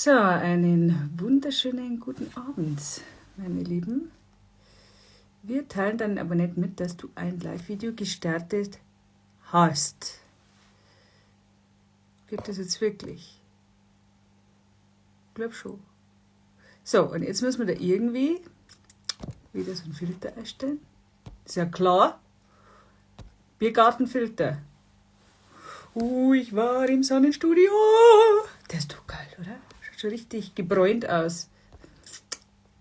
So, einen wunderschönen guten Abend, meine Lieben. Wir teilen deinen Abonnenten mit, dass du ein Live-Video gestartet hast. Geht das jetzt wirklich? Ich glaube schon. So, und jetzt müssen wir da irgendwie wieder so einen Filter erstellen. Ist ja klar. Biergartenfilter. Ich war im Sonnenstudio. Der ist doch geil, oder? Schaut schon richtig gebräunt aus.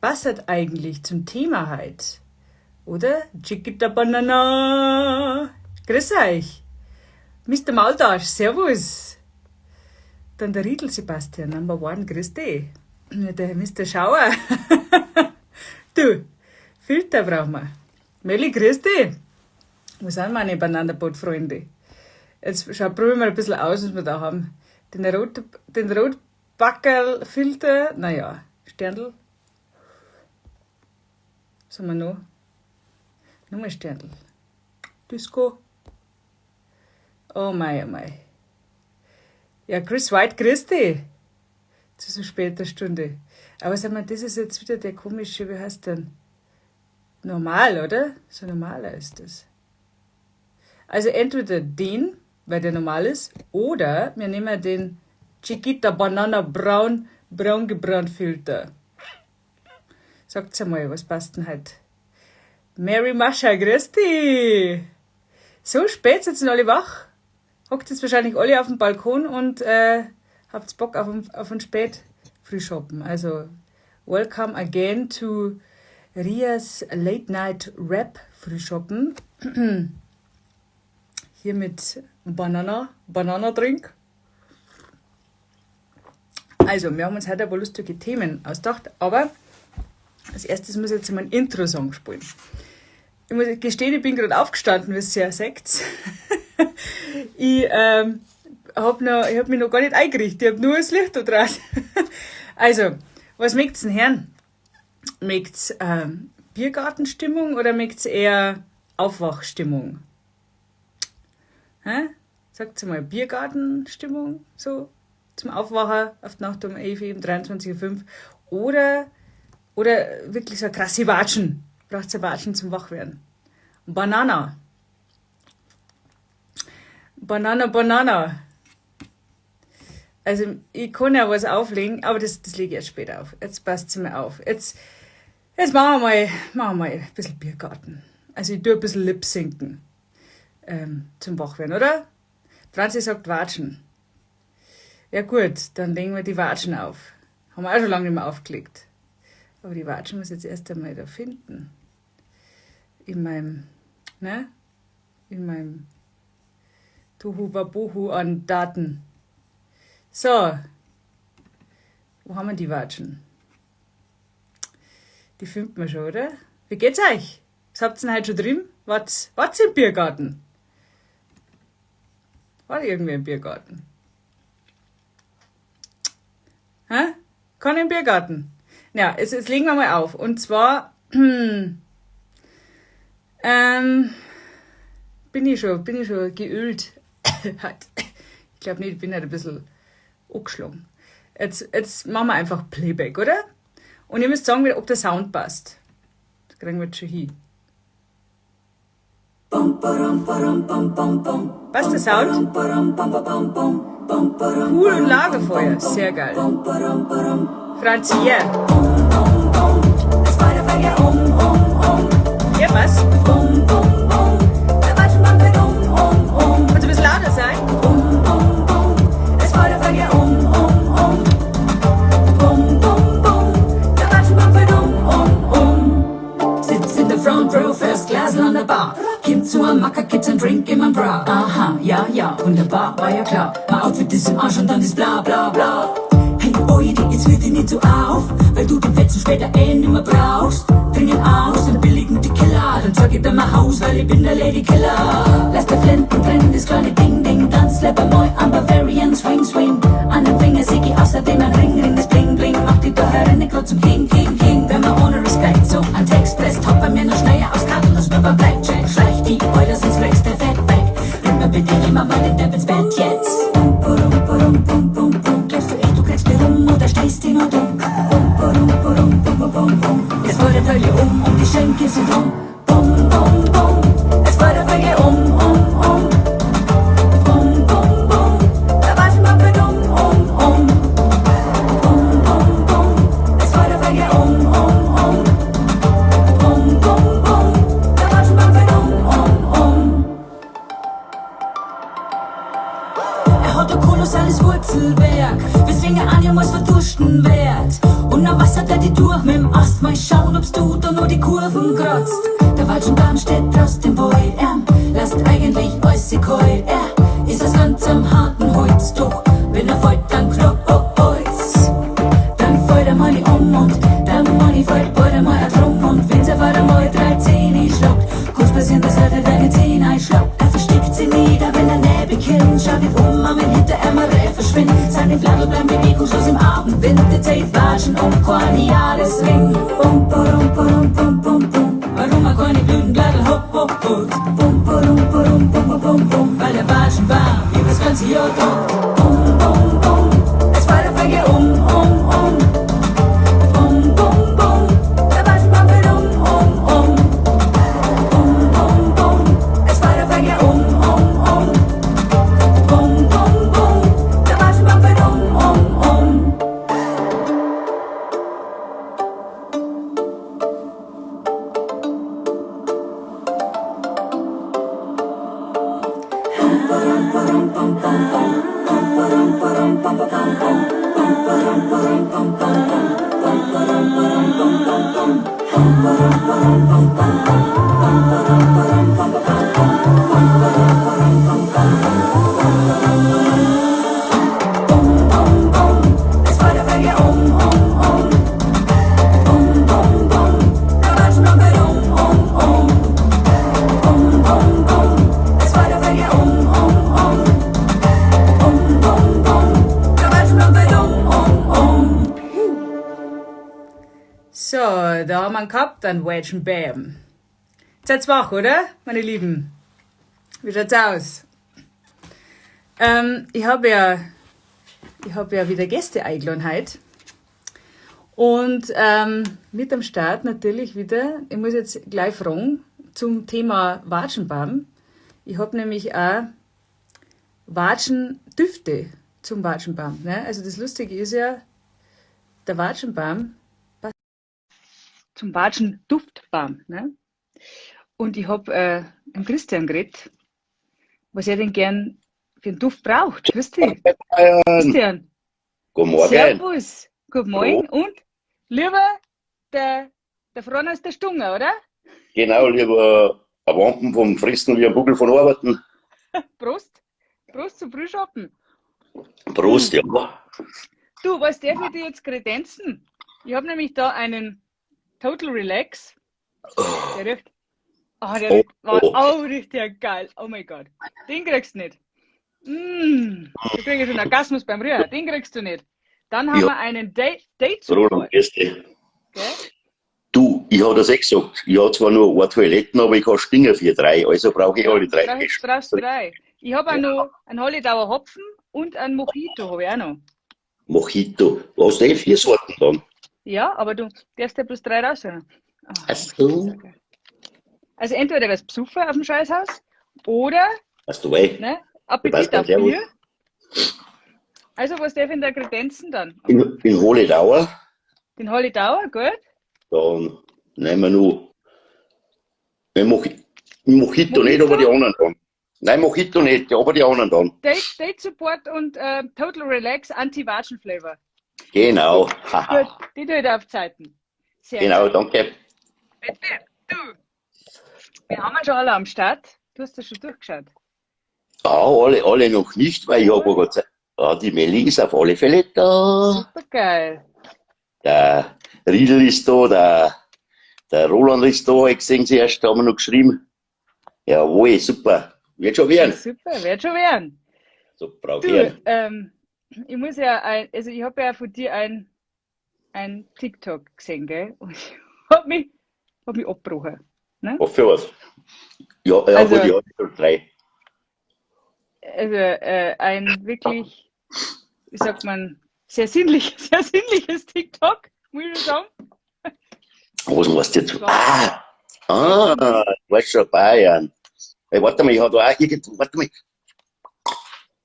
Was hat eigentlich zum Thema heute? Oder? Chiquita Banana. Grüß euch. Mr. Maultasch, Servus. Dann der Riedl Sebastian, Number One, grüß dich. Der Mr. Schauer. Du, Filter brauchen wir. Melli, grüß dich. Wo sind meine Bananenboot-Freunde? Jetzt schau, probieren wir ein bisschen aus, was wir da haben. Den Rotbackerl-Filter, naja, Sterndl. Was haben wir noch? Noch ein Sterndl. Disco. Oh mei, oh mei. Ja, Chris White, grüß dich. Zu so später Stunde. Aber sag mal, das ist jetzt wieder der komische, wie heißt denn? Normal, oder? So normaler ist das. Also entweder den, weil der normal ist, oder wir nehmen den Chiquita Banana Braun, Braun gebrannt Filter. Sagt's einmal, was passt denn heute? Mary Mascha, grüß dich! So spät sitzen alle wach. Hockt jetzt wahrscheinlich alle auf dem Balkon und habt Bock auf ein Spätfrühschoppen. Also, welcome again to Rias Late Night Rap Frühschoppen. Hier mit Banana, Banana Drink. Also, wir haben uns heute ein paar lustige Themen ausgedacht, aber als erstes muss ich jetzt mal ein Intro-Song spielen. Ich muss gestehen, ich bin gerade aufgestanden, wie ihr ja seht. Ich hab mich noch gar nicht eingerichtet, ich hab nur das Licht da drauf. Also, was möcht's denn hören? Möcht's Biergartenstimmung oder möcht's eher Aufwachstimmung? Hä? Sagt's mal, Biergartenstimmung, so zum Aufwachen auf die Nacht um 11 um 23.05 Uhr oder wirklich so eine krasse Watschen. Braucht's eine Watschen zum Wachwerden. Banana. Banana, Banana. Also, ich kann ja was auflegen, aber das lege ich erst später auf. Jetzt passt's mir auf. Jetzt machen wir mal ein bisschen Biergarten. Also, ich tue ein bisschen Lip-Syncen zum Wachwerden, oder? Franzi sagt Watschen. Ja gut, dann legen wir die Watschen auf. Haben wir auch schon lange nicht mehr aufgelegt. Aber die Watschen muss ich jetzt erst einmal da finden. In meinem, ne? In meinem Tohuwabohu an Daten. So. Wo haben wir die Watschen? Die finden wir schon, oder? Wie geht's euch? Was habt ihr denn heute schon drin? Wart's im Biergarten? War irgendwer im Biergarten? Hä? Keiner im Biergarten? Ja, jetzt legen wir mal auf. Und zwar bin ich schon geölt. Ich glaube nicht, ich bin halt ein bisschen angeschlagen. Jetzt machen wir einfach Playback, oder? Und ihr müsst sagen, ob der Sound passt. Das kriegen wir jetzt schon hin. Passt der Sound? Cool und Lagerfeuer, sehr geil. Franzi, yeah. Ja, was? Kannst du ein bisschen lauter sein? Es fällt um, um, um. Bum, bum, bum. Der Watschenbaum fällt um, um, um. Sitz in the front row, first Glasl an der Bar. Kimmt zu am Macker, gibt's ein Drink in mein Bra. Aha, ja, wunderbar, war ja klar. Mein Outfit ist im Arsch und dann ist bla bla bla. Hey, Oidi, jetzt führ dich nicht so auf, weil du den Fetzen später eh nimmer brauchst. Trink ihn aus, den billigen Tequila, dann zeig ich dir mein Haus, weil ich bin der Lady Killer. Lass der Flinten drin, das kleine Ding, Ding, tanz lieber mal am Bavarian Swing, Swing. An dem Finger seh ich außerdem ein Ring, Ring, das Bling, Bling, macht die da herinnen grad zum King, King, King. Wenn man ohne Respekt so an Text presst, haut bei mir noch schneller aus Karten, als beim Blackjack. Schleich die Euler, sonst kriegst du Fett weg. Bring mir bitte jemand mal den Depp ins Bett jetzt. Bum, bum, bum, bum, bum, bum. Glaubst du echt, du kriegst mich rum oder stehst tiefsten Drum. Bum, bum, bum, es fällt der Fänge um, um, um. Bum, bum, bum, der Watschenbaum fällt um, um, um. Bum, bum, bum, es fällt der Fänge um, um, um. Bum, bum, bum, der Watschenbaum fällt um, um, um. Er hat ein kolossales Wurzelwerk, weswegen er niemals verdursten wird. Und dann wassert er die durch mit dem Ast, mal schauen, ob's du da nur die Kurven kratzt. Der Watschenbaum steht trotzdem bei ihm, lasst eigentlich alles sich kalt. Er ist aus ganz am harten Holz, doch wenn er fällt, dann knallt's. Dann fällt er mal um und der Money fällt bald einmal auch drum. Und wenn's er fällt einmal drei Zähne schlagt, kann's passieren, dass er dir deine Zähne einschlagt. Er versteckt sie nieder, wenn er Nebel kennt, schaut nicht um, aber wenn hinter ihm ein Reh verschwindet. Seine Bladel bleiben bewegungslos im Abendwind, die Zeit watschen um kein Jahresring. Bum, bum, bum, bum, bum, bum. Warum er keine Blütenbladel hopp, hopp, hopp. Bum, bum, bum, bum, bum, bum, bum. Weil der Watschenbaum über das ganze Jahr tobt. Bum, bum, bum. Es fällt der Fänge um, um, um. Bum, bum, bum. Der Watschenbaum fällt um, um, um. Bum, bum, bum. Es fällt der Fänge um, um, um. Bum, bum, bum. Der Watschenbaum fällt um, um, um. Bum, bum, bum. Es fällt der Fänge um, um, um. Bum, bum, bum. Der Watschenbaum fällt um, um, um. Bum, bum, bum. Es fällt der Fänge um, um, um. Bum, bum, bum. Der Watschenbaum fällt um, um, um. So, da haben wir ihn gehabt, einen Watschenbaum. Seid's wach, oder, meine Lieben? Wie schaut's aus? Ich hab ja wieder Gäste eingeladen heute. Und mit am Start natürlich wieder, ich muss jetzt gleich fragen, zum Thema Watschenbaum. Ich hab nämlich auch Watschendüfte zum Watschenbaum. Ne? Also das Lustige ist ja, der Watschenbaum passt zum Watschenduftbaum. Ne? Und ich hab mit Christian geredet, was er denn gern für einen Duft braucht. Grüß dich. Christian. Guten Morgen. Servus. Guten Morgen. Und lieber der Freund aus der Stunge, oder? Genau, lieber ein Wampen vom Fressen wie ein Buckel von Arbeiten. Prost. Prost zum Frühschoppen. Prost, ja. Du, was darf ich dir jetzt kredenzen? Ich hab nämlich da einen Total Relax. Der riecht. Oh, der riecht, oh, riecht ja geil. Oh mein Gott. Den kriegst du nicht. Da krieg ich schon einen Orgasmus beim Rühren. Den kriegst du nicht. Dann haben wir einen Date Roland, grüß dich. Du, ich habe das eh gesagt. Ich habe zwar nur eine Toiletten, aber ich kann Stinger für drei. Also brauche ich alle drei. Brauchst du drei. Ich habe auch noch einen Holledauer Hopfen und einen Mojito habe ich auch noch. Mojito. Was denn? 4 Sorten dann? Ja, aber du darfst ja bloß 3 rausholen. Oh, Ach so. Also entweder wärst du Besucher auf dem Scheißhaus oder Weißt du, wei. ne, Appetit auf Bier. Also was darf ich in der Kredenzen dann? In Holledauer. Den Holledauer, gut. Dann nehmen wir nur Mojito nicht, aber die anderen dann. Nein, Mojito nicht, aber die anderen dann. Date Support und Total Relax Anti-Watschen-Flavor. Genau. Gut, die tue ich da auf Zeiten. Sehr genau, gut. Danke. Bitte, du. Wir haben ja schon alle am Start. Du hast das schon durchgeschaut. Ja, alle noch nicht, weil ich habe Gott sei Dank. Ja, die Melli ist auf alle Fälle da. Supergeil. Der Riedel ist da, der Roland ist da, ich gesehen zuerst, da haben wir noch geschrieben. Jawohl, super. Wird schon werden. Super, wird schon werden. Super, du, ich muss ja, also ich habe ja von dir ein TikTok gesehen, gell? Und ich hab mich abgebrochen. Ne? Was für was? Ja, ja, also, gut, ich habe schon 3. Also ein wirklich, wie sagt man, sehr sinnliches TikTok, muss ich schon sagen. Was meinst du jetzt? Ah, Ah, du warst schon Bayern. Hey, warte mal, ich hab da auch irgendwo, warte mal.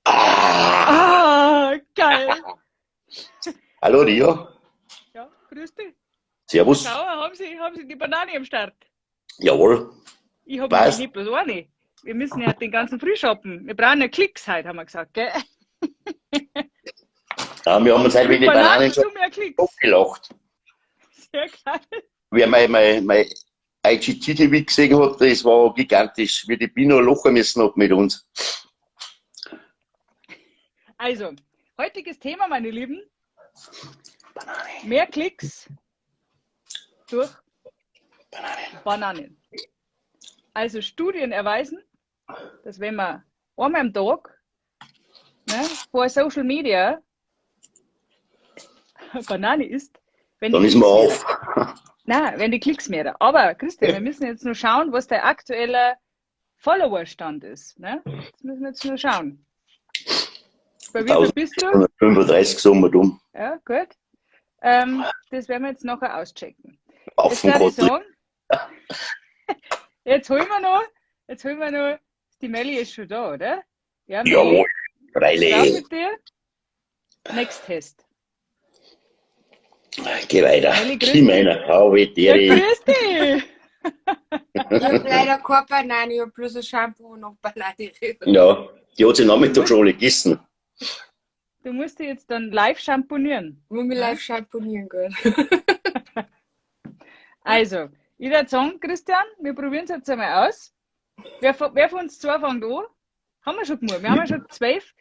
Ah! Ah, geil. Hallo, Rio. Ja, grüß dich. Servus. Schau, haben Sie die Banane am Start? Jawohl. Ich hab Passt. nämlich nicht bloß eine. Wir müssen ja den ganzen Früh shoppen. Wir brauchen ja Klicks heute, haben wir gesagt, gell? Ja, wir haben uns heute wegen den Bananen schon zu mehr Klicks. gelacht. Sehr geil. Wer mein IGTV gesehen hat, das war gigantisch, wie die Bino lachen müssen hat mit uns. Also, heutiges Thema, meine Lieben. Banane. Mehr Klicks durch Banane. Bananen. Also Studien erweisen, dass wenn man einmal am Tag, ne, vor Social Media Banane isst, wenn Dann die ist man Klicks auf. mehr. Nein, wenn die Klicks mehr. Aber Christian, wir müssen jetzt nur schauen, was der aktuelle Followerstand ist. Ne? Das müssen wir jetzt nur schauen. Bei wie viel bist du? 135 Sommer dumm. Ja, gut. Das werden wir jetzt nachher auschecken. Auf Jetzt dem würde ich Gott. sagen, jetzt holen wir noch, die Melli ist schon da, oder? Ja, Melli, Jawohl, raus Freilich. mit dir. Next Test. Geh weiter. Melli, grüß Geh dich. meiner. Hau, Ja, Deri. grüß dich! Ich hab leider keine Banane, ich hab bloß ein Shampoo und noch Banane. Ja, die hat sich Nachmittag schon alle gegessen. Du musst dich jetzt dann live shampoonieren. Muss mich live shampoonieren, gell? Also, ich würde sagen, Christian, wir probieren es jetzt einmal aus. Wer von uns zwei fängt an? Haben wir schon genug. Wir haben ja schon 12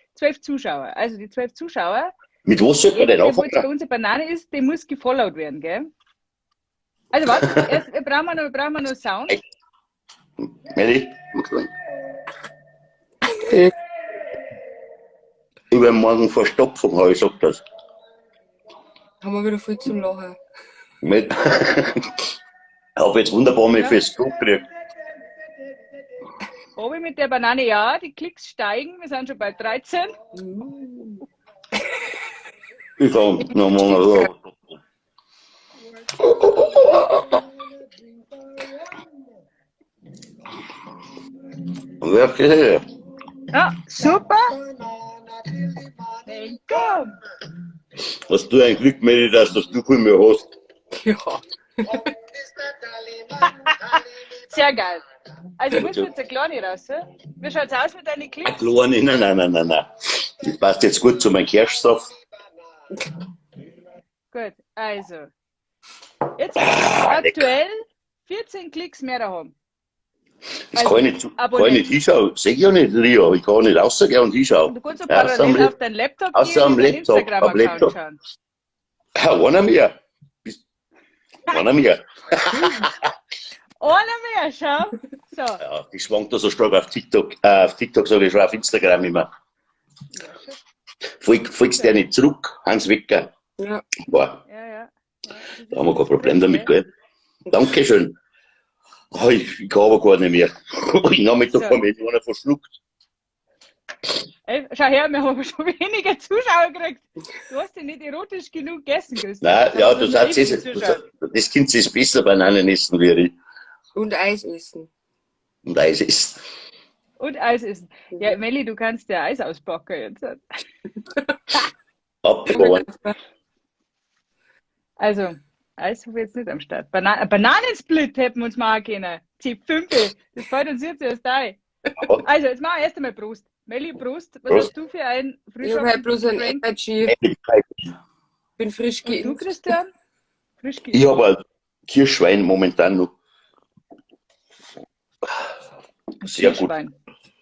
Zuschauer. Also die 12 Zuschauer. Mit was sollte man Jeder, denn der wo jetzt bei anfangen? uns eine Banane ist, dem muss gefollowt werden, gell? Also warte, erst brauchen wir noch Sound. Melli? Übermorgen Verstopfung, habe ich gesagt das. Haben wir wieder viel zum Lachen. Mit ich habe jetzt wunderbar mal Ja. fürs Klo gekriegt. Obi mit der Banane, ja, die Klicks steigen, wir sind schon bei 13. Ich kann nochmal. Wirklich? Ja, super. Komm. Hast du ein Glück, Melli, dass das du viel mehr hast. Ja. Sehr geil. Also ich muss jetzt eine kleine raus. Wie schaut's aus mit deinen Klicks? Kleine, nein, nein, nein, nein, nein. Das passt jetzt gut zu meinem Kirschsaft. Gut, also. Jetzt aktuell 14 Klicks mehr haben. Das Also, kann ich nicht, kann ich Abonnenten. nicht hinschauen. Seh ich ja nicht, Rio. Ich kann nicht rausgehen und hinschauen. Du kannst auch Ja, außer am parallel auf deinen Laptop außer gehen am und deinen Laptop, am Instagram-Account Laptop. schauen. Ja, einer mehr. Einer mehr. Einer mehr, schau. So. Ja, die schwankt da so stark auf TikTok, auf TikTok sage ich schon, auf Instagram immer. Folgst der nicht zurück, Hans Wecker. Ja. Boah, Ja, ja. da haben wir kein Problem damit, gell? Dankeschön. Oh, ich kann aber gar nicht mehr. Ich Nachmittag So. habe mich einer verschluckt. Ey, schau her, wir haben schon weniger Zuschauer gekriegt. Du hast dich nicht erotisch genug gegessen, Christian. Nein, ja, Das du haben sagst, wir schon das, das Kind ist besser Bananen essen wie ich. Und Eis essen. Und Eis essen. Und Eis essen. Ja, Melli, du kannst ja Eis auspacken jetzt. Abgefahren. Also, Eis habe ich jetzt nicht am Start. Bananensplit hätten wir uns machen können. C5, das fällt uns jetzt erst ein. Also, jetzt machen wir erst einmal Prost. Melli, Prost. Was Prost. hast du für einen Ich habe halt bloß ein Frühschoppen-Drink? Energy. Bin frisch Und du, geimpft. Christian? Frisch Ich geimpft. habe ein Kirschwein momentan noch. Sehr gut. Kirschwein.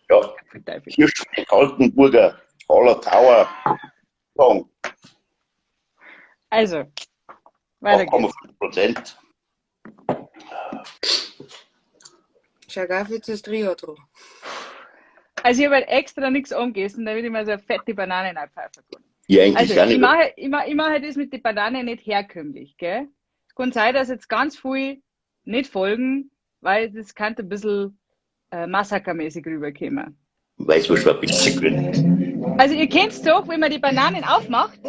Ja, Teufel. Kirschwein, Kaltenburger, Haller Tower. Song. Also, weiter geht's. 8,5%. Schau geil, jetzt ist Rio dran. Also, ich habe halt extra nichts angegessen, damit ich mir so eine fette Banane reinpfeifen kann. Ja, eigentlich Also, auch ich nicht. mache das mit den Bananen nicht herkömmlich, gell? Es kann sein, dass jetzt ganz viel nicht folgen, weil das kann ein bisschen massakermäßig rüberkommen. Weiß, was schon ein bisschen grün. Also, ihr kennt's doch, wenn man die Bananen aufmacht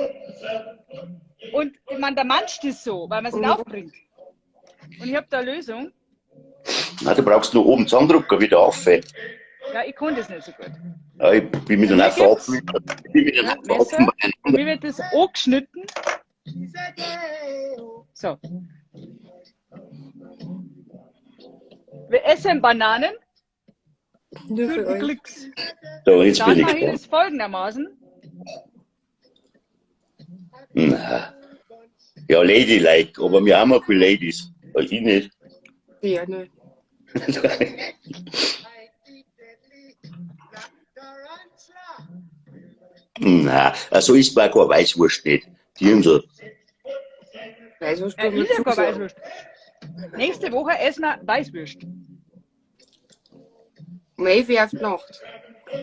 und man, da manscht es so, weil man es nicht aufbringt. Und ich habe da eine Lösung. Na, du brauchst nur oben zusammendrucken, wieder auf. Ja, ich konnte das nicht so gut. Ja, ich bin mit Mir einem gibt's- Haufen, ich bin mit Ja, einem Messer. Haufen Und mir wird das angeschnitten. So. Wir essen Bananen Nur für für die euch. Klicks. So, jetzt Dann bin ich mache ich gespannt. das folgendermaßen. Na. Ja, Ladylike, aber wir haben auch viele Ladies. Aber ich nicht. Ja, ne. Na, also ist mir auch keine Weißwurst nicht. Die haben so, Weißwurst Ja, kann man ist ja keine zusagen. Weißwurst. Nächste Woche essen wir Weißwürst. Mei auf die Nacht.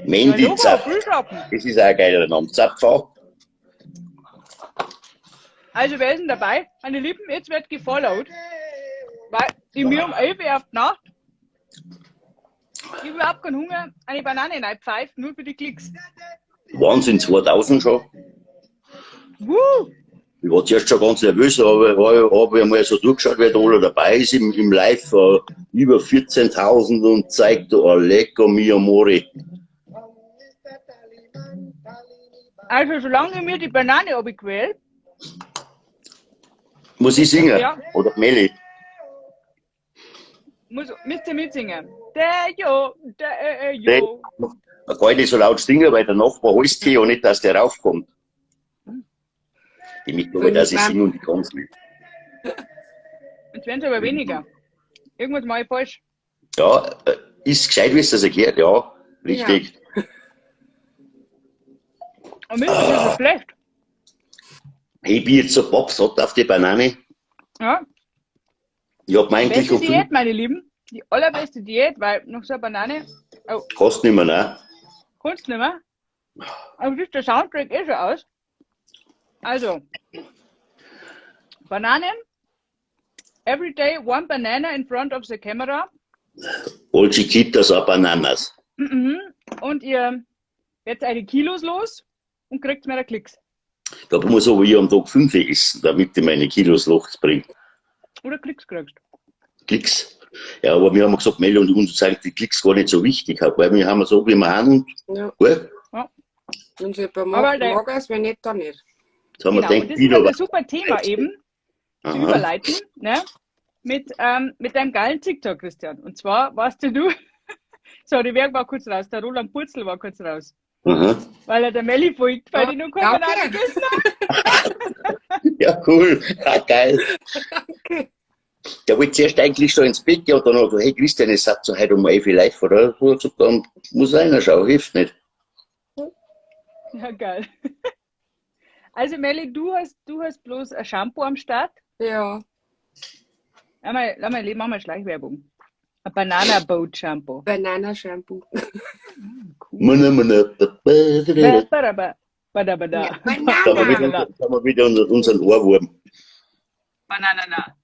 Mandy Ja, logo, Zapf. Frühschoppen. Das ist auch ein geiler Name. Zapfau. Also, wer ist denn dabei? Meine Lieben, jetzt wird gefollowt. Weil ich mir um 11 Uhr auf die Nacht, ich hab überhaupt keinen Hunger, eine Banane reinpfeift, nur für die Klicks. Wahnsinn, 2000 schon. Wuh! Ich war zuerst schon ganz nervös, aber ich habe einmal so durchgeschaut, wer da alle dabei ist im Live. Über 14.000 und zeigt da, oh, lecker mi amore. Also, solange ich mir die Banane abquäl, Muss ich singen? Ja. Oder Melli? müsst ihr mitsingen. Der Jo, der Jo. Man kann nicht so laut singen, weil der Nachbar heißt hier und nicht, dass der raufkommt. Die mittlerweile, dass ich singe und die kann's nicht. Jetzt werden es aber weniger. Irgendwas mache ich falsch. Ja, ist gescheit, wie es das erklärt, ja. Richtig. Und mir ist das so schlecht. Ich bin jetzt so pappsatt auf die Banane. Ja? Ich hab mir eigentlich Beste um Diät, meine Lieben. Die allerbeste Diät, weil noch so eine Banane, oh, Kostet nicht mehr, ne? kannst nicht mehr. Aber ist der Soundtrack eh schon aus. Also, Bananen. Every day one banana in front of the camera. All Chiquitas are bananas. Mhm. Und ihr werdet eure Kilos los und kriegt mehr Klicks. Da muss aber ich am Tag 5 essen, damit ich meine Kilos lochbringe. Oder Klicks kriegst. Klicks. Ja, aber wir haben gesagt, Mel und uns sind die Klicks gar nicht so wichtig, weil wir haben so, wie wir haben. Ja. Gut, Wenn es jemand Aber mag, der- mag es, wenn nicht, dann nicht. jetzt haben wir Genau. Und gedacht, das ist wieder halt ein was. super Thema eben, zu Aha. überleiten, ne? Mit deinem geilen TikTok, Christian. Und zwar warst du, so, die Werk war kurz raus, der Roland Purzel war kurz raus, Aha. weil er der Melli folgt, weil Ja, die nur keine danke. Banane gegessen hat. Ja, cool. Ah, geil. Okay. Der wollte zuerst eigentlich schon ins Bett gehen und dann hat er gesagt, hey Christian, es hat so heute um 11 Uhr live, oder? Ich hab gesagt, dann muss einer schauen, hilft nicht. Ja, geil. Also Melli, du hast bloß ein Shampoo am Start. Ja. Lass mal, mach mal Schleichwerbung. Ein Banana Boat Shampoo. Banana Shampoo. Cool. Mana, mana, ba, ba, da, da, da. Ba, ba, ba, da, ba, da. Ja, Da haben wir Banana. wieder, da haben wir wieder unseren Ohrwurm. Banana.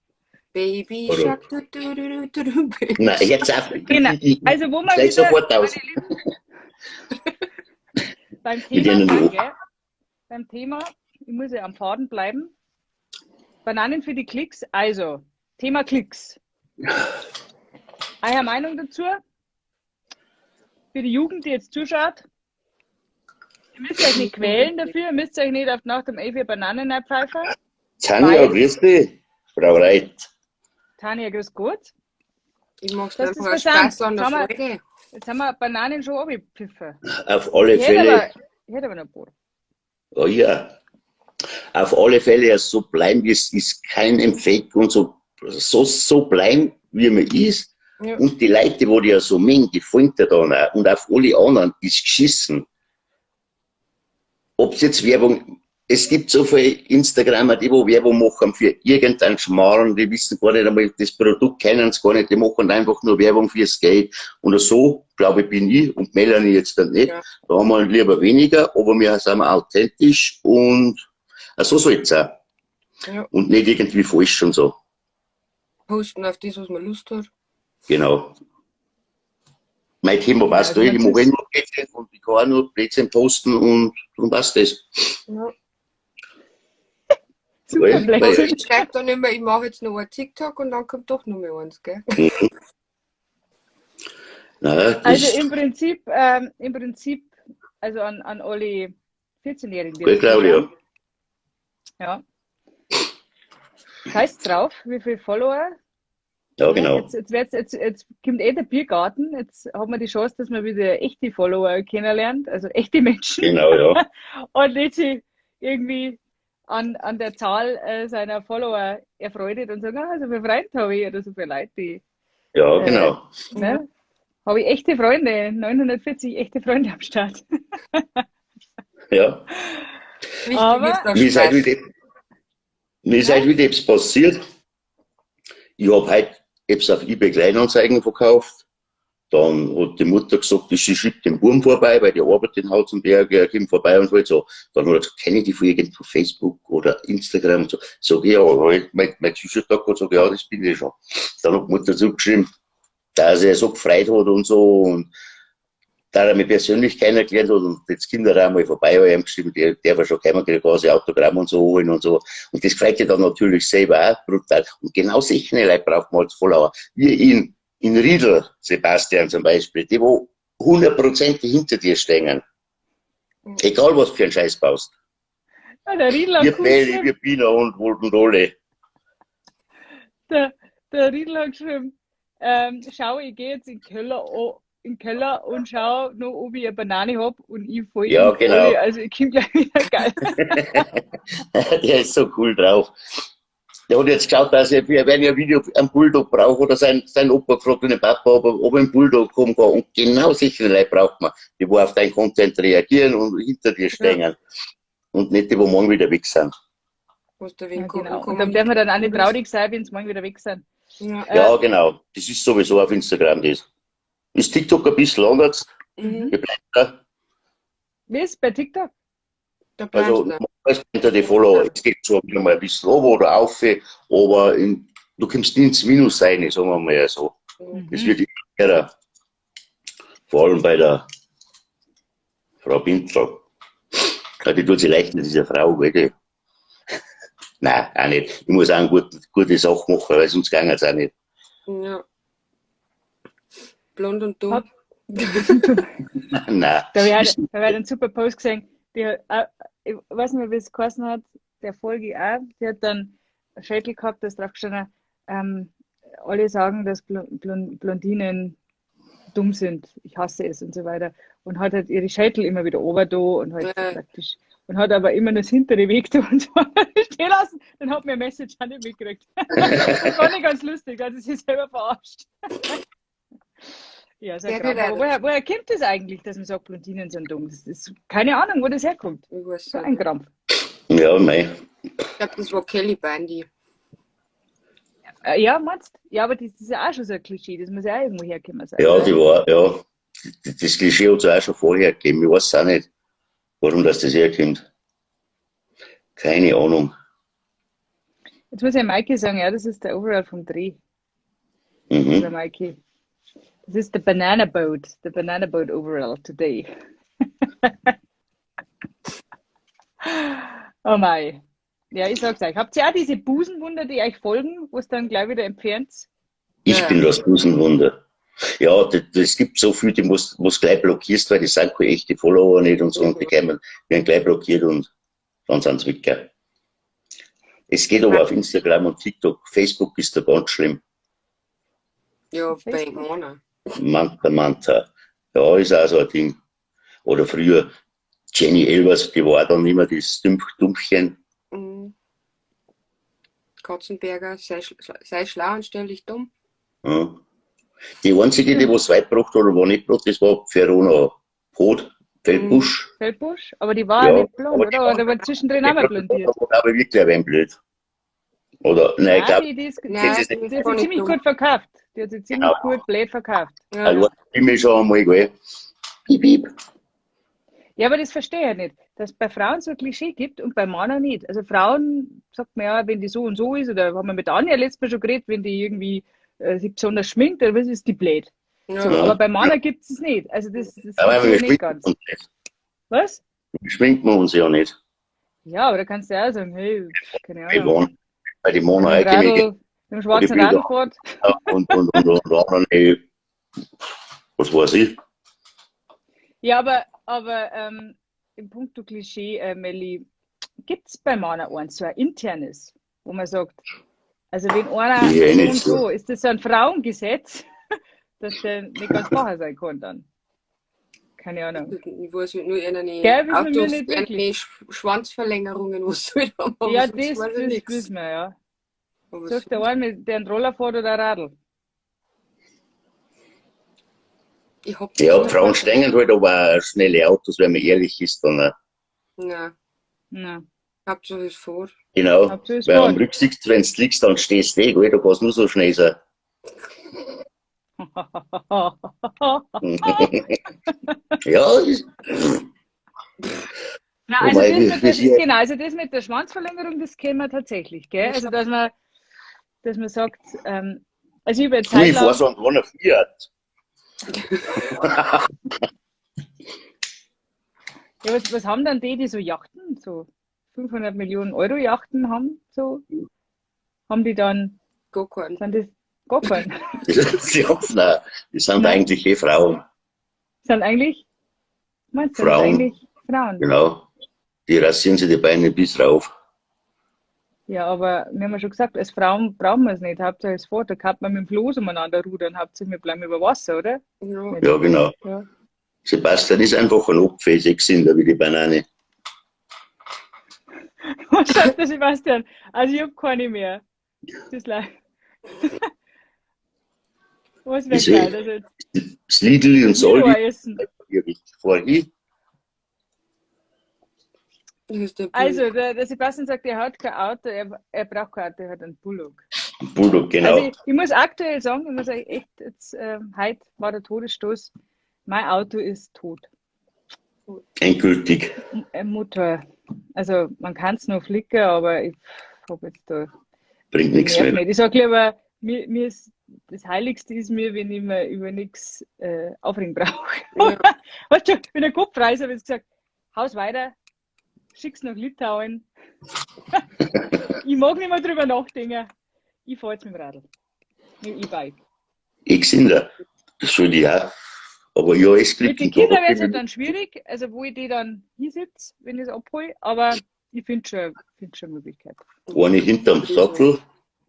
Baby Oder? Shark. Du, du, du, du, du, du, Baby Nein, jetzt auf. Genau. Also wo man Steig wieder, sofort aus. meine Lieben, beim Mit Thema denen sind, gell? Beim Thema, ich muss ja am Faden bleiben. Bananen für die Klicks, also Thema Klicks. Eure Meinung dazu? Für die Jugend, die jetzt zuschaut, ihr müsst euch nicht quälen dafür, ihr müsst euch nicht auf die Nacht um 11 Uhr Bananen reinpfeifen. Tanja, Weil- grüß dich. Frau Reit. Tanja, grüß Gott. Ich mach's Das ist einfach aus versandt. Spaß an der Schau mal. Freude. Jetzt haben wir Bananen schon abgepfiffen. Auf alle Ich hätte Fälle. aber, ich hätte aber noch ein paar. Oh ja. Auf alle Fälle, ja, so bleiben, es ist kein Fake und so, so bleiben, wie man ist. Ja. Und die Leute, wo die ja so mengen, die folgen dir dann auch. Und auf alle anderen ist geschissen. Ob's jetzt Werbung, es gibt so viele Instagramer, die wo Werbung machen für irgendeinen Schmarrn, die wissen gar nicht einmal, das Produkt kennen sie gar nicht, die machen einfach nur Werbung fürs Geld. Und so, glaube ich, bin ich und Melanie jetzt dann nicht. Ja. Da haben wir lieber weniger, aber wir sind authentisch und so soll's auch. Ja. Und nicht irgendwie falsch und so. Posten auf das, was man Lust hat. Genau. Mein Thema weißt Ja, du, also ich man mache eh nur Blödsinn und ich kann auch nur Blödsinn posten und darum passt das. Ja. Super Weil- Blödsinn. Ich schreibe dann immer, ich mache jetzt noch ein TikTok und dann kommt doch noch mal eins, gell? Nein, das Also im Prinzip, also an alle 14-Jährigen, die Gell, das Claudia? zuschauen. Ja. Scheiß drauf, wie viele Follower. Ja, genau. Jetzt kommt eh der Biergarten. Jetzt hat man die Chance, dass man wieder echte Follower kennenlernt, also echte Menschen. Genau, ja. Und nicht sich irgendwie an der Zahl seiner Follower erfreut und sagt, ah, so viele Freunde habe ich oder so viele Leute, die, Ja, genau. Ne? Habe ich echte Freunde, 940 echte Freunde am Start. Ja. Wichtig Aber ist der Mir ist Spaß. heute wieder, mir ist heute wieder etwas passiert. Ich hab heute etwas auf eBay Kleinanzeigen verkauft. Dann hat die Mutter gesagt, sie schickt den Burm vorbei, weil die arbeitet in Hauzenberg, er kommt vorbei und halt so. Dann hat er gesagt, kenne ich die von irgendwo Facebook oder Instagram und so. Sag ich, ja, halt, mein T-Shirt da gehabt, sag ich, ja, das bin ich schon. Dann hat die Mutter zurückgeschrieben, dass er so gefreut hat und so und da er mich persönlich kennengelernt hat und jetzt Kinder auch mal vorbei, habe ich ihm geschrieben, der war schon gekommen, kriegt quasi Autogramm und so holen und so. Und das freut sich dann natürlich selber auch brutal. Und genau solche Leute braucht man als Follower. Wie in Riedl, Sebastian zum Beispiel, die wo hundertprozentig hinter dir stehen. Egal, was du für einen Scheiß baust. Ja, der Riedl hat Wir cool Belli, geschrieben. wir Pina und alle. Der Riedl hat geschrieben, schau, ich geh jetzt in den Keller, oh, in den Keller und schau noch, ob ich eine Banane hab und ich fall Ja, in genau. alle. Also ich komm gleich wieder geil. Der ist so cool drauf. Der hat jetzt geschaut, dass er, wenn er ein Video einen Bulldog braucht oder sein Opa gefragt und den Papa, ob er einen Bulldog kommen kann. Und genau solche Leute braucht man, die wo auf deinen Content reagieren und hinter dir stehen. Ja. Und nicht die, wo morgen wieder weg sind. Was der Ja, Winko genau. und Und dann dürfen wir dann auch nicht traurig sein, wenn sie morgen wieder weg sind. Ja. Ja, genau. Das ist sowieso auf Instagram das. Ist TikTok ein bisschen anders? Mhm. Wir bleiben da. Wie ist es bei TikTok? Da bleibst Also, du. normalerweise unter die Follower, es geht zwar wieder mal ein bisschen runter oder auf, aber du kommst nie ins Minus rein, sagen wir mal so. Mhm. Es wird immer mehr. Vor allem bei der Frau Bintl. Ja, die tut sich leicht mit dieser Frau, gell? Nein, auch nicht. Ich muss auch eine gute Sache machen, weil sonst ging es auch nicht. Ja. Blond und dumm. Hopp. Nein. Da habe ich auch, da hab ich einen super Post gesehen. Die hat, ich weiß nicht mehr, wie es geheißen hat, der Folge ich auch. Die hat dann ein Schädel gehabt, da ist drauf gestanden, alle sagen, dass Blondinen dumm sind, ich hasse es und so weiter. Und hat halt ihre Schädel immer wieder ober da und halt praktisch. Und hat aber immer nur das hintere Weg da und so stehen lassen. Dann hat mir eine Message auch nicht mitgekriegt. Das war nicht ganz lustig, also sie sich selber verarscht. Ja, sehr Sehr krank. gut. Aber woher kommt das eigentlich, dass man sagt, Blondinen sind dumm? Das ist keine Ahnung, wo das herkommt. Ich weiß So nicht. ein Krampf. Ja, mei. Ich glaub, das war Kelly Bundy. Ja, meinst du? Ja, aber das ist ja auch schon so ein Klischee, das muss ja auch irgendwo herkommen sein. Ja, oder? die war, ja. Das Klischee hat es auch schon vorher gegeben. Ich weiß auch nicht, warum das herkommt. Keine Ahnung. Jetzt muss ich Maike sagen, ja, das ist der Overall vom Dreh. Der Maike. Das ist der Banana Boat, der Banana Boat Overall today. Oh mei. Ja, ich sag's euch. Habt ihr auch diese Busenwunder, die euch folgen, wo es dann gleich wieder entfernt? Ich Ja. bin das Busenwunder. Ja, das gibt so viel, die musst gleich blockierst, weil die sind keine echte Follower nicht und so, und die werden gleich blockiert und dann sind sie weg. Gell. Es geht aber auf Instagram und TikTok. Facebook ist da ganz schlimm. Ja, bei Facebook. Mona. Manta, Manta. Ja, ist auch so ein Ding. Oder früher Jenny Elvers, die war dann immer das Dumpfchen. Mhm. Katzenberger, sei schlau und stell dich dumm. Ja. Die einzige, die was weit gebracht hat oder war nicht gebracht, das war Verona Poth, Feldbusch. Mhm. Feldbusch, aber die war Ja, nicht blond, aber die oder? war Oder war zwischendrin auch mal blondiert? Die war aber wirklich ein wenig blöd. Oder, nein, ich Nein, glaub, die ist, Nein, das ist die ist die hat gar sich nicht ziemlich dumm. gut verkauft. Die hat sich ziemlich Genau. gut blöd verkauft. Ja, Also, ja. ich bin schon einmal, gell. Piep, piep. Ja, aber das verstehe ich ja nicht, dass es bei Frauen so ein Klischee gibt und bei Männern nicht. Also Frauen, sagt man ja, wenn die so und so ist, oder haben wir mit Anja letztes Mal schon geredet, wenn die irgendwie sich besonders schminkt, oder was ist die blöd. Ja. So, aber bei Männern gibt es es nicht. Also das Aber verstehe wir ich nicht schminken ganz. uns nicht. Was? Wir schminken uns ja nicht. Ja, aber da kannst du ja auch sagen, hey, keine Bei Ahnung. Mon, bei den Mona Mit dem Eike Radl, mit dem schwarzen die Bilder. Radl fährt. Und anderen, hey, Was weiß ich? Ja, aber im Punkto Klischee, Melli, gibt es bei Männern eins, so ein internes, wo man sagt, also wenn einer Ja, so nicht und so. so, ist das so ein Frauengesetz, dass der nicht ganz Fahrer sein kann dann? Keine Ahnung. Ich weiß nicht, nur eine Gell, wissen wir Autos, nicht wirklich. eine Schwanzverlängerungen, was soll da machen? Ja, Sonst das, weiß ich das nix. wissen wir, ja. Aber Sagt der sonst- eine, der einen Roller fährt oder ein Radl. Ich hab Ja, das Frauen nicht. steigen halt aber auch schnelle Autos, wenn man ehrlich ist, dann auch. Nein, Nein. Hauptsache es fährt. Genau. Hauptsache es Weil am fährt. Rücksitz, wenn du liegst, dann stehst du eh, gell? Da kannst du nur so schnell sein. Ja, ist, Nein, also Wobei, das wie- mit wie der, sie- genau, also das mit der Schwanzverlängerung, das kennen wir tatsächlich, gell? Also dass man sagt, also ich habe eine Zeit ich fahr lang, so einen kleinen Fiat. ja, was haben dann die, die so Yachten, so 500 Millionen Euro Yachten haben, so, haben die dann, Gar keinen. sind das gar keinen? Die haben's nicht. Die sind Nein. eigentlich eh Frauen. Sind eigentlich, meinst du, sind Frauen. eigentlich Frauen? Genau. Die rasieren sich die Beine bis rauf. Ja, aber wir haben ja schon gesagt, als Frauen brauchen wir es nicht. Hauptsache es fährt, da kann man mit dem Floß umeinander rudern, Hauptsache wir bleiben über Wasser, oder? Ja. Ja, genau. Ja. Sebastian ist einfach ein Opfer, ist eh gesünder wie die Banane. Was sagt der Sebastian? Also ich hab keine mehr. Das ist leid. Was wäre Ich seh- geil, also jetzt Das Lidl und Milo Saldi, essen. ich fahr hin. Das ist der Also, der Sebastian sagt, er hat kein Auto, er braucht kein Auto, er hat einen Bullock. Bulldog, genau. Also ich muss aktuell sagen, ich muss euch echt jetzt, heute war der Todesstoß, mein Auto ist tot. Endgültig. Motor. Also man kann es noch flicken, aber ich hab jetzt da Bringt nichts nervt mehr. nicht. Ich sag lieber, mir ist, das Heiligste ist mir, wenn ich mir über nichts aufregen brauche. Ja. Weißt du, wenn der Kopf frei ist, habe ich jetzt gesagt, haus weiter, schick's nach Litauen. Ich mag nicht mehr drüber nachdenken. Ich fahr jetzt mit dem Radl. Mit dem E-Bike. Eh gesünder. Das soll ich auch. Aber ja, es Mit kriegt den einen Tag. Kindern wäre es halt dann schwierig, also wo ich die dann hinsitze, wenn ich es abhole, aber ich finde schon eine Möglichkeit. Eine hinterm Sattel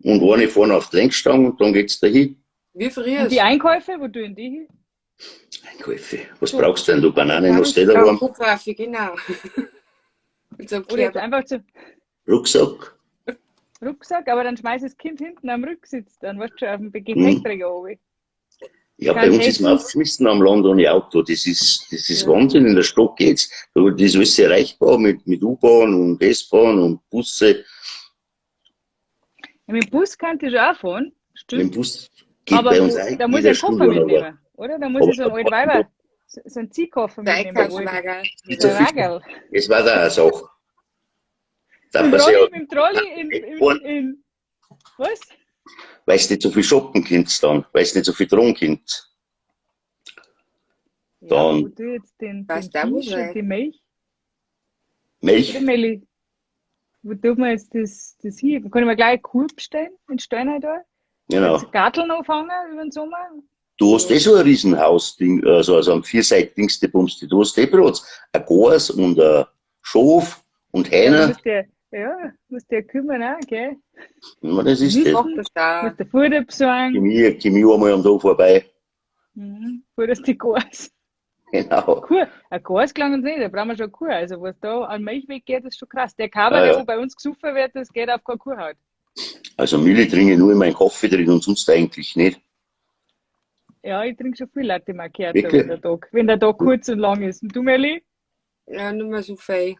und eine vorne auf die Lenkstange und dann geht's dahin. Wie früher. Und die Einkäufe, wo tun die hin? Einkäufe. Was So. brauchst du denn? Du Bananen hast du eh Ja, daheim. Kopfwaffe, genau. Mit so einem Oder jetzt Kerl. einfach zu Rucksack. Rucksack, aber dann schmeiß ich das Kind hinten am Rücksitz, dann weißt du schon auf dem Gepäckträger oben. Ja, bei Kein uns ist man Hessen. aufgeschmissen am Land ohne Auto. Das ist Ja. Wahnsinn. In der Stadt geht's. Da das ist alles erreichbar mit U-Bahn und S-Bahn und Busse. Ja, mit dem Bus kann ich schon auch fahren, Mit dem stimmt. Bus geht Aber bei uns wo, auch da muss ich jede einen Koffer Stunde, aber mitnehmen, oder? Da muss aber ich so einen alten Weiber, so einen Ziehkoffer Der mitnehmen. Wo ich, Einkaufswagen. nicht so so ein viel. Wagerl. Es war da auch eine Sache. Da Mit dem man sich Trolley, ja, mit dem Trolley in was? weil du nicht so viel shoppen kannst dann, weil du nicht so viel drohen kannst. Ja, Dann- wo du jetzt den Weißt du, wo Fisch und sein? die Milch? Milch, Oder Melli? Wo tut man jetzt das hin? Kann ich mir gleich eine Kuh bestellen in Steiner da? genau. Jetzt Garteln anfangen über den Sommer? Du hast eh so ein Riesenhaus-Ding, also ein Vierseit-Dings, die Bums, die du hast eh Brot. Ein Gors und ein Schof und Ja, du Hähner. musst dir, ja, musst dir kümmern auch, gell? Ja, das ist das. Macht das da. Musst dir Futter besorgen. Chemie einmal am Tag vorbei. Futterst die Gors. Genau. Kuh. Ein Gors gelangt uns nicht, da brauchen wir schon eine Kuh. Also was da an Milch weggeht, ist schon krass. Der Kaber, Ja, der ja. wo bei uns gesoffen wird, das geht auf keine Kuhhaut. Also Milch trinke ich nur in meinen Kaffee drin und sonst eigentlich nicht. Ja, ich trinke schon viel Latte Macchiato, Wirklich? wenn der Tag kurz und lang ist. Und du, Melli? Ja, nicht mehr so viel.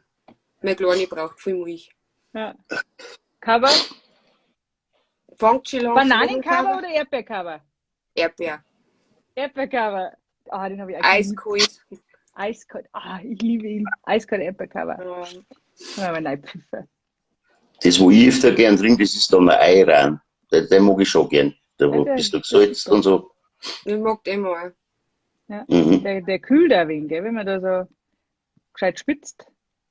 Meine Kleine braucht viel Milch. Ja. Cover? Fangt schon langsam an. Bananencover oder Erdbeercover? Erdbeer. Erdbeercover. Ah, den habe ich auch geliebt. Eiskalt. Eiskalt. Ah, ich liebe ihn. Eiskalt Erdbeercover. Ja. Ja, aber nein, Pfiffe. Das, wo ich öfter gern trinke, das ist dann ein Ayran. Den mag ich schon gern. Da wo Ja, der- bist du gesalzt und so. Ich mag den immer. Mhm. Der kühlt ein wenig, gell, wenn man da so gescheit spitzt.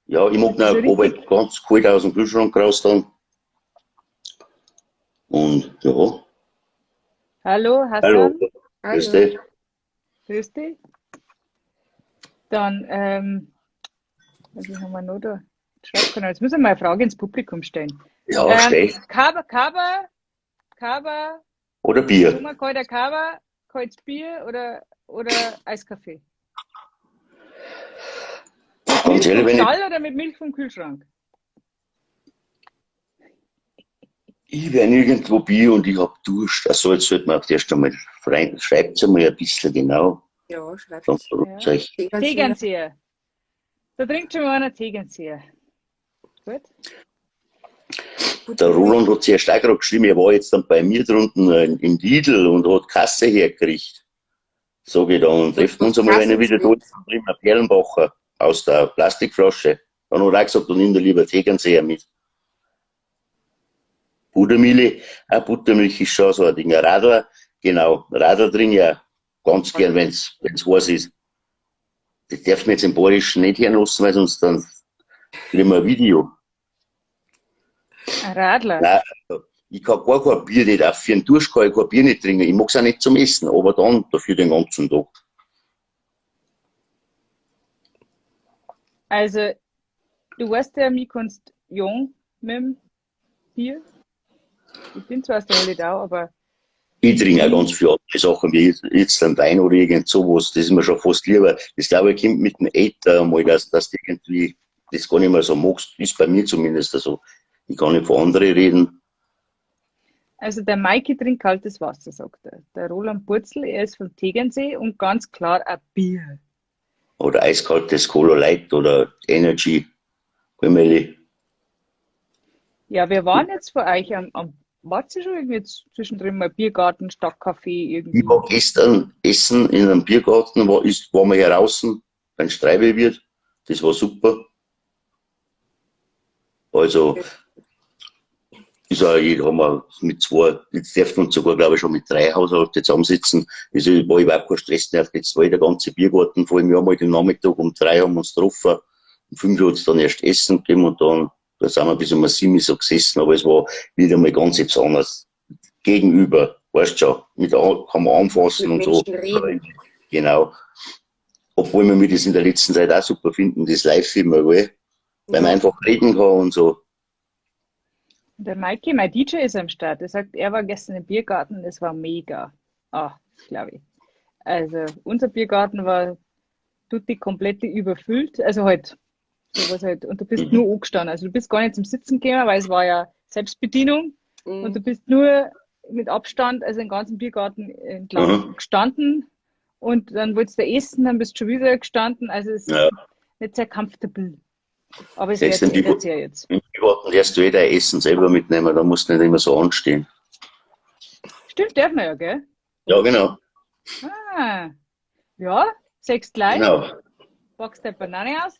Ja, ich mag Das ist noch so aber ganz kalt aus dem Kühlschrank raus dann. Und ja, Hallo, Hassan. hallo, grüß dich. Grüß dich. Dann, was haben wir noch da? Schreibt keiner. Jetzt müssen wir mal eine Frage ins Publikum stellen. Ja, stell. Kaba, Kaba, Kaba. Oder Bier. Kalter Kaba, kaltes Bier oder Eiskaffee? Ganz ehrlich, wenn ich Stall oder mit Milch vom Kühlschrank? Ich werde nirgendwo Bier und ich hab Durst. Also jetzt sollte man auch erst einmal schreibt einmal ein bisschen genau. Ja, schreibt. Ja. Tegernseher. Da trinkt schon mal einer Tegernseher. Gut. Der Roland hat sehr stark geschrieben, er war jetzt dann bei mir drunten in Lidl und hat Kasse hergekriegt. Sag ich dann, treffen wir uns einmal, wenn er wieder da ist, dann trinken wir Perlenbacher aus der Plastikflasche. Dann hat er auch gesagt, dann nimm dir lieber Tegernseher mit. Buttermilch, auch Buttermilch ist schon so ein Ding. Ein Radler, genau, Radler trinke ich auch ganz gern, wenn's heiß ist. Das darf man jetzt im Bayerischen nicht hören lassen, weil sonst dann kriegen wir ein Video. Ein Radler? Nein, ich kann gar kein Bier nicht, auch für den Durst kann ich kein Bier nicht trinken. Ich mag's auch nicht zum Essen, aber dann dafür den ganzen Tag. Also, du weißt ja, mich kannst jung mit dem Bier. Ich bin zwar aus der Holledau, aber... Ich trinke auch ganz viele andere Sachen, wie jetzt ein Wein oder irgend sowas. Das ist mir schon fast lieber. Das, glaube ich, kommt mit dem Alter einmal, dass du irgendwie das gar nicht mehr so magst. Ist bei mir zumindest so. Ich kann nicht von anderen reden. Also der Maiki trinkt kaltes Wasser, sagt er. Der Roland Purzel, er ist vom Tegernsee und ganz klar ein Bier. Oder eiskaltes Cola Light oder Energy. Gemelle. Ja, wir waren jetzt vor euch am wart ihr schon irgendwie zwischendrin mal Biergarten, Stadtcafé irgendwie? Ich war gestern essen in einem Biergarten, waren wir hier draußen beim Streibelwirt. Das war super. Also, ist auch, haben wir mit zwei, jetzt dürfen wir uns sogar, glaube ich, schon mit 3 Haushalte zusammensitzen. Also, war überhaupt kein Stress mehr. Jetzt war der ganze Biergarten voll. Wir haben halt den Nachmittag um 3 haben wir uns getroffen. Um 5 Uhr hat es dann erst Essen gegeben und dann, da sind wir bis um 7 Uhr so gesessen, aber es war wieder mal ganz etwas anderes. Gegenüber, weißt du schon, mit, kann man anfassen mit und so. Reden. Genau. Obwohl wir das in der letzten Zeit auch super finden, das Live-Filmen, gell? Weil man einfach reden kann und so. Der Maiki, mein DJ, ist am Start. Er sagt, er war gestern im Biergarten, das war mega. Ah, das glaube ich. Also, unser Biergarten war tutti komplett überfüllt. Also halt, sowas halt. Und du bist nur angestanden. Also du bist gar nicht zum Sitzen gegangen, weil es war ja Selbstbedienung. Mhm. Und du bist nur mit Abstand, also den ganzen Biergarten entlang gestanden. Und dann wolltest du essen, dann bist du schon wieder gestanden. Also es ist nicht sehr comfortable. Aber es ändert sich ja jetzt. Im Biergarten lässt du eh dein Essen selber mitnehmen, da musst du nicht immer so anstehen. Stimmt, darf man ja, gell? Ja, genau. Ah, ja, 6 gleich. Genau. Packst deine Banane aus.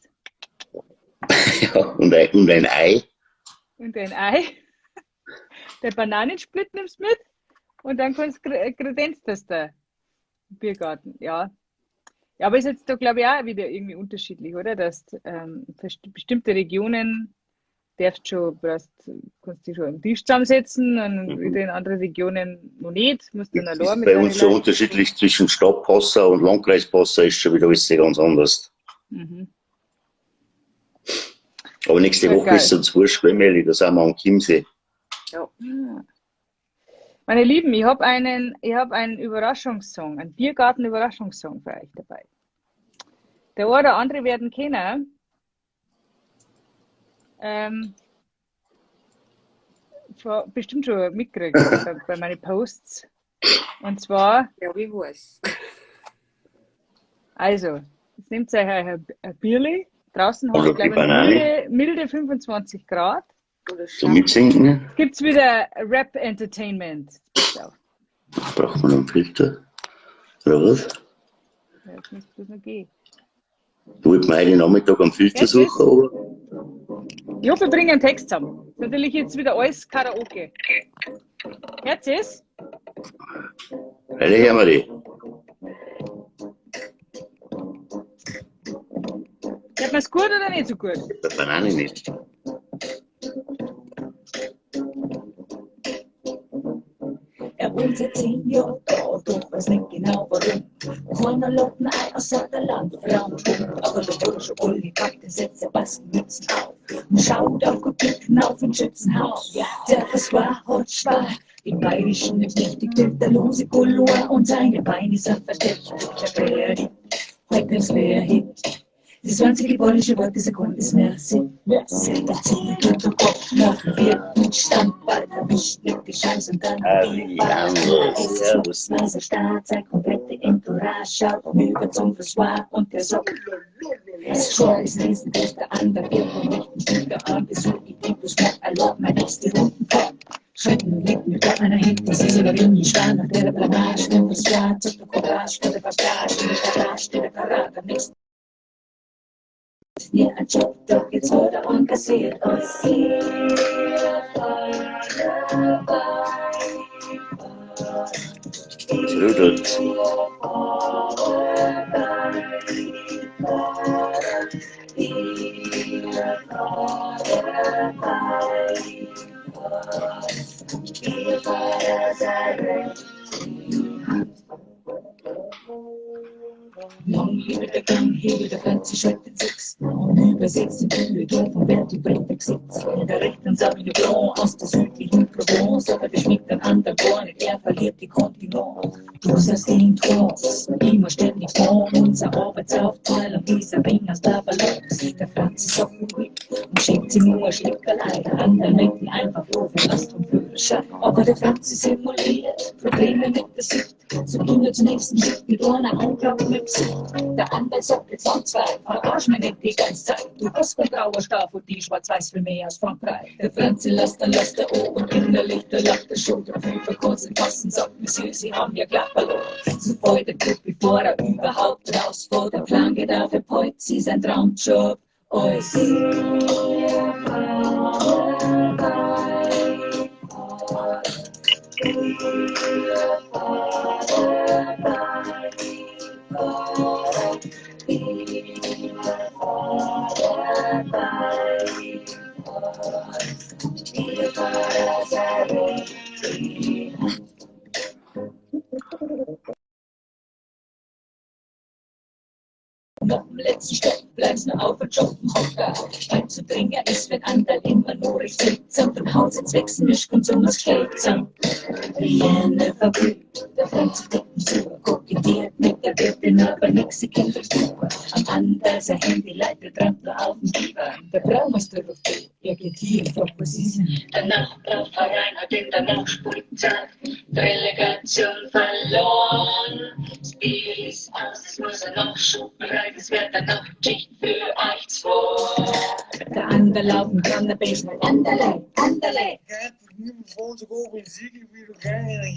Ja, und ein Ei. Und ein Ei. Der Bananensplit nimmst du mit und dann kannst du kredenzt das da. Im Biergarten, ja. Ja, aber ist jetzt da, glaube ich, auch wieder irgendwie unterschiedlich, oder? Dass bestimmte Regionen darfst schon, kannst dich schon am Tisch zusammensetzen und wieder in andere Regionen noch nicht. Musst dann allein mit bei uns schon unterschiedlich zwischen Stadtpassau und Landkreis Passau ist schon wieder alles ganz anders. Mhm. Aber nächste Woche ist es uns wurscht, gell, da sind wir am Chiemsee. Ja. Meine Lieben, ich habe einen Überraschungssong, einen Biergarten-Überraschungssong für euch dabei. Der eine oder andere werden kennen. Bestimmt schon mitgekriegt bei meinen Posts. Und zwar. Ja, ich weiß. Also, jetzt nehmt ihr euch ein Bierli. Draußen haben wir, glaube ich, milde 25 Grad. Zum Mitsingen? Gibt es wieder Rap Entertainment. Braucht man einen Filter? Oder was? Ja, jetzt muss es noch gehen. Wollt man heute Nachmittag einen Filter suchen, oder? Ich hoffe, wir bringen einen Text zusammen. Ist natürlich jetzt wieder alles Karaoke. Hört es? Alle hören wir die. Hört man es gut oder nicht so gut? Der Banane nicht. Er wohnt seit 10 Jahren da, doch weiß nicht genau warum. Keiner lockt mir ein außer der Landfrau. Aber der Bursche Uli packt den Setzer Baskenmützen auf und schaut auf gut Glück hinauf ins Schützenhaus. Der François hat schwach, den bayerischen nicht der lose Couloir und seine Beine sind versteckt. Der Ferdi, heute ist wer hit. Das einzige polnische Wort dieser Grund ist Merci. Merci. Der Zunge tut der Kopf nach dem vierten Standball. Erwischt nicht die Chance und dann Harry Anderl, servus. Nase Staat, seine komplette Entourage schaut über zum François und der sagt, es schon ist lesen, dass der andere wird vom rechten Spieler an, besuch ich die bloß noch erlaubt, mein nächste Runden kommt. Schritten und liegt mit einer hinten, sie soll in Schwan, nach der Blamage, der François, zur Courage, der Passage, der Garage, der Parade, am nächsten mir ein Job, doch jetzt wurde er kassiert. Und sie Es rödelt. Lang lebe der Gang, hebe der ganze Schritt sechs und übersetzt die Bühne von Bertolt Brecht Gesetz. In der rechten Sabine Blanc aus der südlichen Provence, aber der schmeckt dann an der gar nicht, er verliert die Kontinent. Du sagst den Trance, immer ständig vorn, unser Arbeitsaufteilung, dieser Ring aus der Balance. Der Franz ist auf dem Glück und schenkt sie nur ein Schleckerlei, der andere nimmt ihn einfach nur für Last und Führerschein. Aber der Franz ist simuliert, Probleme mit der Sicht, so ging er zum nächsten Schritt mit einer Anklage mit Gesicht. Der Anwalt sagt jetzt an zwei, verarsch mich nicht die ganze Zeit. Du hast kein grauer Stab und die schwarz-weiß viel mehr aus Frankreich. Der Franzi lässt dann lässt der O und innerlich der lacht der schon drauf über kurzen Kassen, sagt Monsieur, Sie haben ja glatt verloren. Sofort der Club, bevor er überhaupt rausfährt, der Plan geht auf, er peut sie sein Traumjob. Alles. Noch im letzten Stock bleibst nur auf und shoppen Hocker. Beim zu trinken ist, wenn Anteil immer nur ich sitze und im Haus jetzt wechseln Mischkonsum aus Stelzen. Jene verblüht, der Franz tickt zu, kokettiert mit der Wirtin, aber nix, sie kennt das Buch. Am Anteil sein Handy leitet, trampt nur auf den Biber. Der Braumeister ruft, er geht hier und fragt, was ist denn? Der Nachbarverein hat in der Nachspielzeit Relegation verloren. Das Bier ist aus, es muss ein Nachschub bereit, es wird eine Nachtschicht für euch zwei. Der andere laufen kann, der Besen, Anderle, Anderle.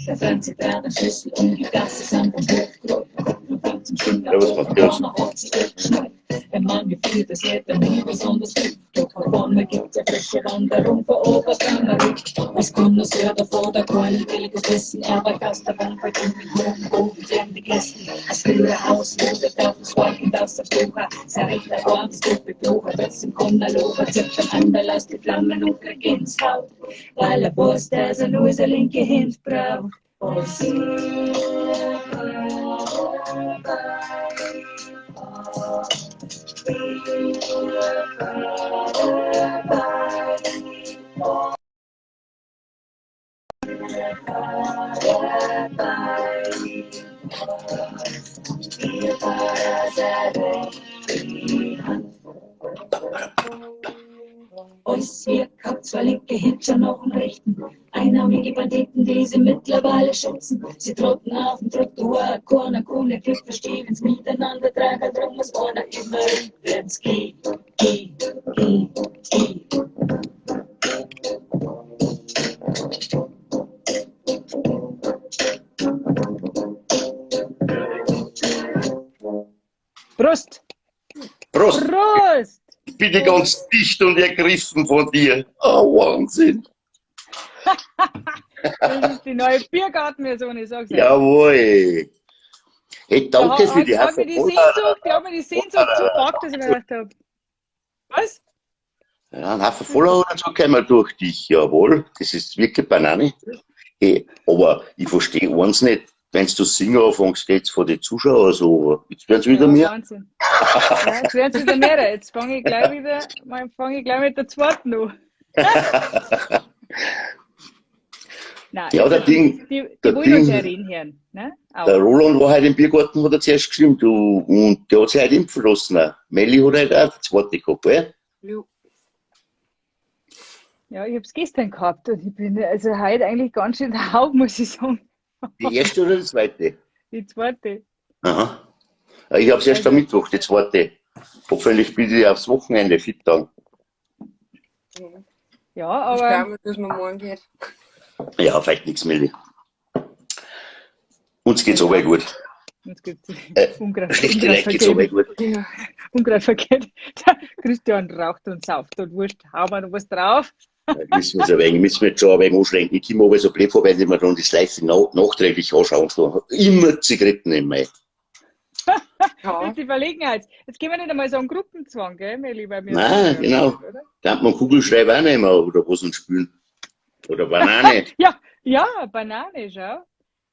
Der Franzi trat den Schlüssel um die Gasse samt dem Hofgrund. Und fängt zum Stinger Servus, Matthias. hat sich geschnallt. Der Mann gefühlt, das hätte nie besonders gut. Doch vorne gibt's eine frische Wanderung vor Oberkamerun. Es kommt noch sehr davor, der kein Delikatessen. Er war Gast der Wohnfeld und mit hohem Bogen werden die Gäste. Das frühere Haus wurde auf das Wolken, das der Flucher. Sein rechter Arm ist gut beblocher, trotzdem kommt der Lober, zirkt am Anderlass die Flammen und kriegt Gänsehaut. Weil er weiß, dass er nur seine linke Hand braucht. Und sie Alles wir gehabt, zwei linke Hände noch einen rechten. Einarmige Banditen, die sie mittlerweile schützen. Sie trotten auf dem Trottoir, keiner kann nicht Glück verstehen, wenn's miteinander tragen, drum muss einer immer rückwärts gehen. Geh, geh, geh. Prost! Prost! Prost! Bin ich ganz dicht und ergriffen von dir. Oh, Wahnsinn. Das ist die neue Biergartenversion, ich sag's euch. Jawohl. Hey, danke Da für die hat, hat mir die Haufen Sehnsucht, die hat mir die Sehnsucht zugepackt, dass ich mir gedacht habe. Was? Ja, ein Haufen Follower dazu kommen durch dich, jawohl. Das ist wirklich Banane. Hey, aber ich verstehe eins nicht. Wenn du singen anfängst, geht's vor die Zuschauer so. Jetzt werden es wieder Ja, mehr. Wahnsinn. Ja, jetzt werden es wieder mehr. Jetzt fange ich gleich wieder, fange ich gleich mit der zweiten an. Nein, Ja, der also Ding, die der wollen uns Ding, ja reden hören, ne? Auch. Der Roland war heute im Biergarten, hat er zuerst geschrieben, du, und der hat sich heute impfen lassen auch. Melli hat heute auch die zweite gehabt, gell? Jo. Ja, ich hab's gestern gehabt und ich bin also heute eigentlich ganz schön taub, muss ich sagen. Die erste oder die zweite? Die zweite. Aha. Ich hab's erst am Mittwoch, die zweite. Hoffentlich bin ich aufs Wochenende fit dann. Ja, Ich aber glaube, dass man morgen geht. Ja, vielleicht nichts, Melli. Uns geht's aber gut. Uns geht's Äh, schlechte Leute geht's aber gut. Ja. Ungrad verkehrt. Der Christian raucht und sauft und wurscht, hauen wir noch was drauf. Ja, müssen wir ein wenig, müssen wir jetzt schon ein wenig anschränken. Ich komme aber so blöd vor, weil ich mir dann das live nachträglich anschauen. So, immer Zigaretten im Mai. Ja. Die Verlegenheit. Jetzt können wir nicht einmal so einen Gruppenzwang, gell, Melli, weil wir Nein, sind genau. ja, oder? Kann man Kugelschreiber auch nehmen oder was und spülen. Oder Banane. Ja, ja, Banane, schau.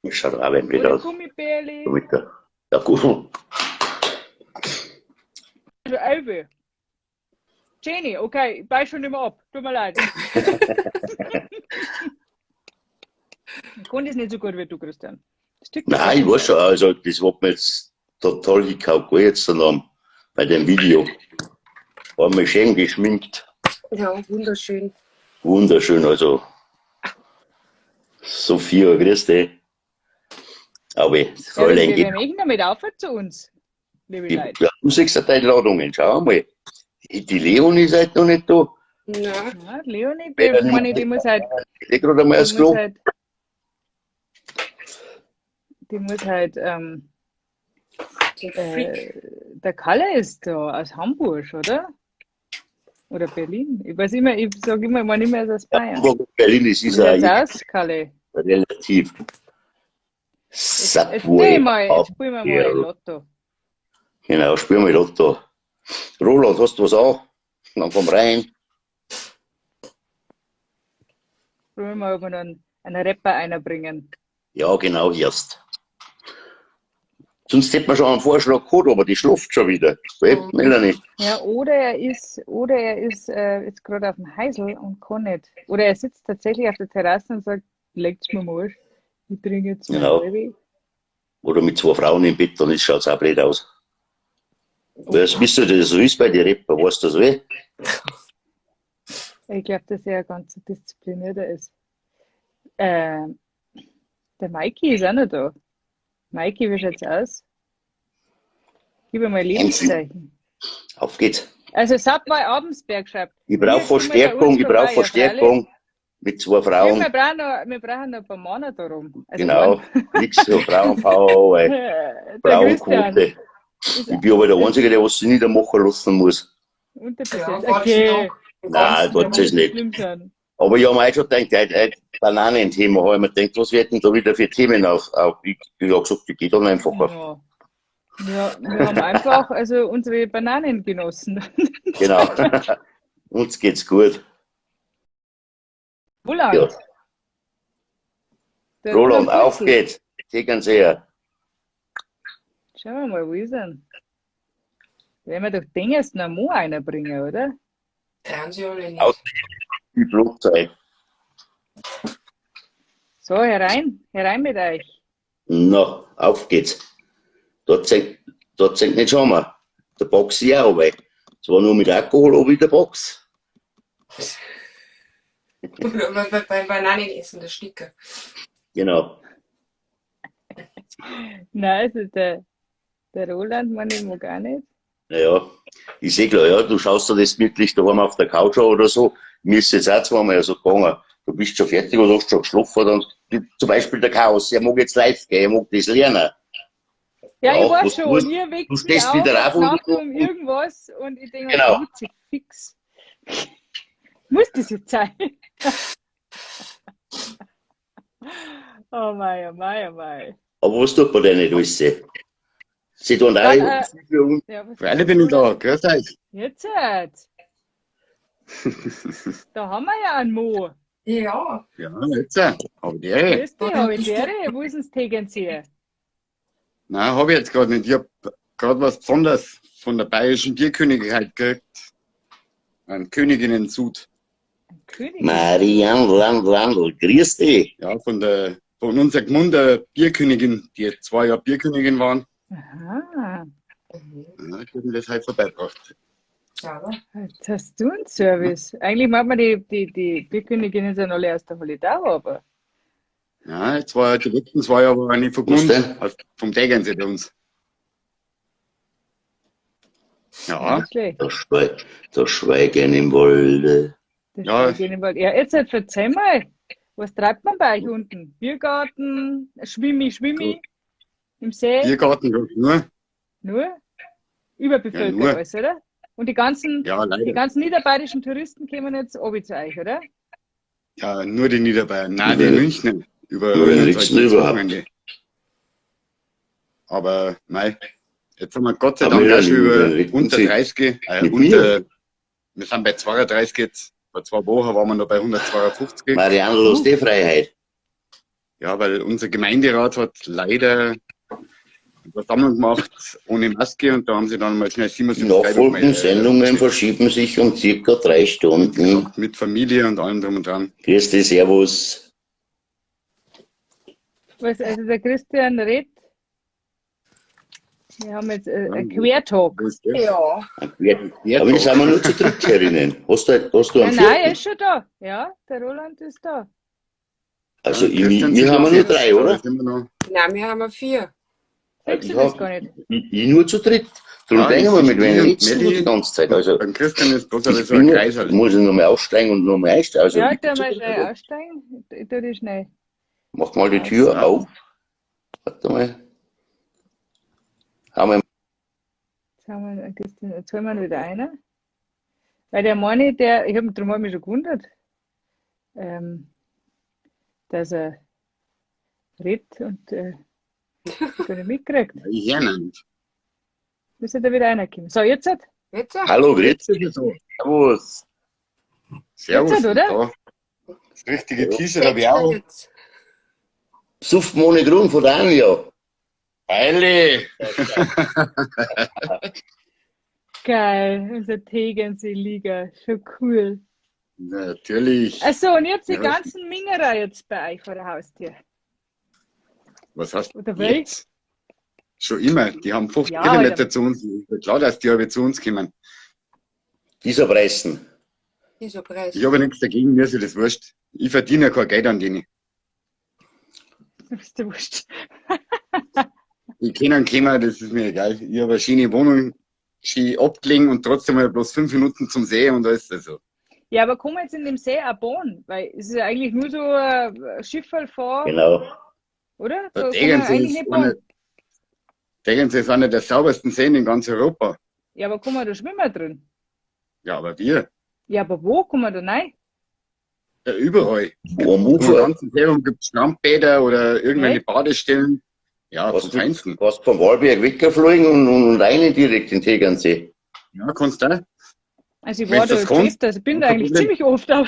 Das schaut auch ein wenig Oder aus. Gummibärli. Mit der, ja, gut. Also Elbe. Jenny, okay, ich beiß schon immer ab. Tut mir leid. Ich kann das nicht so gut wie du, Christian. Das tut mir Nein, ich leid. weiß schon, also das hat mir jetzt total hingehauen, gell, jetzt dann bei dem Video. War mir schön geschminkt. Ja, wunderschön. Wunderschön, also. Sophia, grüß dich. Aber Ja, Fräulein wir geht. werden damit auf zu uns, liebe Die, Leute. ja, du siehst ja die Einladungen, schau mal. Die Leonie ist heute noch nicht da. Nein. Ja, Leonie, die, Wer meine, die muss halt, Ich geh gerade einmal die aufs muss Klo. halt, die muss halt, Der Freak. der Kalle ist da aus Hamburg, oder? Oder Berlin. Ich weiß immer, ich sag immer, ich meine immer, er ist aus Bayern. Hamburg und Berlin, das ist Wie schaut's auch aus, Kalle? relativ. Jetzt spiel ich Subway. mal, jetzt spielen wir mal Ja. Lotto. Genau, spielen wir Lotto. Roland, hast du was auch? Dann komm rein. Probieren wir mal, ob wir noch einen Rapper einbringen. Ja, genau, erst. Sonst hätte man schon einen Vorschlag gehabt, aber die schläft schon wieder. Gell, Mhm. Melanie? Ja, oder er ist jetzt gerade auf dem Heisel und kann nicht. Oder er sitzt tatsächlich auf der Terrasse und sagt, legt's mir mal Arsch, ich trinke jetzt mein Genau. Baby. Oder mit zwei Frauen im Bett, dann schaut's auch blöd aus. Das wisst ihr, das so ist bei den Rapper, weißt du das weh? Ich glaub, dass er ganz disziplinierter ist. Der Maiki ist auch noch da. Maiki, wie schaut's aus? Gib mir mal Lebenszeichen. Auf geht's. Also Subway Abensberg schreibt. Ich brauch Hier kommen wir bei uns Verstärkung, ich brauch vorbei, ja, Verstärkung mit zwei Frauen. Wir brauchen noch ein paar Männer da rum. Also Genau. Nix so Frauenpower, weil einen. Der Christian Frauenquote. ist Ich bin aber der Einzige, der was sich niedermachen lassen muss. unterbesetzt. Ja, Okay. Gott sei Dank. Nein, Gott sei Dank nicht. Schlimm sein. Aber ich habe mir auch schon gedacht, heute Bananenthema, habe ich mir gedacht, was werden da wieder für Themen auf? Ich habe gesagt, ich gehe dann einfach auf. Ja. Ja, wir haben einfach also unsere Bananen genossen. Genau. Uns geht's gut. Roland. Ja. Der Roland, auf Purzel. geht's. Tegen her. Schauen wir mal, wo ist er? Werden wir doch den erst noch Mo einbringen, oder? Trauen sie alle nicht. Aus. Die Blutzeit. So, herein, herein mit euch. Na, auf geht's. Dort sind nicht schon mal. Der Box ist auch aber. Zwar nur mit Alkohol, aber in der Box. Beim Bananen essen, der Sticker. Genau. Nein, also der Roland, meine ich, mag auch nicht. Naja, ich seh klar, ja, du schaust dir das wirklich daheim auf der Couch an oder so. Mir ist jetzt auch zweimal so gegangen. Du bist schon fertig oder hast schon geschlafen. Dann, zum Beispiel der Chaos, er mag jetzt live gehen, er mag das lernen. Ja, Ja, ich weiß was schon, musst- und ihr weckt du mich stehst auf wieder auf und Nacht du- um irgendwas und ich denke, Genau. oh, fix. Muss das jetzt sein? Oh mei, oh mei, oh mei. Aber was tut man denn nicht alles? Sie tun auch Dann, ja, was Freilich bin ich da, grüß euch. Jetzt. Da haben wir ja einen Mo. Ja, Ja, jetzt. Hab ich die Ehre. Grüß dich, hab ich die Ehre. Wo ist denn das Tegernseer? Nein, hab ich jetzt gerade nicht. Ich hab gerade was Besonderes von der bayerischen Bierkönigin halt gekriegt. Ein Königinnen-Sud. König. Marianne Landl, Landl, grüß dich. Ja, von unserer Gmunder Bierkönigin, die jetzt 2 Jahre Bierkönigin waren. Aha. Ja, ich hab mir das halt vorbeigebracht. Sauber. Jetzt hast du einen Service. Eigentlich macht man die Bierköniginnen sind alle aus der Holledau, aber. Ja, jetzt war die letzten 2 Jahre war ich von Was Gmund, denn? also vom Tegernsee bei uns. Ja. Nicht schlecht. Das Schweigen im Walde. Das Ja. Schweigen im Walde. Ja, jetzt halt, verzeih mal, was treibt man bei euch unten? Biergarten, Schwimmi, Schwimmi, im See? Biergarten, ja, nur. Nur? Überbevölkert Ja, nur. alles, oder? Und Ja, leider. die ganzen niederbayerischen Touristen kommen jetzt oben zu euch, oder? Ja, nur die Niederbayern. Nein, die Über- Münchner. Über Über den uns Rixen halt das überhaupt. Wochenende. Aber mei, jetzt haben wir Gott sei Aber Dank wir auch schon über über den Rixen unter sind. 30, Mit unter, mir? wir sind bei 32 jetzt. Vor 2 Wochen waren wir noch bei 152. Marianne, lass die Freiheit. Ja, weil unser Gemeinderat hat leider eine Versammlung gemacht ohne Maske und da haben sie dann mal schnell Die 77 Leute nachfolgenden mal, Sendungen verschieben sich um circa 3 Stunden. Mit Familie und allem drum und dran. Grüß dich, servus. Was, also der Christian redet. Wir haben jetzt einen Ja, Quertalk. Wo ist der? Ja. Ein Quer- Quertalk. Aber jetzt sind wir nur zu dritt herinnen. Hast du einen Ja, nein, er vierten? ist schon da. Ja, der Roland ist da. Also, Ja, Christian wir sind haben wir nur jetzt. 3, oder? Da sind wir noch. Nein, wir haben 4. Sagst Ich du das hab- gar nicht? Ich nur zu dritt. Darum Ja, denken wir, ich mit wem bin redest du Melli. die ganze Zeit? Also, Beim Christian ist bloß ich so ein bin Kreis nur, halt. muss ich nochmal aussteigen und nochmal einsteigen. Also, Ja, ich tu bin zu mal dritt. schnell aussteigen. Ich tu dich schnell. Mach mal die Tür auf. Warte mal. Haben wir Jetzt haben wir, Christian, jetzt holen wir ihn wieder einer. Weil der Mani, der, ich hab mich, darum hab ich mich schon gewundert, dass er redet und gar nicht mitkriegt. Ich höre ihn nicht. Müsste da wieder einer kommen. So, jetzt hat. Jetzt? Hallo, grüß Jetzt ist es so. Servus. Servus. Jetzt, oder? Ja. Das richtige T-Shirt habe ich auch. Jetzt. Suffen ohne Grund von der Anja. Eile! Geil, unser Tegernsee-Liga. Schon cool. Natürlich. Achso, und jetzt die Ja. ganzen Mingerer jetzt bei euch vor der Haustür. Was heißt Oder welch? jetzt? Schon immer. Die haben 50 Ja, Kilometer Alter. zu uns. Ist ja klar, dass die alle zu uns kommen. Dieser Preisen. Dieser Preis. Ich habe nichts dagegen, mir ist ja das wurscht. Ich verdiene ja kein Geld an denen. Du bist ja wurscht. Die können kommen, das ist mir egal. Ich habe eine schöne Wohnung, schön abgelegen und trotzdem habe ich bloß 5 Minuten zum See und alles. Also. Ja, aber komm jetzt in dem See auch Bahn, weil es ist ja eigentlich nur so ein Schifferl fahren, Genau. oder? Der Da kann man Tegernsee eigentlich ist nicht Bahn. einer, Tegernsee ist einer der saubersten Seen in ganz Europa. Ja, aber kann man da schwimmen drin? Ja, aber wir. Ja, aber wo kann man da rein? Ja, überall. Wo am Am Ufer. ganzen See gibt es Strandbäder oder irgendwelche Echt? Badestellen. Ja, Was vom du, Feinsten. was vom Wallberg weggeflogen und rein direkt in Tegernsee. Ja, kannst du auch. Also ich Wenn's war da das jetzt kommt, öfters, ich bin da kein eigentlich Problem. ziemlich oft, aber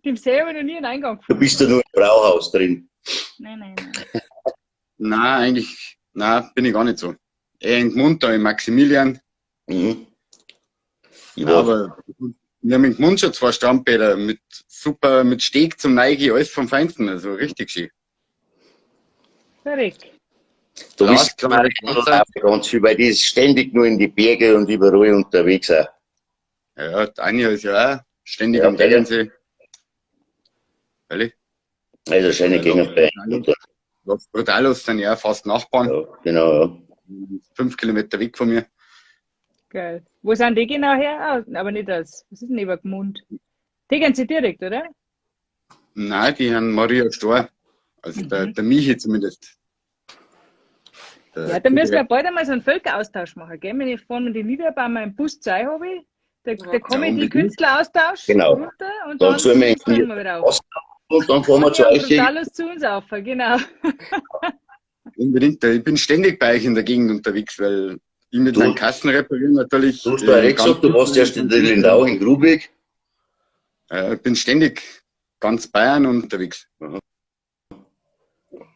dem See habe ich noch nie einen Eingang Du gefunden. bist ja nur im Brauhaus drin. Nein, nein, nein. Nein, eigentlich, nein, bin ich gar nicht so. Eher in Gmund, da in Maximilian. Mhm. Ich war, Aber wir haben in Gmund schon 2 Strandbäder mit super, mit Steg zum Neige, alles vom Feinsten, also richtig schön. Verrückt. du bist Glasklar, Wasser. ganz viel, weil die ist ständig nur in die Berge und überall unterwegs auch. Ja, die Anja ist ja auch ständig Ja, am Tegernsee. Ehrlich? Also schöne Ja, Gegend bei einem. Los Brutalos sind ja auch fast Nachbarn. Ja, genau, ja. 5 Kilometer weg von mir. Geil. Wo sind die genau her? Ah, aber nicht aus. Was ist denn über Gmund? Tegernsee direkt, oder? Nein, die haben Maria Stor. Also der Michi zumindest. Der Ja, da müssen wir bald einmal so einen Völkeraustausch machen, gell? Wenn ich vorne mit den Niederbayern im Bus zu euch habe, da komme ich die unbedingt. Künstleraustausch Genau. runter und Dann dann sollen wir steigen wir wieder auf. Und dann fahren wir zu Ja, euch. Brutalos zu uns auf, genau. Unbedingt. Ich bin ständig bei euch in der Gegend unterwegs, weil ich mit Du- meinen Kassen reparieren natürlich. Du hast da ganz gesagt, du warst erst in der Lindau in Grubig. Ich bin ständig ganz Bayern unterwegs.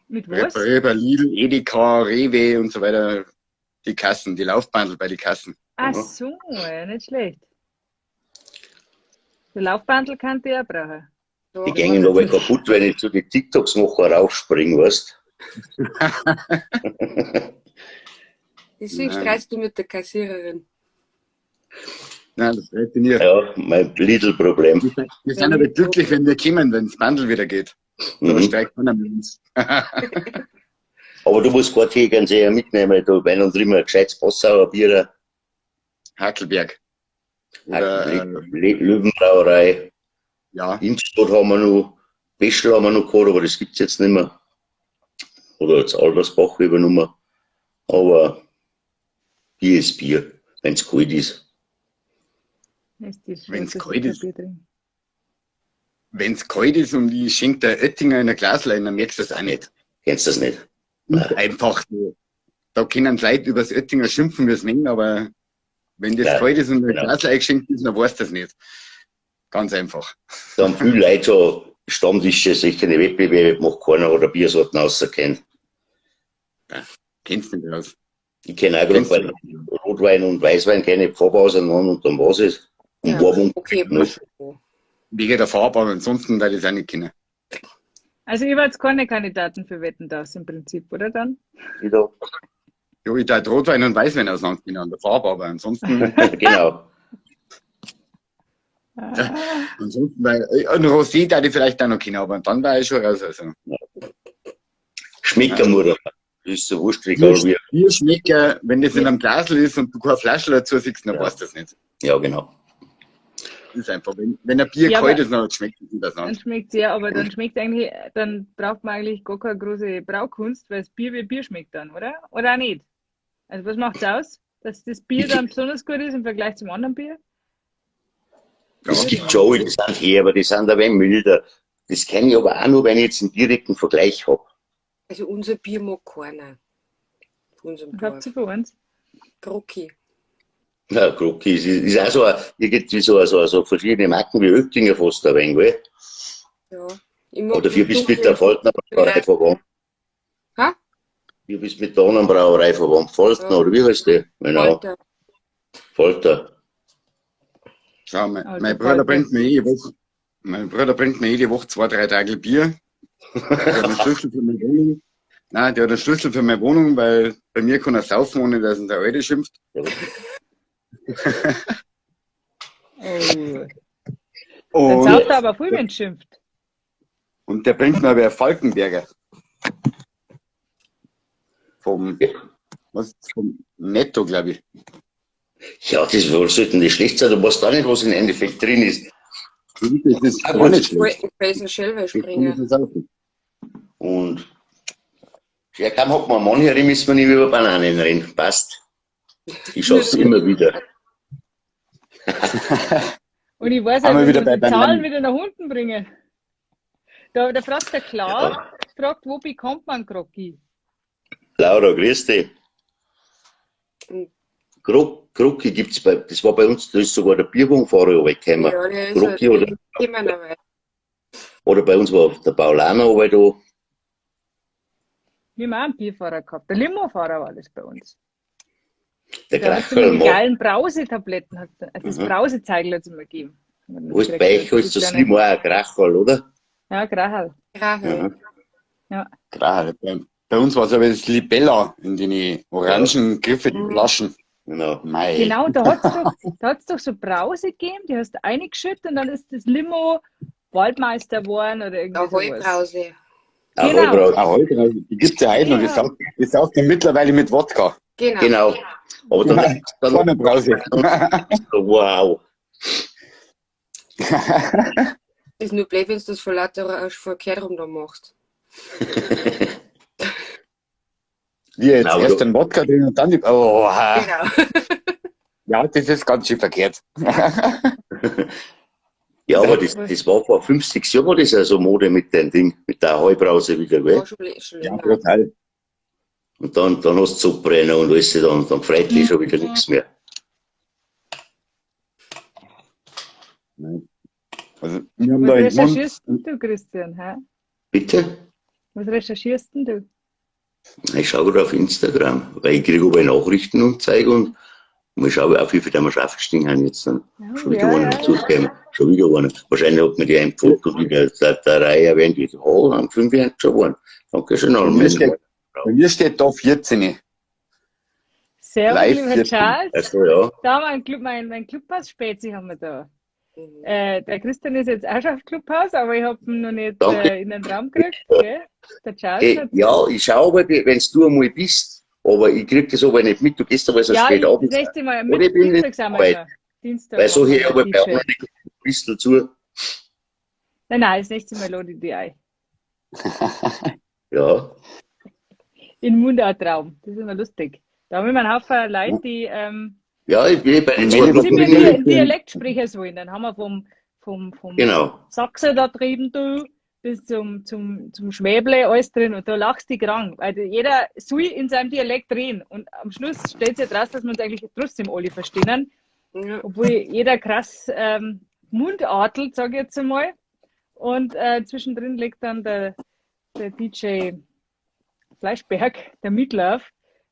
Mit was? Repariere bei Lidl, Edeka, Rewe und so weiter. Die Kassen, die Laufbandel bei den Kassen. Ach so, ja, nicht schlecht. Die Laufbandel kann ich auch brauchen. So. Die gängen aber kaputt, wenn ich zu den TikToks noch raufspringe, weißt. Deswegen Nein. streitst du mit der Kassiererin. Nein, das weiß ich nicht. Ja, mein Lidl-Problem. Wir sind aber glücklich, wenn wir kommen, wenn das Bandel wieder geht. Da steigt man mit uns. Aber du musst kein Tegernseher mitnehmen, da wenn und immer ein gescheites Passauer Bier, Hackelberg. Oder, Löwenbrauerei, ja, Innstadt haben wir noch, Peschel haben wir noch gehabt, aber das gibt's jetzt nicht mehr. Oder jetzt Albersbach übernommen. Aber Bier ist Bier, wenn's kalt ist. Ist das Wenn's dass ich kalt kein ist. Bier trinke. wenn's kalt ist und ich schenke der Oettinger in ein Glaslein, dann merkst du das auch nicht. Kennst du das nicht? Ist einfach so. Da können die Leute übers Oettinger schimpfen, wie es mögen, aber wenn das Ja, kalt ist und ein genau. Glaslein geschenkt ist, dann weißt du das nicht. Ganz einfach. Da haben viele Leute schon Stammtische, solche Wettbewerbe macht keiner oder Biersorten außerkennt. Kennst du nicht aus. Ich kenne auch gerade Kennst du bei Rotwein und Weißwein keine Farbe auseinander und dann war's es. Und Ja, Werbung okay, nicht. passt schon. Wegen der Farbe, aber ansonsten werde ich es auch nicht kennen. Also ihr wart keine Kandidaten für Wetten, dass im Prinzip, oder dann? Wieder. Ja, ich darf Rotwein und Weißwein auseinander kennen an der Farbe, aber ansonsten, Genau. ansonsten, weil, ein Rosé darf ich vielleicht auch noch kennen, aber dann war ich schon raus. Also. Schmecken muss er. Das ist so wurscht, egal wie. Bier schmeckt ja, wenn das in einem Glasl ist und du keine Flasche dazu siehst, dann Ja. weißt du das nicht. Ja, genau. Das ist einfach, wenn ein Bier Ja, kalt aber- ist, dann schmeckt es nicht Dann auseinander. schmeckt's ja, aber dann schmeckt eigentlich, dann braucht man eigentlich gar keine große Braukunst, weil das Bier wie Bier schmeckt dann, oder? Oder auch nicht? Also was macht's aus, dass das Bier dann besonders gut ist im Vergleich zum anderen Bier? Es gibt schon, die sind her, aber die sind ein wenig milder. Das kenne ich aber auch nur, wenn ich jetzt einen direkten Vergleich habe. Also unser Bier mag keiner. Von unserem Was habt Dorf. ihr für uns? Krocki. Na, Krocki ist auch so, irgendwie so verschiedene Marken wie Oettinger fast ein wenig, gell? Ja. Ich mag Aber dafür bist du mit der dunkle- Faltner Brauerei verwandt. Hä? Du bist mit der anderen Brauerei verwandt. Faltner, Ja. oder wie heißt die? Genau, Falter. Falter. Schau, mein, Also mein Bruder Falter. bringt mir jede Woche, mein Bruder bringt mir jede Woche 2, 3 Tage Bier. Der hat einen Schlüssel für meine Wohnung. Nein, der hat einen Schlüssel für meine Wohnung, weil bei mir kann er saufen, ohne dass ihn der Alte schimpft. Oh. Dann Und, sauft er aber voll, wenn schimpft. und der bringt mir aber einen Falkenberger. Vom, was, vom Netto, glaube ich. Ja, das sollten nicht schlecht sein. Du weißt auch nicht, was im Endeffekt drin ist. Das ist gar nicht schlecht. Falkenfelsen Schellwe Das kann springen. ich nicht saufen. Und ja, kaum hat man einen Mann hier, müssen wir nicht über Bananen reden. Passt. Ich schaff's immer wieder. Und ich weiß Haben auch, wir wie wieder wir bei die Zahlen Bananen. wieder nach unten bringen. Da fragt der Klaus, fragt, wo bekommt man Krocki? Laura, grüß dich. Mhm. Krocki gibt's bei, das war bei uns, da ist sogar der Bierwagenfahrer runtergekommen. Ja, der ist Krocki halt oder, immer noch weit. oder bei uns war der Paulaner runter da. Wir haben auch einen Bierfahrer gehabt. Der Limo-Fahrer war das bei uns. Der Der hat Kracherl immer die mag. geilen Brausetabletten, also das Brausezeigel hat's immer gegeben. Wo ist bei euch ist das Limo auch ein Kracherl, oder? Ja, Kracherl. Krachel. Mhm. Ja. Klar, bei uns war es aber das Libella in den orangen Griffe, die Flaschen. Genau. Mei. Genau, da hat's doch, da hat's doch so Brause gegeben, die hast du eingeschüttet und dann ist das Limo Waldmeister geworden oder irgendwie sowas. Ahoi-Brause. Genau. Ahoi, Ahoi, die gibt's ja heute noch. Die Ja. sauft man mittlerweile mit Wodka. Genau. Genau. Aber dann, Ohne Brause. wow. Ist nur blöd, wenn du das vor lauter verkehrt rum da machst. Wir jetzt Genau, erst du- den Wodka drin und dann die. Oh, ha. Genau. Ja, das ist ganz schön verkehrt. Ja, aber das war vor 5, 6 Jahren war das ja so Mode mit dem Ding, mit der Ahoi-Brause wieder, gell? War schon Ja, länger. brutal. Und dann hast du Sodbrenner und alles, dann freut dich schon wieder nichts mehr. Nein. Also, wir haben Was da in Gmund, recherchierst denn du, Christian? Hä? Bitte? Was recherchierst denn du? Ich schaue gerade auf Instagram, weil ich kriege überall Nachrichten und zeige und mal schaue auch, wie viel da wir schon aufgestiegen haben jetzt dann. Oh, Schon wieder ja, einer ja, ja. dazugegeben. Schon wieder einer. Wahrscheinlich hat mir die ein Foto wieder der Reihe erwähnt. Ich so, oh, am 5 Jahren schon geworden. Dankeschön, bei alle mir meine. steht, bei mir steht da 14. Servus, Live lieber 14. Charles. Also, ja. Da haben wir einen Club, mein Clubhaus-Spezi haben wir da. Der Christian ist jetzt auch schon auf Clubhouse, aber ich habe ihn noch nicht Danke. in den Raum gekriegt. Gell? Der Charles Hey, hat. ja, ich schaue aber, wenn du einmal bist, aber ich krieg das aber nicht mit, du gehst aber so Ja, spät ich, das abends. nächste Mal, Oder ich bin Dienstag nicht sind wir weit. immer. Dienstag Weil so machen hier wir aber bei DJ. anderen ein bisschen zu. Nein, nein, das nächste Mal lade ich dich ein. Ja. In Mundartraum. Das ist immer lustig. Da haben wir einen Haufen Leute, die Ja, ich bin bei den Und zwei wenn ich Gruppen sind wir bin ich. Dialektsprecher sollen. Dann haben wir vom Genau. Sachse da drüben du bis zum Schwäble alles drin und da lachst du krank, weil jeder soll in seinem Dialekt reden und am Schluss stellt sich raus, dass wir uns eigentlich trotzdem alle verstehen, Ja. obwohl jeder krass mundartelt, sag ich jetzt einmal. Und zwischendrin legt dann der DJ Fleischberg, der Meatloaf,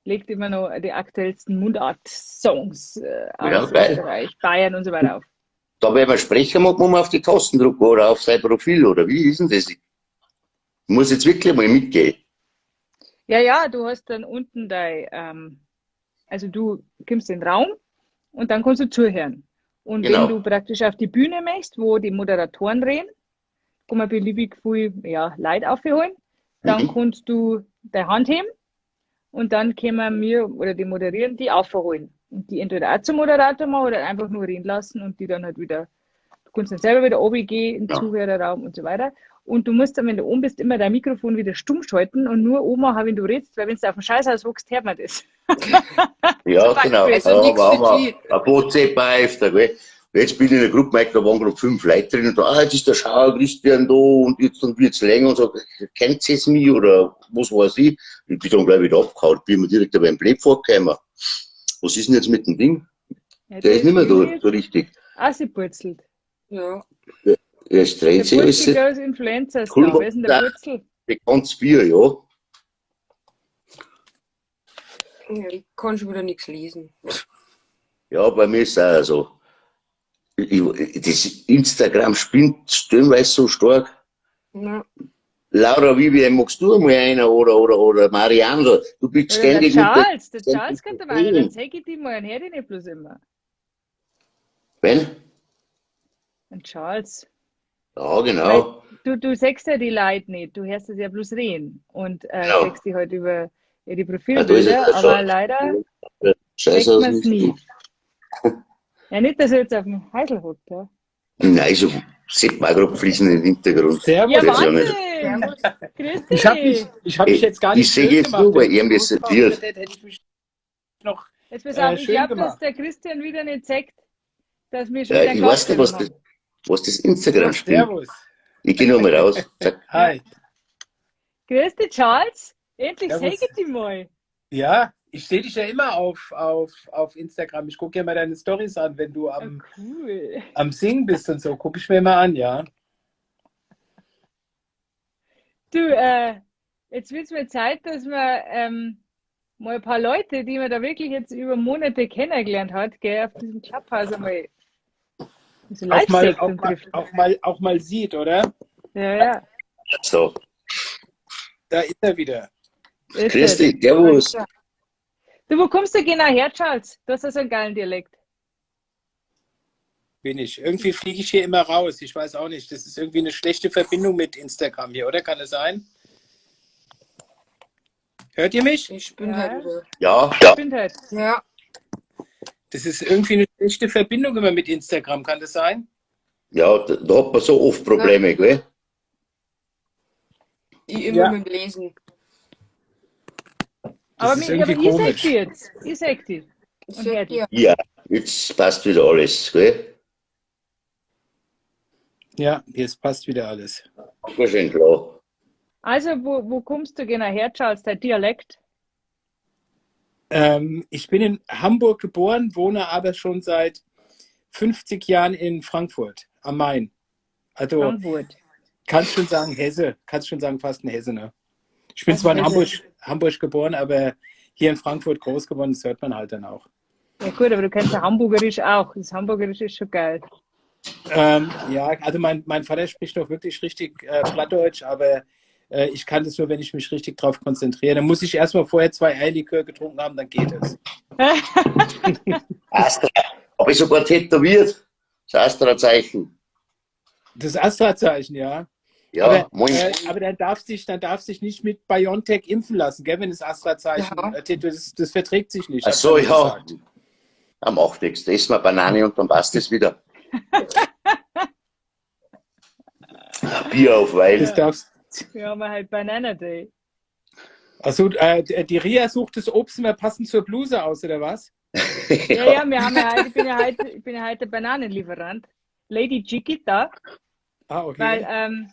legt immer noch die aktuellsten Mundart-Songs Ja, aus geil. Österreich, Bayern und so weiter auf. Da, wenn man sprechen mag, muss man auf die Tasten drücken oder auf sein Profil oder wie ist denn das? Ich muss jetzt wirklich mal mitgehen. Ja, ja, du hast dann unten dein, also du kommst in den Raum und dann kannst du zuhören. Und wenn Genau. du praktisch auf die Bühne möchtest, wo die Moderatoren reden, kann man beliebig viel, ja, Leute aufholen, dann kannst du deine Hand heben und dann können wir oder die moderieren, die aufholen. Und die entweder auch zum Moderator machen oder einfach nur reden lassen und die dann halt wieder, du kannst dann selber wieder runtergehen in den Ja. Zuhörerraum und so weiter. Und du musst dann, wenn du oben bist, immer dein Mikrofon wieder stumm schalten und nur oben machen, wenn du redest, weil wenn du auf dem Scheißhaus hockst, hört man das. Ja, Zum genau. Beispiel. Also Ja, nichts aber für haben die. wir ein paar öfter, gell? Jetzt bin ich in der Gruppe, Mike, da waren gerade 5 Leute drin und da, ah, jetzt ist der Schauer Christian da und jetzt dann wird's länger und so, kennt ihr es mich oder was weiß ich? Ich bin dann gleich wieder abgehauen, bin mir direkt beim Bleb vorgekommen. Was ist denn jetzt mit dem Ding? Ja, Der ist nicht mehr da, ist so richtig. Assipurzelt. Ja. Der ist Der dreht sich alles. Purzel goes Influencer Star. Cool, Wer ist denn der Purzel? Bekanntes Bier, ja. Ja, ich kann schon wieder nichts lesen. Ja, bei mir ist es auch so. Das Instagram spinnt stellenweise so stark. Ja. Laura, Vivian, magst du einmal einer oder Marianne, du bist Oder der ständig unter. Charles, der Charles könnte mal einer, dann zeig ich die mal und hör die nicht bloß immer. Wen? Und Charles. Ja, genau. Weil du siehst ja die Leute nicht, du hörst es ja bloß reden und Genau. siehst die halt über die Ja, da ist Profilbilder, es aber schon. leider Scheiße sieht aus man es nicht. nie. Ja, nicht, dass er jetzt auf dem Häusl hockt, ja. Nein, so sieht man auch gerade fließen im Hintergrund. Servus. Ja, Weiß ich auch nicht. Wahnsinn! Grüß Ich habe dich! mich jetzt gar Ich nicht sehe schön jetzt gemacht. nur, weil Wenn ich ihm das losgefahren sortiert. hätte, hätte ich mich noch Jetzt pass auf, ich schön glaube, dass gemacht. der Christian wieder nicht zeigt, dass wir schon Ja, wieder ich weiß nicht, Gas haben. was das Instagram spielt. Servus. Ich gehe nochmal raus. Zack. Hi. Grüß dich, Charles! Endlich Servus. sehe ich dich mal. Ja, ich sehe dich ja immer auf Instagram. Ich gucke ja mal deine Stories an, wenn du am, Oh, cool. am Singen bist und so. Gucke ich mir immer an, ja. Du, jetzt wird es mir Zeit, dass wir mal ein paar Leute, die man da wirklich jetzt über Monate kennengelernt hat, gell, auf diesem Clubhouse einmal so Auch mal, live auch und mal, trifft. auch mal sieht, oder? Ja, ja. So. Da ist er wieder. Ist Grüß es. dich, servus. Du, wo kommst du genau her, Charles? Du hast ja so einen geilen Dialekt. Bin ich. Irgendwie fliege ich hier immer raus. Ich weiß auch nicht. Das ist irgendwie eine schlechte Verbindung mit Instagram hier, oder? Kann es sein? Hört ihr mich? Ich bin Ja. halt wieder. Ja, Ich bin halt. Ja. Das ist irgendwie eine schlechte Verbindung immer mit Instagram. Kann das sein? ja, da hat man so oft Probleme, gell? Ich immer Ja. mit dem Lesen. Aber, ist aber irgendwie ich seh komisch. dich jetzt. Ich seh dich. Ich Und sag hör dich. dir, Ja, jetzt passt wieder alles, gell? Ja, jetzt passt wieder alles. Dankeschön, klar. Also, wo kommst du genau her, Charles? Dein Dialekt? Ich bin in Hamburg geboren, wohne aber schon seit 50 Jahren in Frankfurt am Main. Also Frankfurt. Kannst schon sagen Hesse, kannst schon sagen fast ein Hesse, ne? Ich bin Was zwar in Hesse? Hamburg geboren, aber hier in Frankfurt groß geworden, das hört man halt dann auch. Ja gut, aber du kennst ja Hamburgerisch auch. Das Hamburgerisch ist schon geil. Ja, also mein Vater spricht doch wirklich richtig Plattdeutsch, aber ich kann das nur, wenn ich mich richtig drauf konzentriere. Dann muss ich erstmal vorher 2 Eierlikör getrunken haben, dann geht es. Astra, hab ich sogar tätowiert. Das Astra-Zeichen. Das Astra-Zeichen, ja. Ja, aber, moin. Aber dann darfst dich nicht mit BioNTech impfen lassen, gell, wenn das Astra-Zeichen, Ja. tätowiert ist, das verträgt sich nicht. Ach so, hat man ja. gesagt. Ja, macht nichts. Da essen wir Banane und dann passt es wieder. Bier auf Weil. Das darfst. Wir haben halt Banana Day. Achso, die Ria sucht das Obst immer passend zur Bluse aus, oder was? Ja, ja, wir haben ja heute, ich bin ja heute Bananenlieferant. Lady Chiquita. Ah, okay. Weil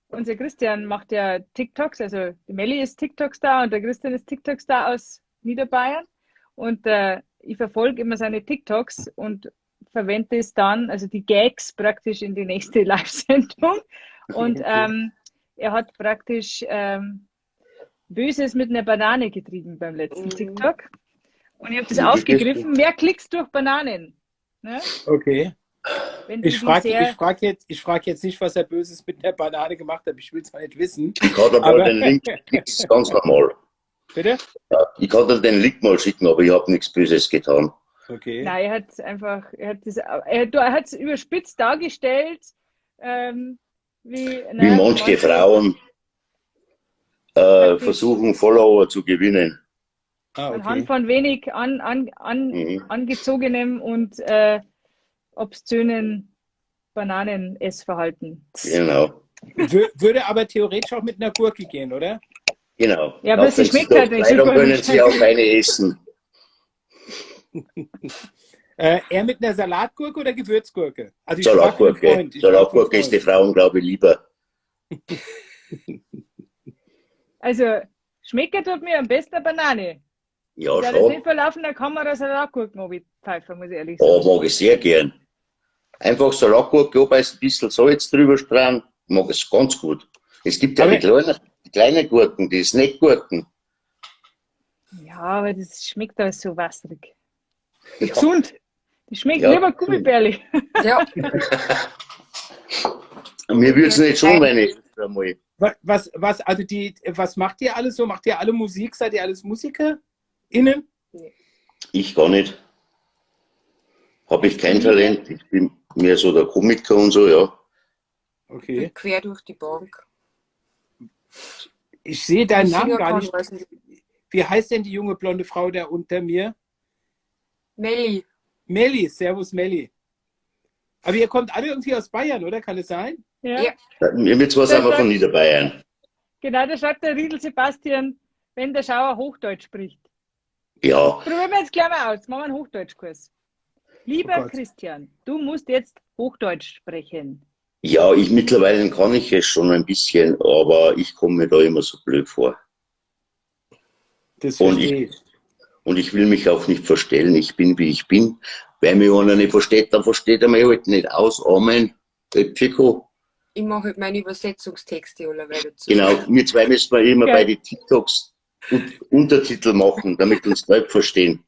unser Christian macht ja TikToks, also die Melli ist TikTok-Star und der Christian ist TikTok-Star aus Niederbayern. Und ich verfolge immer seine TikToks und verwende es dann, also die Gags praktisch in die nächste Live-Sendung. Und Okay. er hat praktisch Böses mit einer Banane getrieben beim letzten TikTok. Und ich habe das Ja, das ist aufgegriffen. Mehr Klicks durch Bananen. Ne? Okay. Wenn Ich die frage sehr ich frag jetzt nicht, was er Böses mit der Banane gemacht hat. Ich will es nicht wissen. Ich kann dir mal Aber- den Link, das ist ganz normal. Bitte? Ja, ich kann dir den Link mal schicken, aber ich habe nichts Böses getan. Okay. Nein, er hat einfach, er hat das, er hat's überspitzt dargestellt, wie, Wie ne, manche Frauen versuchen, Follower zu gewinnen. Ah, okay. Anhand von wenig angezogenem und obszönen Bananen-Essverhalten. Genau. Würde aber theoretisch auch mit einer Gurke gehen, oder? Genau. Ja, aber Auch sie wenn sie schmeckt halt doch nicht frei, so dann gut. können sie auch eine essen. Eher mit einer Salatgurke oder Gewürzgurke? Also ich frag für einen Salatgurke. Freund. Ich frag für einen Salatgurke ist die Freund. Frauen, glaube ich, lieber. Also, schmecken tut mir am besten eine Banane. Ja, Ja, das schon. nicht vor laufender Kamera Salatgurken pfeifen, muss ich ehrlich sagen. Oh, mag ich sehr gern. Einfach Salatgurke, ob ein bisschen Salz drüber streuen, mag ich ganz gut. Es gibt ja Aber die kleinen Gurken, die Snackgurken. Ja, aber das schmeckt alles so wasserig. Ja. Gesund. Die schmeckt Ja. lieber Gummibärli. Ja. Mir würde es nicht schon, wenn ich einmal. Was macht ihr alles so? Macht ihr alle Musik? Seid ihr alles MusikerInnen? Ich gar nicht. Hab ich kein Talent. Ich bin mehr so der Komiker und so, ja. Okay. Quer durch die Bank. Ich sehe deinen Ich Namen singe gar kann, nicht. weiß nicht. Wie heißt denn die junge blonde Frau da unter mir? Melli. Melli, servus Melli. Aber ihr kommt alle irgendwie aus Bayern, oder? Kann es sein? Ja. Ja. Wir zwei sind wir von Niederbayern. Genau, da schreibt der Riedel Sebastian, wenn der Schauer Hochdeutsch spricht. Ja. Probieren wir jetzt gleich mal aus. Machen wir einen Hochdeutschkurs. Lieber Oh Gott. Christian, du musst jetzt Hochdeutsch sprechen. Ja, mittlerweile kann ich es schon ein bisschen, aber ich komme mir da immer so blöd vor. Das Und verstehe ich. Und ich will mich auch nicht verstellen. Ich bin, wie ich bin. Wenn mich einer nicht versteht, dann versteht er mich halt nicht aus. Amen. Pfico. Ich mache halt meine Übersetzungstexte allerweil dazu. Genau, wir zwei müssen wir immer Ja. bei den TikToks Untertitel machen, damit uns Leute verstehen.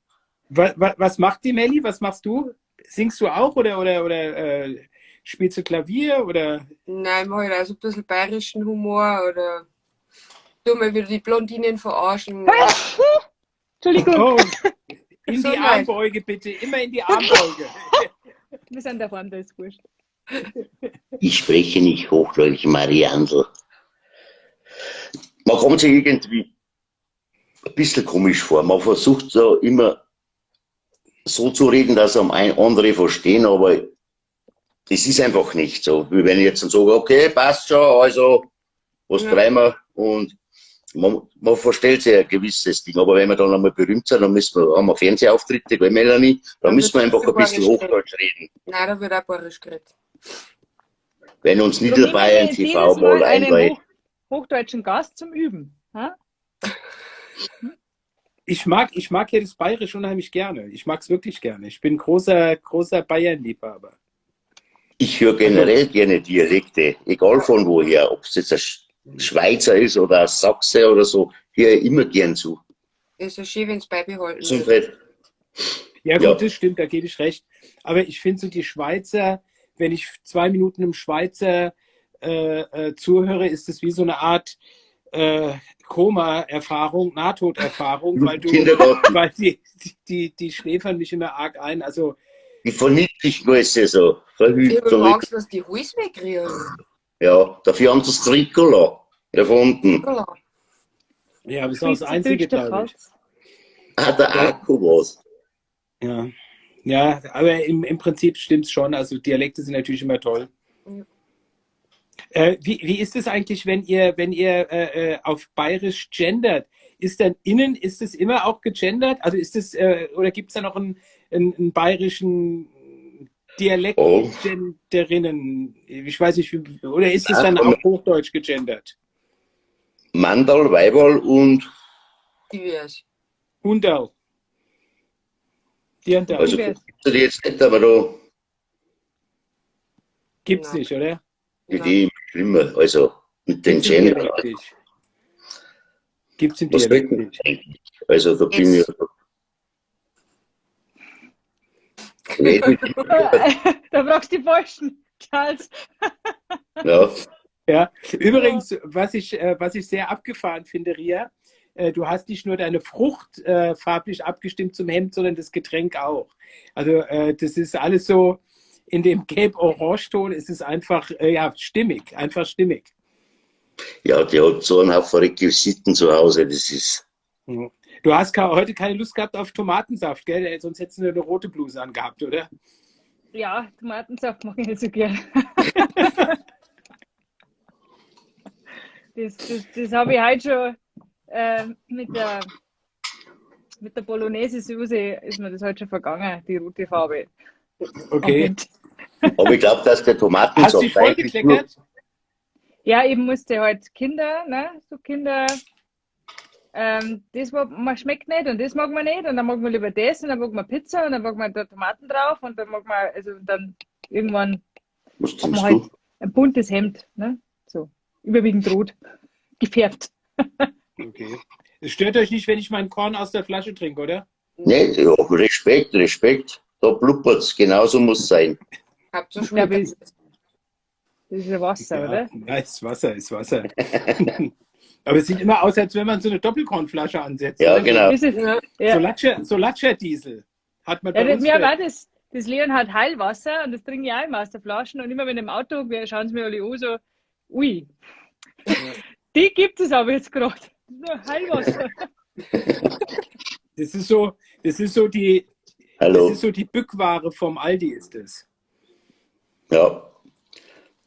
Was macht die Melli? Was machst du? Singst du auch oder spielst du Klavier? Oder? Nein, ich mache halt auch so ein bisschen bayerischen Humor oder tu mal wieder die Blondinen verarschen. Entschuldigung. Oh, in So die leid. Armbeuge bitte, immer in die Armbeuge. Wir sind daheim, da ist wurscht. Ich spreche nicht Hochdeutsch, Mariandl. Man kommt sich irgendwie ein bisschen komisch vor. Man versucht so immer so zu reden, dass am andere verstehen, aber es ist einfach nicht so. Wie wenn ich jetzt dann sage, okay, passt schon, also, was Ja. treiben wir? Und man verstellt sich ein gewisses Ding. Aber wenn wir dann einmal berühmt sind, dann müssen wir, haben wir Fernsehauftritte, gell, Melanie? Da Dann müssen wir wird einfach ein bisschen bayerisch geredet. Hochdeutsch reden. Nein, da wird auch bayerisch geredet. Wenn uns Drum nehmen wir Niederbayern jetzt TV jedes mal Mal einen einlädt. hochdeutschen Gast zum Üben. Ha? Ich mag ja das Bayerisch unheimlich gerne. Ich mag's wirklich gerne. Ich bin großer, großer Bayern-Liebhaber. Ich höre generell gerne Dialekte, egal von woher, ob es jetzt ein Schweizer ist oder ein Sachse oder so, höre ich immer gern zu. Ist ja schön, wenn es beibehalten Zum wird. Fred. Ja gut, Ja. das stimmt, da gebe ich recht. Aber ich finde so die Schweizer, wenn ich 2 Minuten einem Schweizer zuhöre, ist es wie so eine Art Koma-Erfahrung, Nahtoderfahrung, weil du, Kindergarten. weil die schläfern mich immer arg ein. Also Die verniedlichen alles so. Ich Verhütet. habe immer Angst, dass die Hals wegkriegen. Ja, dafür haben sie das Ricola erfunden. Nicola. ja, das ist auch das Einzige, Schweizerdeutsch, der glaube ich. Katz. Ah, der Akku was. Ja, ja, aber im Prinzip stimmt es schon. Also Dialekte sind natürlich immer toll. Ja. Wie ist es eigentlich, wenn ihr auf Bayerisch gendert? Ist dann innen, ist es immer auch gegendert? Also ist es, oder gibt es da noch einen bayerischen Dialekt Oh. Genderinnen? Ich weiß nicht, oder ist es Ja, dann komm. auch Hochdeutsch gegendert? Mandal, Weiberl und Divers. Hunderl. Dirndl. also Divers. gibt's die jetzt nicht, aber da Gibt's Nein. nicht, oder? die Idee immer schlimmer. Also mit den Gibt's im Gender. Dialekt nicht. Gibt's im Was Dialekt will nicht. eigentlich? Also da bin ich. Red mit, Da brauchst du die Falschen, Charles. ja. Ja, übrigens, was ich sehr abgefahren finde, Ria, du hast nicht nur deine Frucht farblich abgestimmt zum Hemd, sondern das Getränk auch. Also das ist alles so in dem Gelb-Orange-Ton, es ist einfach ja, stimmig, einfach stimmig. Ja, die hat so einen Haufen Requisiten zu Hause, das ist. Du hast heute keine Lust gehabt auf Tomatensaft, gell? Sonst hättest du eine rote Bluse angehabt, oder? Ja, Tomatensaft mag ich nicht so gern. Das habe ich heute schon mit der Bolognese-Soße ist mir das heute schon vergangen, die rote Farbe. Okay. Aber ich glaube, dass der Tomatensaft. Hast du dich vollgekleckert? Ja, eben musste halt Kinder, ne? So Kinder, das man schmeckt nicht und das mag man nicht und dann mag man lieber das und dann mag man Pizza und dann mag man da Tomaten drauf und dann mag man, also dann irgendwann Was hat man trinkst halt du? ein buntes Hemd, ne? So, überwiegend rot, gefärbt. Okay. Es stört euch nicht, wenn ich meinen Korn aus der Flasche trinke, oder? Nee, ja, Respekt, Respekt. Da blubbert's, genauso muss es sein. Habt ihr schon Ja, aber das ist ja Wasser, Ja, oder? ja, ist Wasser, ist Wasser. Aber es sieht immer aus, als wenn man so eine Doppelkornflasche ansetzt. Ja, oder? genau. Das ist, Ja. ja. So Latscher-Diesel hat man Ja, bei das, uns. mir war das Leonhard Heilwasser und das trinke ich auch immer aus der Flasche und immer wenn ich im Auto bin, schauen sie mir alle an, so, ui, Ja. die gibt es aber jetzt gerade. Das ist nur Heilwasser. Das ist so, das ist so die, Hallo. das ist so die Bückware vom Aldi, ist das. Ja.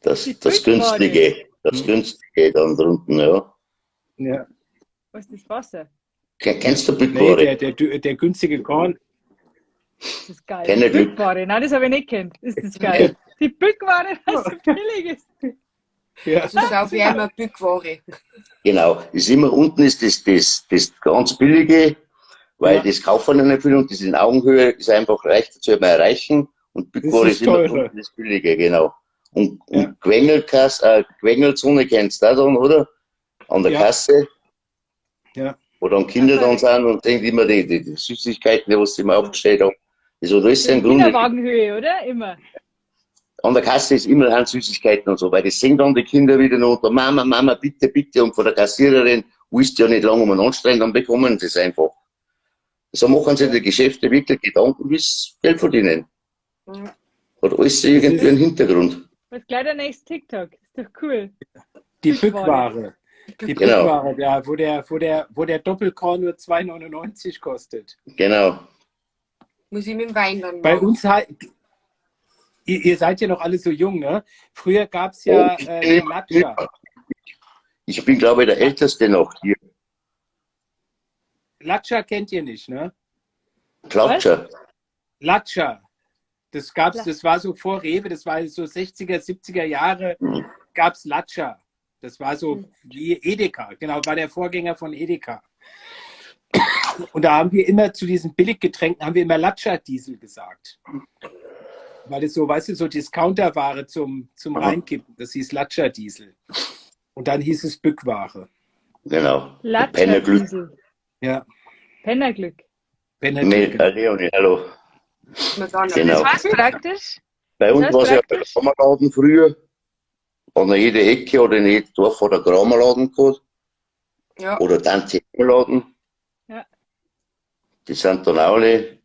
Das, Die das Bückware. Günstige. Das Günstige dann drunten, ja. Ja. Was ist das Wasser? Kennst du Nee, Bückware? der günstige Korn. Das ist geil. Keine Glück. Bückware, nein, das habe ich nicht kennt. Ist das geil. Die Bückware, was so billig ist. Ja. Also saufe ich immer Bückware. Genau. Ist immer unten ist das ganz billige, weil Ja. das kaufen ja nicht viel und das in Augenhöhe ist einfach leichter zu erreichen. Und Bückware Das ist ist immer teure. unten das billige, genau. Und, Ja. und Quengelzone kennst du auch dann, oder? An der Ja. Kasse. Ja. Wo dann Kinder dann sind und denken immer die Süßigkeiten, die was sie immer aufgestellt haben. Also das ist ja im Grunde. Kinderwagenhöhe, oder? Immer. An der Kasse ist immer an Süßigkeiten und so, weil das sehen dann die Kinder wieder noch unter Mama, Mama, bitte, bitte. Und von der Kassiererin willst du ja nicht lange um anstrengen, dann bekommen sie es einfach. So machen sich die Geschäfte wirklich Gedanken, wie sie Geld verdienen. Ja. Hat alles irgendwie einen Hintergrund. Was gleich der nächste TikTok. Ist doch cool. Die Bückware. Bückware. Die Genau. Bückware, ja, wo der Doppelkorn nur 2,99 kostet. Genau. Muss ich mit dem Wein dann Bei machen. uns halt, ihr seid ja noch alle so jung, ne? Früher gab es ja Oh, ich den Latscher. Ich bin, glaube ich, der Älteste noch hier. Latscher kennt ihr nicht, ne? Klatscher. Latscher. Das gab's, das war so vor Rewe, das war so 60er, 70er Jahre, gab's Latscher. Das war so wie Edeka, genau, war der Vorgänger von Edeka. Und da haben wir immer zu diesen Billiggetränken, haben wir immer Latscher-Diesel gesagt. Weil das so, weißt du, so Discounterware zum Reinkippen. Das hieß Latscher-Diesel. Und dann hieß es Bückware. Genau. Pennerglück. Latscher-Diesel. Ja. Pennerglück. Pennerglück. Nee, Leonie, hallo. Genau. Das war's praktisch. Bei uns war es ja der Kramerladen früher. An jeder Ecke oder in jedem Dorf hat der Kramerladen gehabt. Ja. Oder Tante-Laden. Ja. Die sind dann auch alle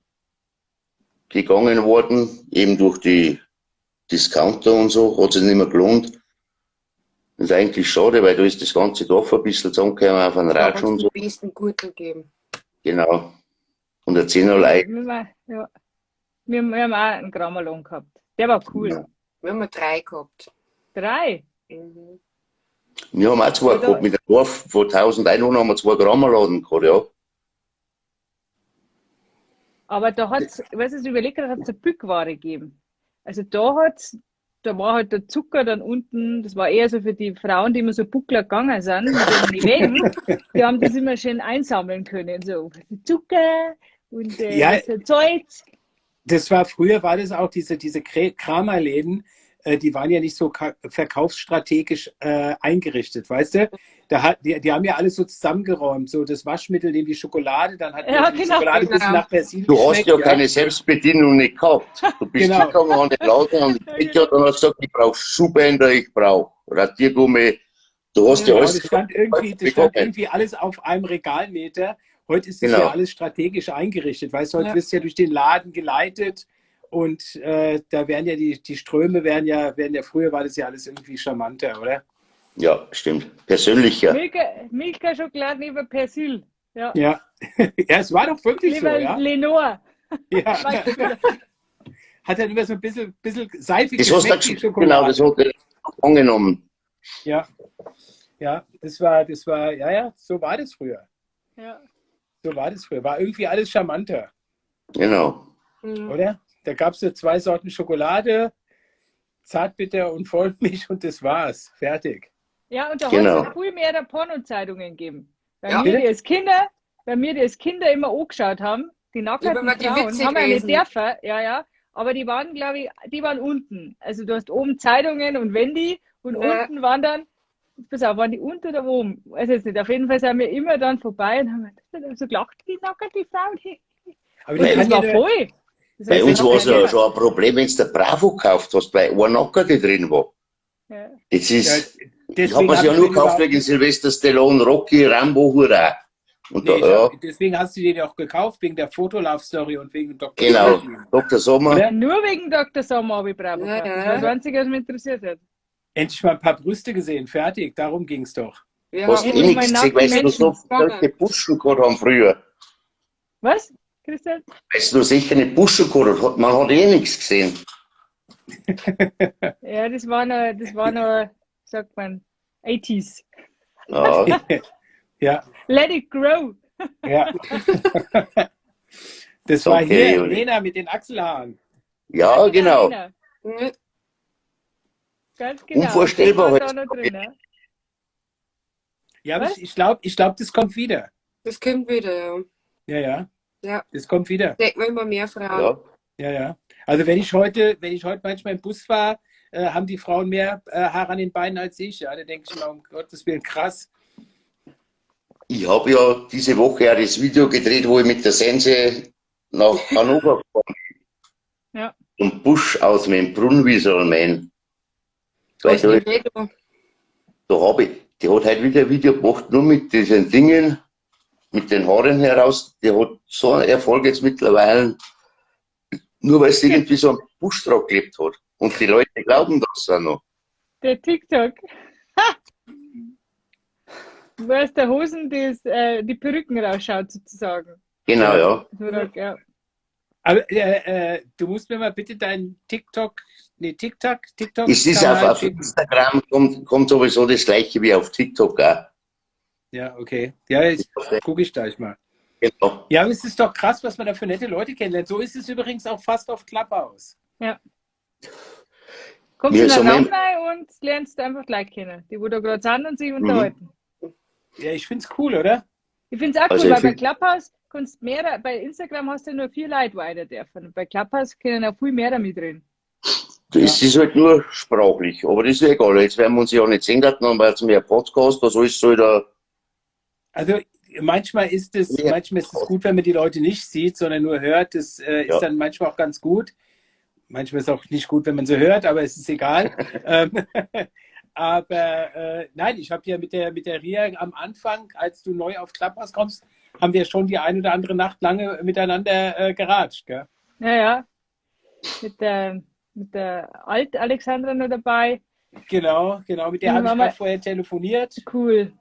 gegangen worden, eben durch die Discounter und so, hat sich nicht mehr gelohnt. Das ist eigentlich schade, weil da ist das ganze Dorf ein bisschen zusammengekommen auf einen Ratsch und so. Den besten Gürtel geben. Genau. Und der Zehnerlei. Ja. Wir haben auch einen Kramerladen gehabt. Der war cool. Ja. Wir haben 3 gehabt. 3? Mhm. Wir haben auch 2 gehabt. Mit dem Dorf von 1000 Einwohnern haben wir 2 Kramerladen gehabt, ja. Aber da hat es, weißt du, ich überlege, da hat es eine Bückware gegeben. Also da war halt der Zucker dann unten, das war eher so für die Frauen, die immer so Buckler gegangen sind, mit den Wegen, die haben das immer schön einsammeln können. So Zucker und ja, das Zeug. Das war, früher war das auch diese Kramerläden, die waren ja nicht so verkaufsstrategisch eingerichtet, weißt du? Da die haben ja alles so zusammengeräumt, so das Waschmittel neben die Schokolade, dann hat ja, die Schokolade ein bisschen nach Persil Du hast ja keine Selbstbedienung nicht gehabt. Du bist genau. gegangen an den Laden und die Bäcker und hast gesagt, ich brauche Schuhbänder, ich brauche Radiergummi. Du hast ja alles. Das stand irgendwie alles auf einem Regalmeter. Heute ist das ja alles strategisch eingerichtet, weißt du, heute wirst du ja durch den Laden geleitet. Und da werden ja die Ströme werden ja, früher war das ja alles irgendwie charmanter, oder? Ja, stimmt. Persönlicher. Milka Schokolade lieber Persil. Ja. Ja. Ja, es war doch wirklich lieber so, ja. Lenore. Ja. Hat dann immer so ein bisschen seifig das geschmeckt, die Schokolade. Genau, das hat er angenommen. Ja. Ja, das war, ja, so war das früher. Ja. So war das früher. War irgendwie alles charmanter. Genau. Mhm. Oder? Da gab es ja 2 Sorten Schokolade, Zartbitter und Vollmilch und das war's. Fertig. Ja, und da hat es viel mehr Pornozeitungen gegeben. Weil mir, die als Kinder immer angeschaut haben, die nackerten Frauen, haben wir nicht dürfen, ja, aber die waren, glaube ich, die waren unten. Also du hast oben Zeitungen und Wendy und unten waren dann, pass auf, waren die unten oder oben? Weiß jetzt nicht. Auf jeden Fall sind wir immer dann vorbei und haben so gelacht, die nackerte Frauen. Aber die das war voll. Bei uns war es ja schon ein Problem, wenn du der Bravo gekauft hast, weil ein Nacker die drin war. Ja. Das ist, ja, ich habe es ja nur gekauft wegen Sylvester Stallone, Rocky, Rambo, Hurra. Und nee, da, ja. Deswegen hast du den ja auch gekauft, wegen der Fotolove-Story und wegen Dr. Genau, Sommer. Dr. Sommer. Ja, nur wegen Dr. Sommer habe ich Bravo gekauft. Das war das Einzige, was mich interessiert hat. Endlich mal ein paar Brüste gesehen, fertig, darum ging es doch. Wir hast eh nichts gesehen, weil sie nur so solche Buschen gehabt haben früher. Was? Christian? Weißt du, sicher eine Busche gehabt, man hat eh nichts gesehen. Ja, das war noch, sagt man, 80s. Ja. Ja. Let it grow. Ja. Das war okay, hier, Lena mit den Achselhaaren. Ja, genau. Lena. Ganz genau. Unvorstellbar heute. Da noch drin, ne? Ja, aber ich glaube, das kommt wieder. Das kommt wieder, ja. Ja, ja. Ja. Das kommt wieder. Denkt man immer mehr Frauen. Ja, ja. Also wenn ich heute manchmal im Bus fahre, haben die Frauen mehr Haare an den Beinen als ich. Ja, da denke ich mir, um Gottes Willen, krass. Ich habe ja diese Woche auch das Video gedreht, wo ich mit der Sense nach Hannover gefahren bin. Ja. Und Busch aus meinem Brunnenwieserl mein. Weil da habe ich, die hat heute wieder ein Video gemacht, nur mit diesen Dingen, mit den Haaren heraus. Die hat so einen Erfolg jetzt mittlerweile, nur weil sie irgendwie so einen Busch drauf geklebt hat. Und die Leute glauben das auch noch. Der TikTok. Wo aus der Hosen die Perücken rausschaut, sozusagen. Genau, ja. Ja. Aber du musst mir mal bitte deinen TikTok. Es ist auf Instagram, kommt sowieso das Gleiche wie auf TikTok auch. Ja, okay. Ja, jetzt gucke ich gleich mal. Genau. Ja, aber es ist doch krass, was man da für nette Leute kennenlernt. So ist es übrigens auch fast auf Clubhouse. Ja. Kommst du in den Raum rein und lernst einfach Leute kennen, die wo da gerade sind und sich unterhalten. Ja, ich finde es cool, oder? Ich finde es auch cool, weil bei Clubhouse kannst mehr, bei Instagram hast du nur 4 Leute weiter dürfen. Bei Clubhouse können auch viel mehr damit reden. Das ist halt nur sprachlich, aber das ist ja egal. Jetzt werden wir uns ja auch nicht sehen, dann haben wir jetzt mehr Podcast, das alles soll da. Also manchmal ist es gut, wenn man die Leute nicht sieht, sondern nur hört. Das ist dann manchmal auch ganz gut. Manchmal ist es auch nicht gut, wenn man sie hört, aber es ist egal. Aber nein, ich habe ja mit der Ria am Anfang, als du neu auf Clubhouse kommst, haben wir schon die ein oder andere Nacht lange miteinander geratscht. Gell? Ja, ja. Mit der Alt-Alexandra noch dabei. Genau, mit der habe ich gerade vorher telefoniert. Cool.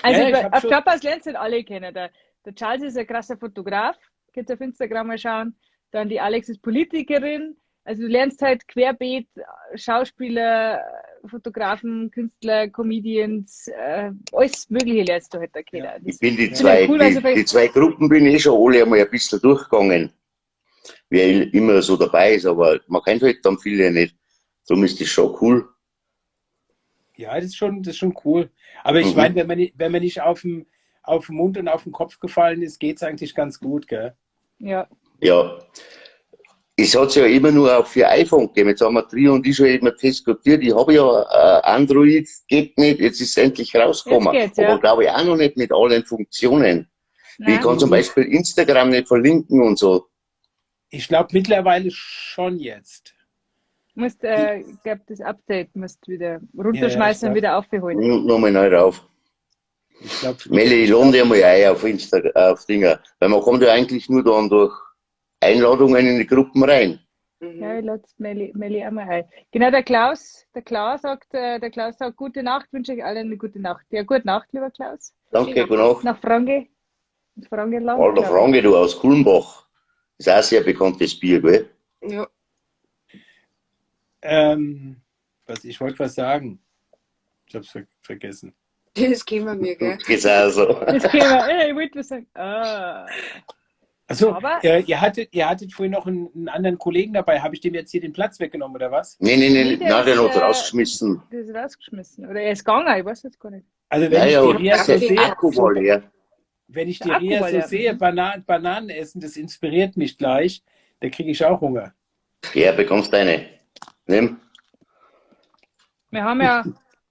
Also ja, auf Clubhouse lernst du nicht alle kennen. Der Charles ist ein krasser Fotograf, könnt ihr auf Instagram mal schauen. Dann die Alex ist Politikerin. Also du lernst halt querbeet Schauspieler, Fotografen, Künstler, Comedians, alles Mögliche lernst du halt da kennen. Ja. Ich bin die zwei, cool, die zwei Gruppen bin ich schon alle einmal ein bisschen durchgegangen. Wer immer so dabei ist, aber man kennt halt dann viele nicht. Darum ist das schon cool. Ja, das ist schon cool. Aber ich meine, wenn man nicht auf den Mund und auf den Kopf gefallen ist, geht es eigentlich ganz gut, gell? Ja. Ja. Es hat es ja immer nur auch für iPhone gegeben. Jetzt haben wir Trio und ich schon immer diskutiert. Ich habe ja Android, geht nicht, jetzt ist es endlich rausgekommen. Jetzt geht's, ja. Aber glaube ich auch noch nicht mit allen Funktionen. Nein. Ich kann zum Beispiel Instagram nicht verlinken und so. Ich glaube mittlerweile schon jetzt. Musst, ich glaube, das Update musst wieder runterschmeißen und wieder aufholen. Und nochmal neu rauf. Ich glaub, Melli, ich lade dir mal ein auf Instagram, auf Dinger. Weil man kommt ja eigentlich nur dann durch Einladungen in die Gruppen rein. Ja, ich lade Melli einmal ein. Genau, der Klaus sagt, gute Nacht, wünsche ich allen eine gute Nacht. Ja, gute Nacht, lieber Klaus. Danke, gute Nacht. Nach Franke. Frankenland. Alter Franke, du aus Kulmbach. Ist auch ein sehr bekanntes Bier, gell? Ja. Ich wollte was sagen. Ich hab's vergessen. Das kennen wir mir, gell? Das ist auch so. Das kennen wir. Ich wollte was sagen. Ah. Also, ihr hattet vorhin noch einen anderen Kollegen dabei. Habe ich dem jetzt hier den Platz weggenommen, oder was? Nee, nein, den hat rausgeschmissen. Der ist rausgeschmissen. Oder er ist gegangen, ich weiß jetzt gar nicht. Also, wenn ich die Ria so sehe, wenn ich die Ria so sehe, Bananen essen, das inspiriert mich gleich. Da kriege ich auch Hunger. Ja, bekommst deine. Nimm. Wir haben ja.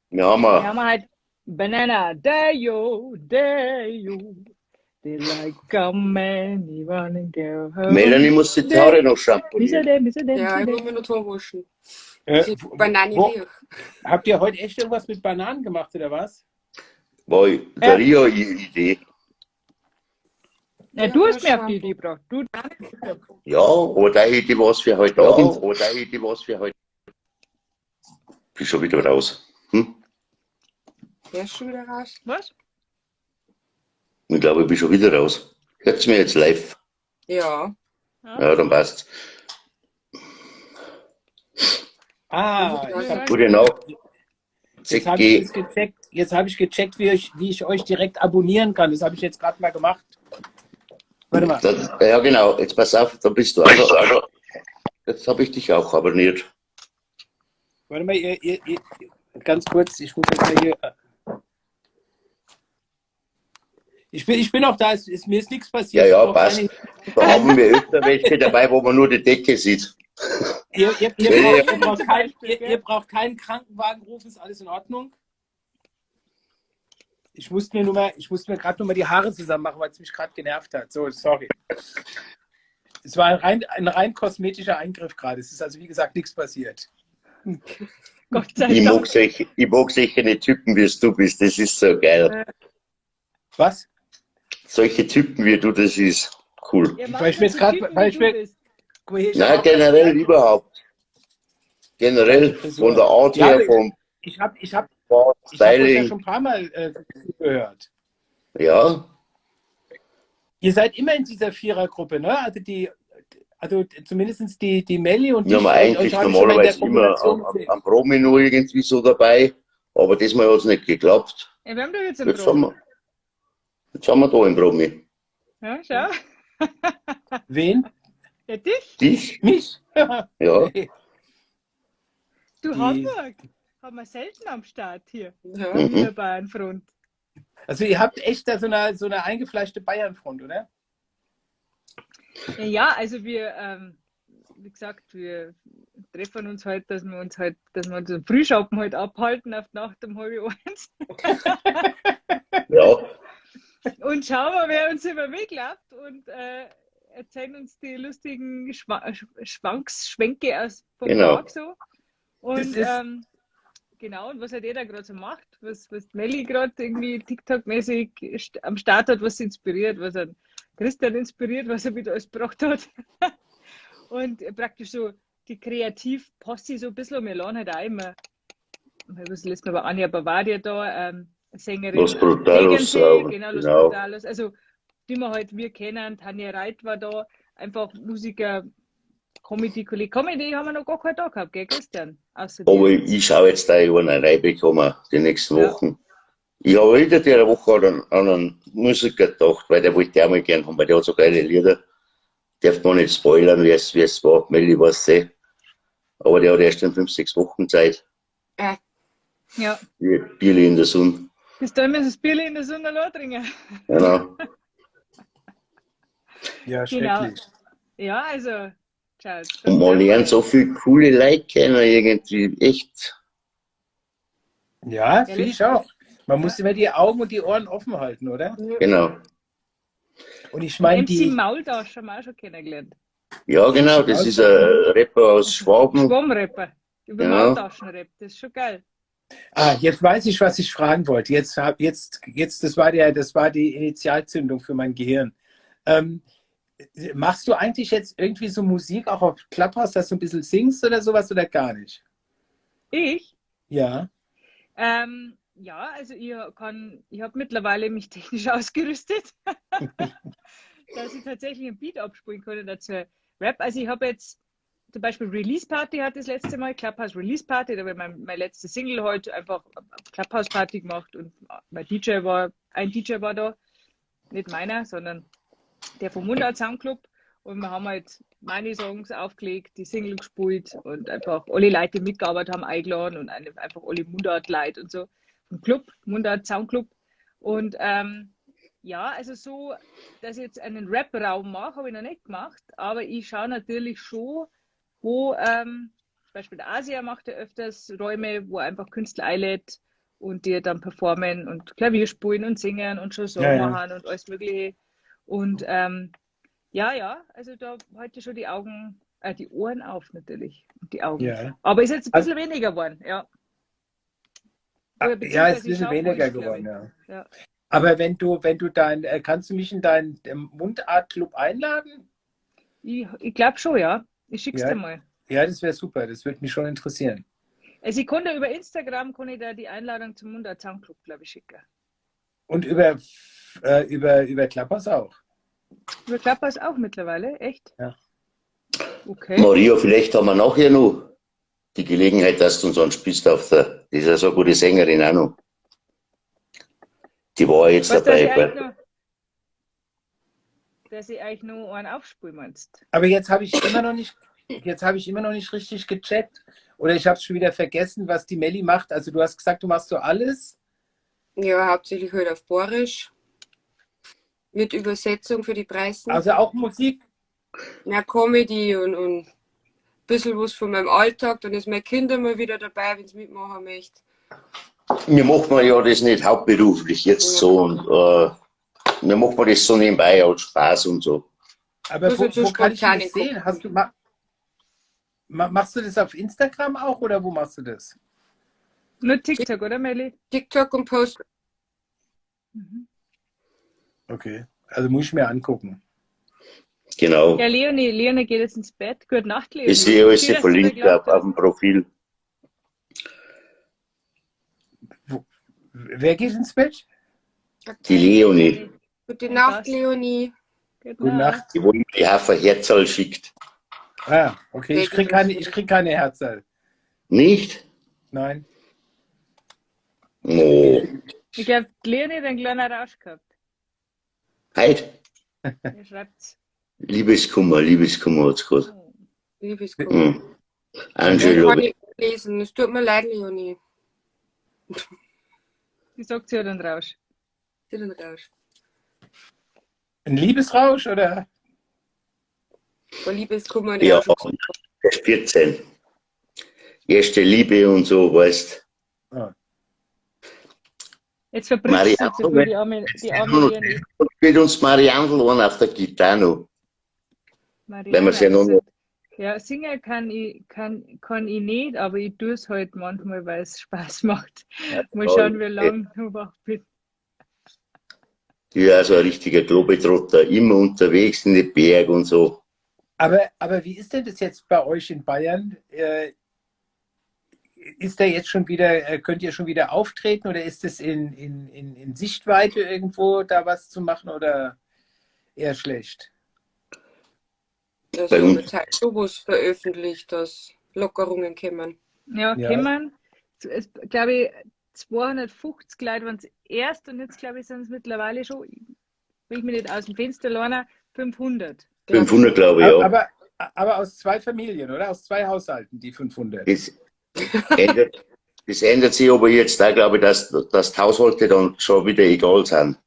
Wir haben halt Banana. Day-o, day-o. They like come and go home. Melanie muss die Haare noch schamponieren. Ja, ich muss mir noch Haare waschen. Banane. Habt ihr heute echt irgendwas mit Bananen gemacht, oder was? War der Ria Idee. Ja, du hast mir auf die Idee gebracht. Du. Ja, aber da hätte ich was für heute Abend. Oder hätte ich was für heute. Bin schon wieder raus. Hm? Wer ist schon wieder raus? Was? Ich glaube, ich bin schon wieder raus. Hört's mir jetzt live? Ja. Ja, dann passt's. Ah, gute Nacht. Jetzt habe ich gecheckt, wie ich euch direkt abonnieren kann. Das habe ich jetzt gerade mal gemacht. Warte mal. Das, ja, genau. Jetzt pass auf, da bist du. Also, jetzt habe ich dich auch abonniert. Warte mal, ihr, ganz kurz, ich muss jetzt mal hier. Ich bin auch da, mir ist nichts passiert. Ja, ja, passt. Da haben wir öfter welche dabei, wo man nur die Decke sieht. Ihr braucht keinen Krankenwagen rufen, ist alles in Ordnung. Ich musste mir gerade nur mal die Haare zusammen machen, weil es mich gerade genervt hat. So, sorry. Es war ein rein kosmetischer Eingriff gerade. Es ist also, wie gesagt, nichts passiert. Gott sei Dank. Ich mag solche Typen, wie es du bist. Das ist so geil. Was? Solche Typen, wie du, das ist cool. Ja, weil ich mir jetzt gerade... Nein, generell überhaupt. Generell von der Art her, vom... Ich hab euch ja schon ein paar Mal gehört. Ja. Ihr seid immer in dieser Vierergruppe, ne? Also zumindest die Melli und die. Wir haben eigentlich normalerweise immer am Promino irgendwie so dabei, aber diesmal hat es nicht geklappt. Ja, wir haben doch jetzt einen Promi. Jetzt haben wir da einen Promi. Ja, schau. Wen? Ja, dich. Dich? Mich? Ja. Du, Hamburg. Haben wir selten am Start hier. Ja. In der Bayernfront. Also ihr habt echt da so eine eingefleischte Bayernfront, oder? Ja, also wir wie gesagt, wir treffen uns halt, dass wir uns halt, dass wir unseren Frühschoppen halt abhalten auf die Nacht um 12:30. Ja. Und schauen wir, wer uns über den Weg läuft und erzählen uns die lustigen Schwanks, Schwenke aus vom Genau. Tag so. Und Das ist- genau, und was halt jeder gerade so macht, was Melli gerade irgendwie TikTok-mäßig am Start hat, was sie inspiriert, was an Christian inspiriert, was er wieder alles gebracht hat. Und praktisch so die Kreativ-Posse so ein bisschen, wir laden halt auch immer, was letztes Mal war Anja Bavaria da, Sängerin. Los Brutalos Tegernsee, auch, genau, Los genau. Brutalos. Also, die wir halt, wir kennen, Tanja Reit war da, einfach Musiker, Comedy-Kollege. Comedy haben wir noch gar keinen da gehabt, gell, Christian? Außer Aber dir. ich schaue jetzt da, ich einen reinbekommen, die nächsten Ja. Wochen. Ich habe wieder der Woche an einen Musiker gedacht, weil der wollte ich auch mal gern haben, weil der hat so geile Lieder. Darf man nicht spoilern, wer es war, Melli weiß eh. Aber der hat erst in 5, 6 Wochen Zeit. Ja. Wie Bierli in der Sonne. Bis dahin müssen wir das Bierli in der Sonne allein trinken. Genau. Ja, Genau. schrecklich. Ja, also, ciao. Und man lernt so viel coole Leute kennen, irgendwie, echt. Ja, finde ich auch. Man muss immer die Augen und die Ohren offen halten, oder? Genau. Und ich meine, MC die, Maultasch haben wir auch schon kennengelernt. Ja, genau, das ist ein Rapper aus Schwaben. Schwammrapper. Über Genau. Maultaschenrap, das ist schon geil. Ah, jetzt weiß ich, was ich fragen wollte. Jetzt, das war das war die Initialzündung für mein Gehirn. Machst du eigentlich jetzt irgendwie so Musik auch auf Clubhouse, dass du ein bisschen singst oder sowas oder gar nicht? Ich? Ja. Ja, also ich habe mittlerweile mich technisch ausgerüstet, dass ich tatsächlich einen Beat abspielen kann dazu Rap. Also ich habe jetzt zum Beispiel Release Party hat das letzte Mal, Clubhouse Release Party, da habe ich meine letzte Single heute einfach Clubhouse Party gemacht und mein DJ war, ein DJ war da, nicht meiner, sondern der vom Mundart Soundclub, und wir haben halt meine Songs aufgelegt, die Single gespielt und einfach alle Leute, die mitgearbeitet haben, eingeladen und einfach alle Mundart-Leute und so vom Club, Mundart Soundclub. Und ja, also so, dass ich jetzt einen Rap-Raum mache, habe ich noch nicht gemacht, aber ich schaue natürlich schon, wo zum Beispiel der Asia macht ja öfters Räume, wo einfach Künstler einlädt und die dann performen und Klavier spielen und singen und schon so Ja, ja. machen und alles Mögliche. Und ja, also da halte ich schon die Augen, die Ohren auf natürlich und die Augen. Ja. Aber ist jetzt ein bisschen weniger geworden, ja. Oder Ja, ist beziehungsweise ein bisschen ich schau weniger wurscht, glaub geworden, ich. ja. Ja. Aber wenn du dein, kannst du mich in deinen Mundart-Club einladen? Ich glaube schon, ja. Ich schick's Ja. dir mal. Ja, das wäre super. Das würde mich schon interessieren. Also ich konnte über Instagram kann ich da die Einladung zum Mundart Soundclub, glaube ich, schicken. Und über Clubhouse auch. Über Clubhouse auch mittlerweile, echt? Ja. Okay. Maria, vielleicht haben wir nachher noch die Gelegenheit, dass du uns anspielst auf der, die ist ja so eine gute Sängerin auch noch. Die war jetzt Weißt du, dass dabei. ich eigentlich noch, dass ich eigentlich nur einen aufspülen meinst? Aber jetzt habe ich immer noch nicht, jetzt habe ich immer noch nicht richtig gecheckt oder ich habe es schon wieder vergessen, was die Melli macht. Also du hast gesagt, du machst so alles. Ja, hauptsächlich halt auf Borisch. Mit Übersetzung für die Preisen. Also auch Musik. Na, Comedy und ein bisschen was von meinem Alltag. Dann ist mein Kind immer wieder dabei, wenn es mitmachen möchte. Mir macht man ja das nicht hauptberuflich jetzt so und mir macht man das so nebenbei aus Spaß und so. Aber Das sind so wo kann ich spontane das sehen? Hast du, machst du das auf Instagram auch oder wo machst du das? Nur TikTok, oder Melli? TikTok und Post. Mhm. Okay, also muss ich mir angucken. Genau. Ja, Leonie geht jetzt ins Bett. Gute Nacht, Leonie. Ich sehe alles Schön, dass du verlinkt mir geglaubt auf dem Profil. Wer geht ins Bett? Die Leonie. Gute Ja, Nacht, passt. Leonie. Gute Gute Nacht. Die, wo mir die Hafer Herzl schickt. Ah, okay, ich krieg keine Herzl. Nicht? Nein. No. Ich glaube, Leonie hat einen kleinen Rausch gehabt. Heute? Er schreibt's. Liebeskummer hat's gehabt. Liebeskummer. Mhm. Angelo. Ich kann nicht lesen. Es tut mir leid, Leonie. Sie sagt, sie hat einen Rausch. Sie hat einen Rausch. Ein Liebesrausch, oder? Vor Liebeskummer, der Ja, auch schon gesagt. der ist 14. Erste Liebe und so, weißt. Ah. Jetzt verbrichst du Marianne, so viel, die arme, die arme Leonie. Spielt uns Mariandl an auf der Gitarre noch. Wenn wir sie Mariana, noch also, ja, singen kann ich nicht, aber ich tue es halt manchmal, weil es Spaß macht. Mal schauen, wie lange ich noch wach bin. Ja, so ein richtiger Globetrotter, immer unterwegs in den Bergen und so. Aber wie ist denn das jetzt bei euch in Bayern? Ist da jetzt schon wieder, könnt ihr schon wieder auftreten oder ist es in Sichtweite irgendwo da was zu machen oder eher schlecht? Also Bei uns. wird halt sowas veröffentlicht, dass Lockerungen kommen. Ja, Ja. kommen. Es, glaube ich, 250 Leute waren es erst und jetzt, glaube ich, sind es mittlerweile schon, will ich mich nicht aus dem Fenster lehnen, 500. 500, glaube ich, ja. Aber aus zwei Familien, oder? Aus zwei Haushalten, die 500. Das ändert sich aber jetzt da, glaube ich, dass die Haushalte dann schon wieder egal sind.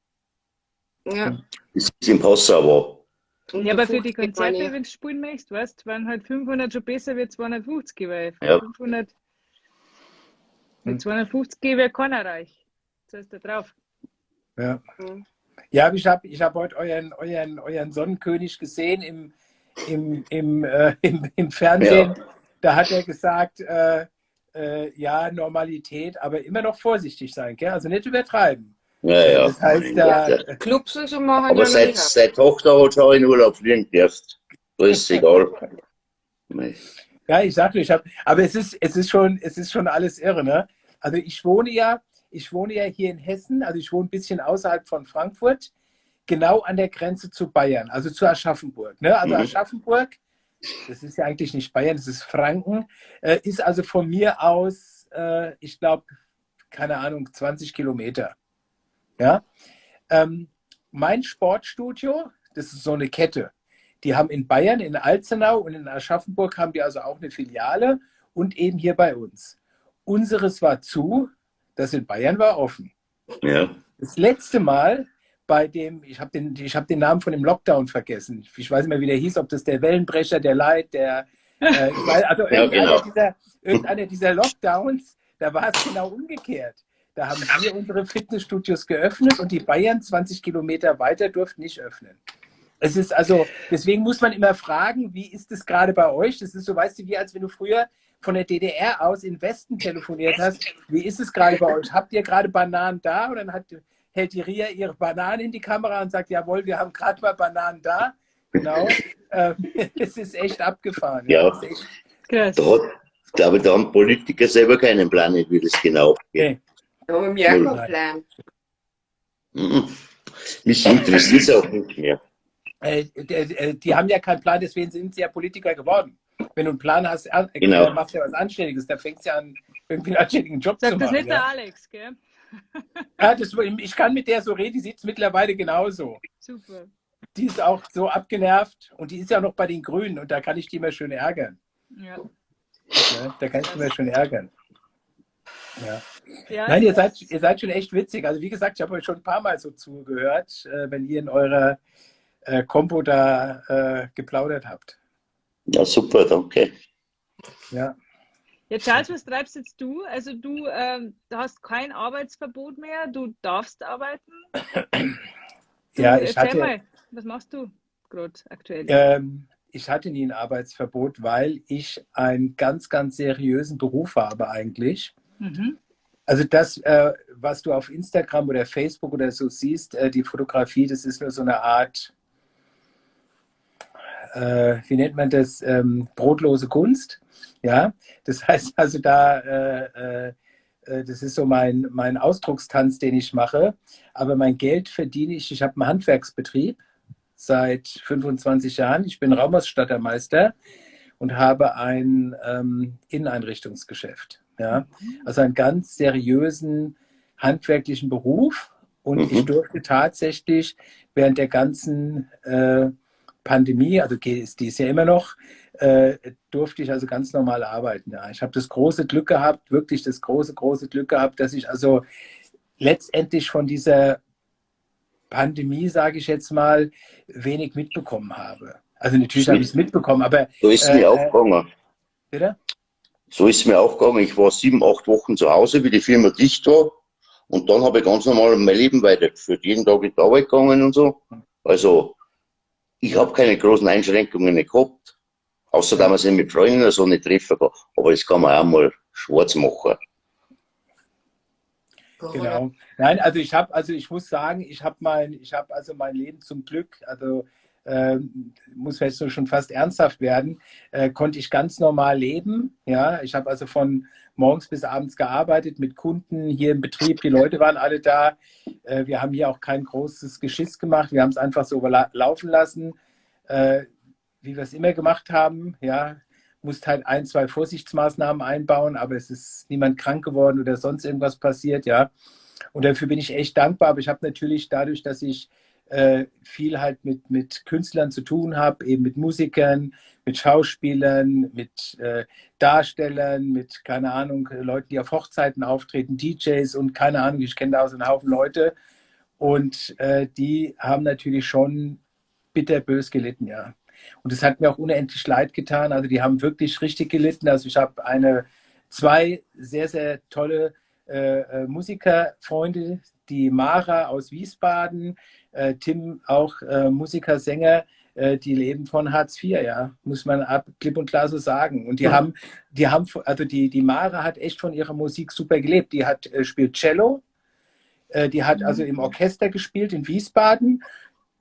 Ja. Das ist im Passau war. Und Ja, aber für die 50 meine Konzerte, ich. wenn du spielen möchtest, weißt, waren halt 500 schon besser wie 250, weil Ja. 500 mit 250 wäre keiner reich. Das heißt da drauf. Ja. Mhm. Ja, ich hab heute euren Sonnenkönig gesehen im Fernsehen. Ja. Da hat er gesagt, ja, Normalität, aber immer noch vorsichtig sein, gell? Also nicht übertreiben. Ja, ja. Das heißt, da, Ja. Clubs und so machen Aber ja noch nicht. seine Tochter hat schon in Urlaub fliegen dürfen. Da ist es egal. Ja, ich sag nur, aber es ist schon alles irre, ne? Also ich wohne ja hier in Hessen, also ich wohne ein bisschen außerhalb von Frankfurt, genau an der Grenze zu Bayern, also zu Aschaffenburg, ne? Also Aschaffenburg, das ist ja eigentlich nicht Bayern, das ist Franken, ist also von mir aus, ich glaube, keine Ahnung, 20 Kilometer. Ja? Mein Sportstudio, das ist so eine Kette. Die haben in Bayern, in Alzenau und in Aschaffenburg haben die also auch eine Filiale und eben hier bei uns. Unseres war zu, das in Bayern war offen. Ja. Das letzte Mal bei dem, ich hab den Namen von dem Lockdown vergessen. Ich weiß nicht mehr, wie der hieß, ob das der Wellenbrecher, der Light, der, ich weiß, also ja, genau. irgendeiner dieser Lockdowns, da war es genau umgekehrt. Da haben wir unsere Fitnessstudios geöffnet und die Bayern 20 Kilometer weiter durften nicht öffnen. Es ist also, deswegen muss man immer fragen, wie ist es gerade bei euch? Das ist so, weißt du, wie als wenn du früher von der DDR aus in Westen telefoniert hast. Wie ist es gerade bei euch? Habt ihr gerade Bananen da? Und dann hält die Ria ihre Bananen in die Kamera und sagt, jawohl, wir haben gerade mal Bananen da. Genau. Es ist echt abgefahren. Ja. Das ist echt Krass. Da hat, glaube ich, da haben Politiker selber keinen Plan, wie das genau geht. Nee. Da haben wir auch keinen Plan. Mhm. Mich interessiert es auch nicht mehr. Die haben ja keinen Plan, deswegen sind sie ja Politiker geworden. Wenn du einen Plan hast, Genau. machst du ja was Anständiges. Da fängst du ja an, irgendwie einen anständigen Job Sagt zu das machen. nicht ja. der Alex, gell? Ja, ich kann mit der so reden, die sieht es mittlerweile genauso. Super. Die ist auch so abgenervt und die ist ja noch bei den Grünen und da kann ich die immer schön ärgern. Ja. Ja, da kann ich die immer schön ärgern. Ja. Ja, Nein, ihr seid schon echt witzig. Also wie gesagt, ich habe euch schon ein paar Mal so zugehört, wenn ihr in eurer Kompo da geplaudert habt. Ja, super, danke. Ja. Ja, Charles, was treibst jetzt du? Also du hast kein Arbeitsverbot mehr, du darfst arbeiten. Du, Ja, ich erzähl hatte, mal, was machst du gerade aktuell? Ich hatte nie ein Arbeitsverbot, weil ich einen ganz, ganz seriösen Beruf habe eigentlich. Mhm. Also das, was du auf Instagram oder Facebook oder so siehst, die Fotografie, das ist nur so eine Art, wie nennt man das, brotlose Kunst. Ja, das heißt also da, das ist so mein Ausdruckstanz, den ich mache. Aber mein Geld verdiene ich, ich habe einen Handwerksbetrieb seit 25 Jahren. Ich bin Raumausstattermeister und habe ein Inneneinrichtungsgeschäft. Ja, also einen ganz seriösen handwerklichen Beruf. Und ich durfte tatsächlich während der ganzen Pandemie, also die ist ja immer noch, durfte ich also ganz normal arbeiten. Ja. Ich habe das große Glück gehabt, wirklich das große, große Glück gehabt, dass ich also letztendlich von dieser Pandemie, sage ich jetzt mal, wenig mitbekommen habe. Also natürlich habe ich es mitbekommen, aber... So ist es mir auch gegangen. Bitte? So ist es mir auch gegangen. Ich war 7, 8 Wochen zu Hause, wie die Firma dicht war. Und dann habe ich ganz normal mein Leben weitergeführt. Jeden Tag in die Arbeit gegangen und so. Also, ich habe keine großen Einschränkungen nicht gehabt. Außer, dass man sich mit Freunden oder so nicht treffen kann. Aber das kann man auch mal schwarz machen. Genau. Nein, also ich muss sagen, ich habe also mein Leben zum Glück, also muss vielleicht schon fast ernsthaft werden, konnte ich ganz normal leben. Ja, ich habe also von morgens bis abends gearbeitet mit Kunden hier im Betrieb. Die Leute waren alle da. Wir haben hier auch kein großes Geschiss gemacht. Wir haben es einfach so laufen lassen, wie wir es immer gemacht haben. Ja, musste halt 1, 2 Vorsichtsmaßnahmen einbauen, aber es ist niemand krank geworden oder sonst irgendwas passiert. Ja, und dafür bin ich echt dankbar. Aber ich habe natürlich dadurch, dass ich viel halt mit Künstlern zu tun habe, eben mit Musikern, mit Schauspielern, mit Darstellern, mit, keine Ahnung, Leuten, die auf Hochzeiten auftreten, DJs und keine Ahnung, ich kenne da auch so einen Haufen Leute und die haben natürlich schon bitterbös gelitten, ja. Und das hat mir auch unendlich leid getan, also die haben wirklich richtig gelitten, also ich habe 2 sehr, sehr tolle Musikerfreunde, die Mara aus Wiesbaden, Tim auch Musiker, Sänger, die leben von Hartz IV, ja, muss man klipp und klar so sagen. Und die haben, also die Mara hat echt von ihrer Musik super gelebt. Die hat spielt Cello, die hat also im Orchester gespielt in Wiesbaden,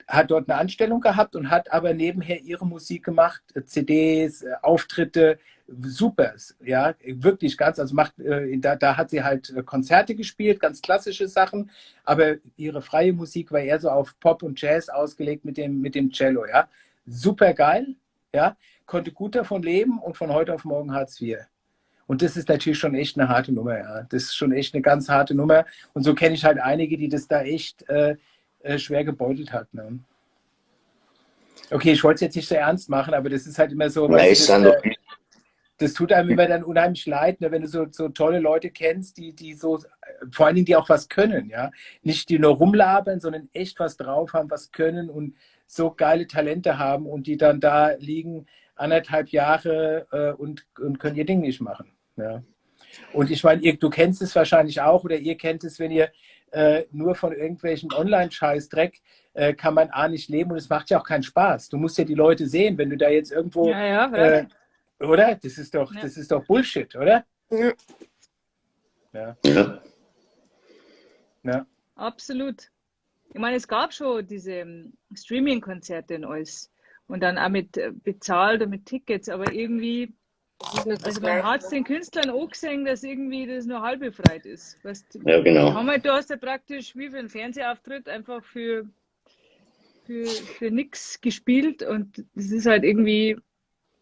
hat dort eine Anstellung gehabt und hat aber nebenher ihre Musik gemacht, CDs, Auftritte, super, ja, wirklich ganz, also macht, da hat sie halt Konzerte gespielt, ganz klassische Sachen, aber ihre freie Musik war eher so auf Pop und Jazz ausgelegt mit dem Cello, ja, super geil, ja, konnte gut davon leben und von heute auf morgen Hartz IV. Und das ist natürlich schon echt eine harte Nummer, ja, das ist schon echt eine ganz harte Nummer und so kenne ich halt einige, die das da echt schwer gebeutelt hat, ne? Okay, ich wollte es jetzt nicht so ernst machen, aber das ist halt immer so, weißt du, das tut einem immer dann unheimlich leid, ne, wenn du so tolle Leute kennst, die so, vor allen Dingen, die auch was können, ja. Nicht die nur rumlabern, sondern echt was drauf haben, was können und so geile Talente haben und die dann da liegen 1,5 Jahre und können ihr Ding nicht machen. Ja. Und ich meine, du kennst es wahrscheinlich auch oder ihr kennt es, wenn ihr nur von irgendwelchen Online-Scheißdreck kann man A nicht leben und es macht ja auch keinen Spaß. Du musst ja die Leute sehen, wenn du da jetzt irgendwo... Ja, ja, oder? Das ist doch, ja. Das ist doch Bullshit, oder? Ja. Ja. Ja. Ja. Absolut. Ich meine, es gab schon diese Streaming-Konzerte und alles. Und dann auch mit bezahlt und mit Tickets, aber irgendwie, also man hat es den Künstlern auch gesehen, dass irgendwie das nur halb befreit ist. Weißt, ja, genau. Halt, du hast ja praktisch wie für einen Fernsehauftritt einfach für nichts gespielt und das ist halt irgendwie,